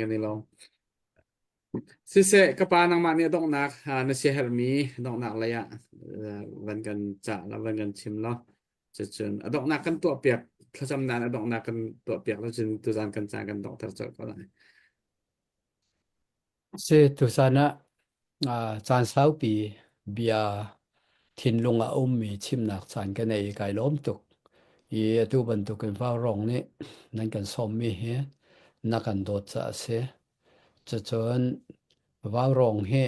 Kan i lawm. Siseh, ka pa nangmah nih a donghnak na siaherhmi donghnak lei ah van kan cah la, van kan chim law. Cucun a donghnak kan tuahpiak, thlacamnak a donghnak kan tuahpiak lo cun tuzan kan caan kan donghter colh ko lai. Si tuzan ah caan saupi bia thinlung ah a ummi chimnak caan ka nei i kai lawm tuk. I atu bantukin vaurawng nih nan kan sawmmi hi na kan dawt caah a si. Cucun vaurawng hi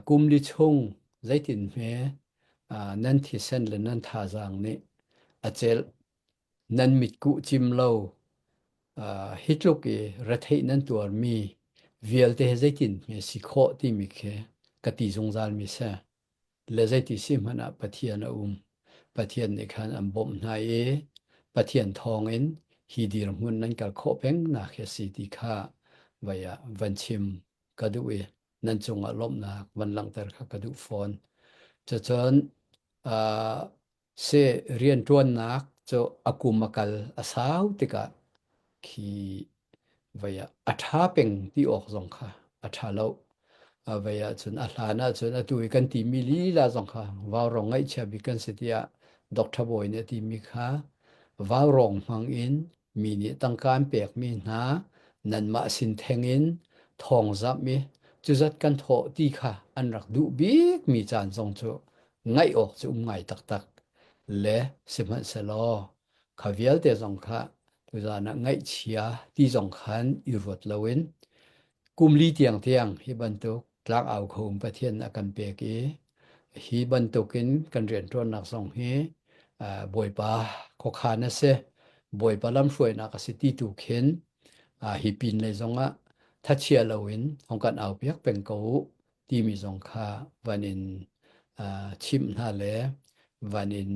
kum li chung zeitin hme nan thisen le nan thazaang nih a celh nan mitkuh cim lo hi tluk i retheih nan tuarmi vialte hi zeitin hme si khawh timi khi ka ti zungzalmi si. Le zeiti si hmanh ah Pathian a um. Pathian nih khan an bawmh hna i Pathian thawngin hi dirhmun nan kal khawh peng nak hi a si ti kha vai ah van chim ka duh i nan cungah lawmhnak van langhter kha ka duh fawn. Cucun uh, Si rianṭuannak cu a kum a kal a sau tikah khi vei ah a ṭha peng ti awk zong kha a ṭha lo. A vei ahcun a hlan ahcun atu i kan timi lila zong kha vaurawng ngaihchia bik kan si tiah Doctor Bawi nih a timi kha vaurawng hmang in mi nih tangka an pekmi hna nanmah sin theng in thawngzamh i cuzat kan thawh ti kha an rak duh bikmi caan zong cu ngaih awk cu um ngai taktak le sihmanhsehlaw kha vialte zong kha tuzan ah ngaihchia ti zong khan i ruat loin kum li tiang tiang hi bantuk tlangau kho um Pathian a kan pek i hi bantukin kan rianṭuannak zong hi Bawipa khuakhan a si. Bawipa lamhruainak a si ti tu khin hi pin lei zongah thachia loin hong kan au piak peng ko u timi zong kha van in chimh hna le van in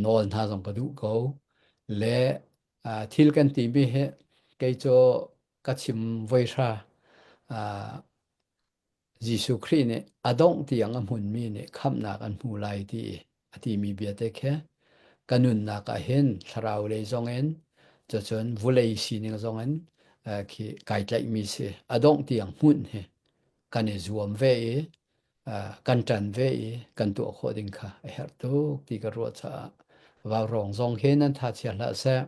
nawl hna zong ka duh ko. Le thil kan timi hi kei cu ka chim voi hra Jesuh Khrih nih a dongh tiang a hmunmi nih khamhnak an hmu lai ti a timi bia te khi ka nunnak ah hin thlarau lei zong in cucun vulei sining zong in khi kai tlaihmi si. A dongh tiang hmunh hi kan i zuam ve i kan ṭan ve i kan tuah khawh ding kha a herh tuk ti ka ruah caah vaurawng zong hi nan tha chia hlah seh.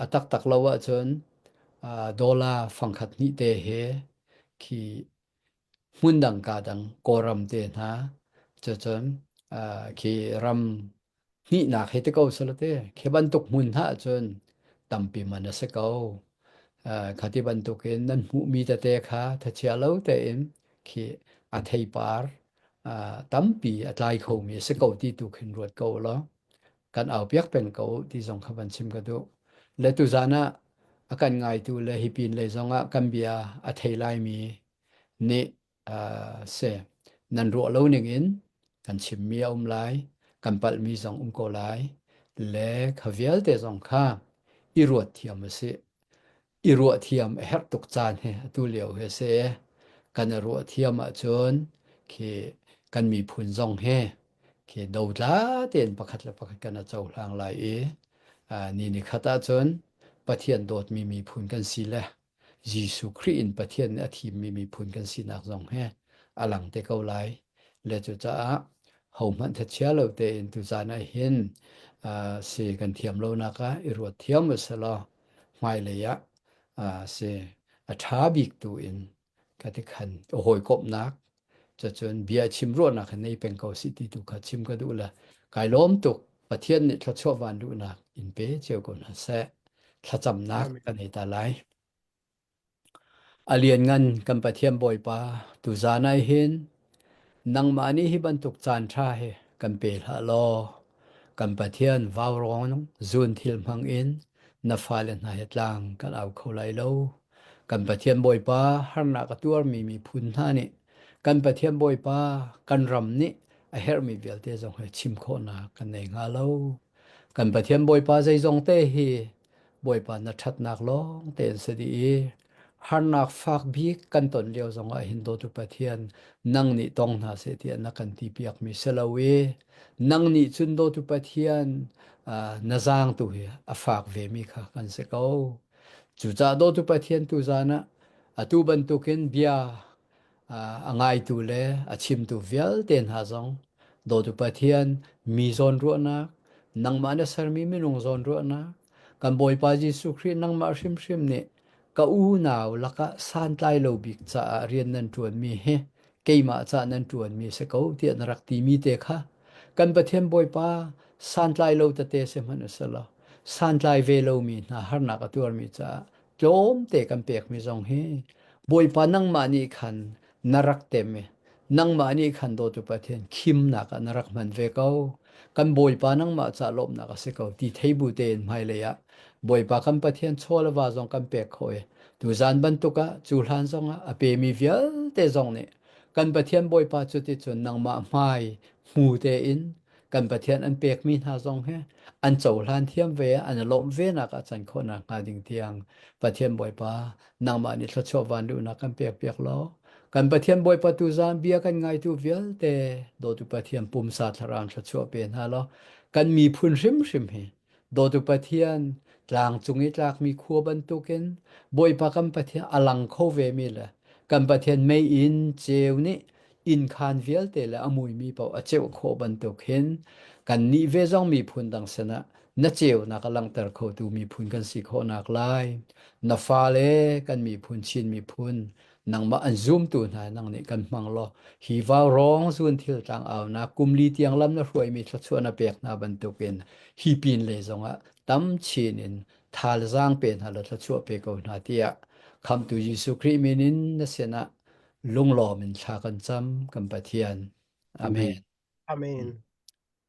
A taktak lo ahcun dollar fangkhat hnih te he khi hmundang ka dang Kawlram te hna cucun khi ram hnihnak he te ko salate khi bantuk hmun hna ahcun tampi man a si ko. Khati bantukin nan hmuhmi tete kha thachia lo tein khi a theipar tampi a tlai khomi a si ko ti tu khin ruat ko law kan au piak peng ko ti zong kha van chim ka duh. Le tuzan ah a kan ngaitu le hi pin lei zong ah kan bia a thei laimi nih uh, se nan ruah lo ning in kan chimmi a um lai, kan palhmi zong um ko lai le kha vialte zong kha i ruat thiam a si. I ruah thiam a herh tuk caan hi atu lio hi a si. Kan i ruah thiam ahcun khi kan miphun zong hi khi dotla tein pakhat le pakhat kan i cohlang lai i ni ni khat ahcun Pathian dawtmi miphun kan si le Jesuh Khrih in Pathian nih a thimmi miphun kan sinak zong hi a lang te ko lai. Le cucaah hohmanh thachia lo tein tuzaan ah hin si kan thiam lonak ah i ruat thiam u selaw hmailei ah si a ṭha bik tu in ka ti khan hawikomhnak cucun bia chim ruahnak hi nei peng ko si ti tu kha chim ka duh le kai lawm tuk Pathian nih thluachuah van duhnak in pe cio ko hna seh thlacamnak kan ei ta lai A lianngan kan Pathian Bawipa, tuzaan ah hin nangmah nih hi bantuk caan ṭha hi kan pe hlah law kan Pathian vaurawng zun thil hmang in na fale hna he tlang kan au kho lai lo. Kan Pathian Bawipa, harnak a tuarmi miphun hna nih kan Pathian Bawipa, kan ram nih a herhmi vialte zong hi chim khawhnak kan nei hnga lo. Kan Pathian Bawipa zeizong te hi Bawipa na ṭhatnak lawng tein si dih i harnak fak bik kan ton lio zongah hin dawtu Pathian nang nih tong hna seh tiah na kan ti piakmi si lo i nang nih cun dawtu Pathian na zaang tu hi a fak vemi kha kan si ko. Cucaah dawtu Pathian tu zan ah atu bantukin bia a ngaitu le a chimtu vialte hna zong dawtu Pathian mi zawnruahnak nangmah na sermi minung zawnruahnak kan Bawipa Jesuh Khrih nangmah hrimhrim nih ka unau lakah santlai lo bik caah rian nan ṭuanmi hi keimah caah nan ṭuanmi si ko tiah na rak timi te kha kan Pathian Bawipa santlai lo tete si hmanh u selaw santlai ve lomi hna harnak a tuarmi caah tlawmte kan pekmi zong hi Bawipa nangmah nih khan na rak tem i nangmah nih khan dawtu Pathian khimnak ah na rak hman ve ko. Kan Bawipa nangmah ca lawmhnak a si ko ti thei bu tein hmailei ah Bawipa kan Pathian chaw le va zong kan pek khawh i tuzan bantuk ah cu hlan zong ah a pemi vialte zong nih kan Pathian Bawipa cuticun nangmah hmai hmu tein kan Pathian an pekmi hna zong hi an cohlan thiam ve an i lawmh ve nak ah can khawhnak hnga ding tiang Pathian Bawipa nangmah nih thluachuah van luhnak kan pek piak law kan Pathian Bawipa tu zan bia kan ngaitu vialte dawtu Pathian pumsa thlarau thluachuah pe hna law kan miphun hrimhrim hi Dawtu Pathian tlang cung i tlakmi khua bantukin Bawipa kan Pathian a lang kho vemi le kan Pathian meiinn ceu nih innkhaan vialte le a muimi paoh a ceuh khawh bantuk hin kannih ve zong miphun dang sinah na ceunak a langhter khotu miphun kan si khawhnak lai. Na fale kan miphun Chin miphun nangmah an zumtu hna nang nih kan hmang law hi vaurawng zun thil tlang aunak kumli tiang lam na hruaimi thluachuah na pek hna bantukin hi pin le zongah tam chin in tha le zaang pe hna la thluachuah pe ko hna tiah khamtu Jesuh Khrih min in na sinah lunglawm in thla kan cam kan Pathian amen Amen.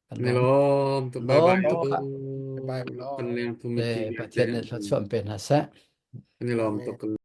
Kan Ni lawm. lawm tuk. Bye Lawm bye. tuk. Bye bye. Kan leng thumi Pathian nih thluachuah pe hna seh. Kan i lawm tuk.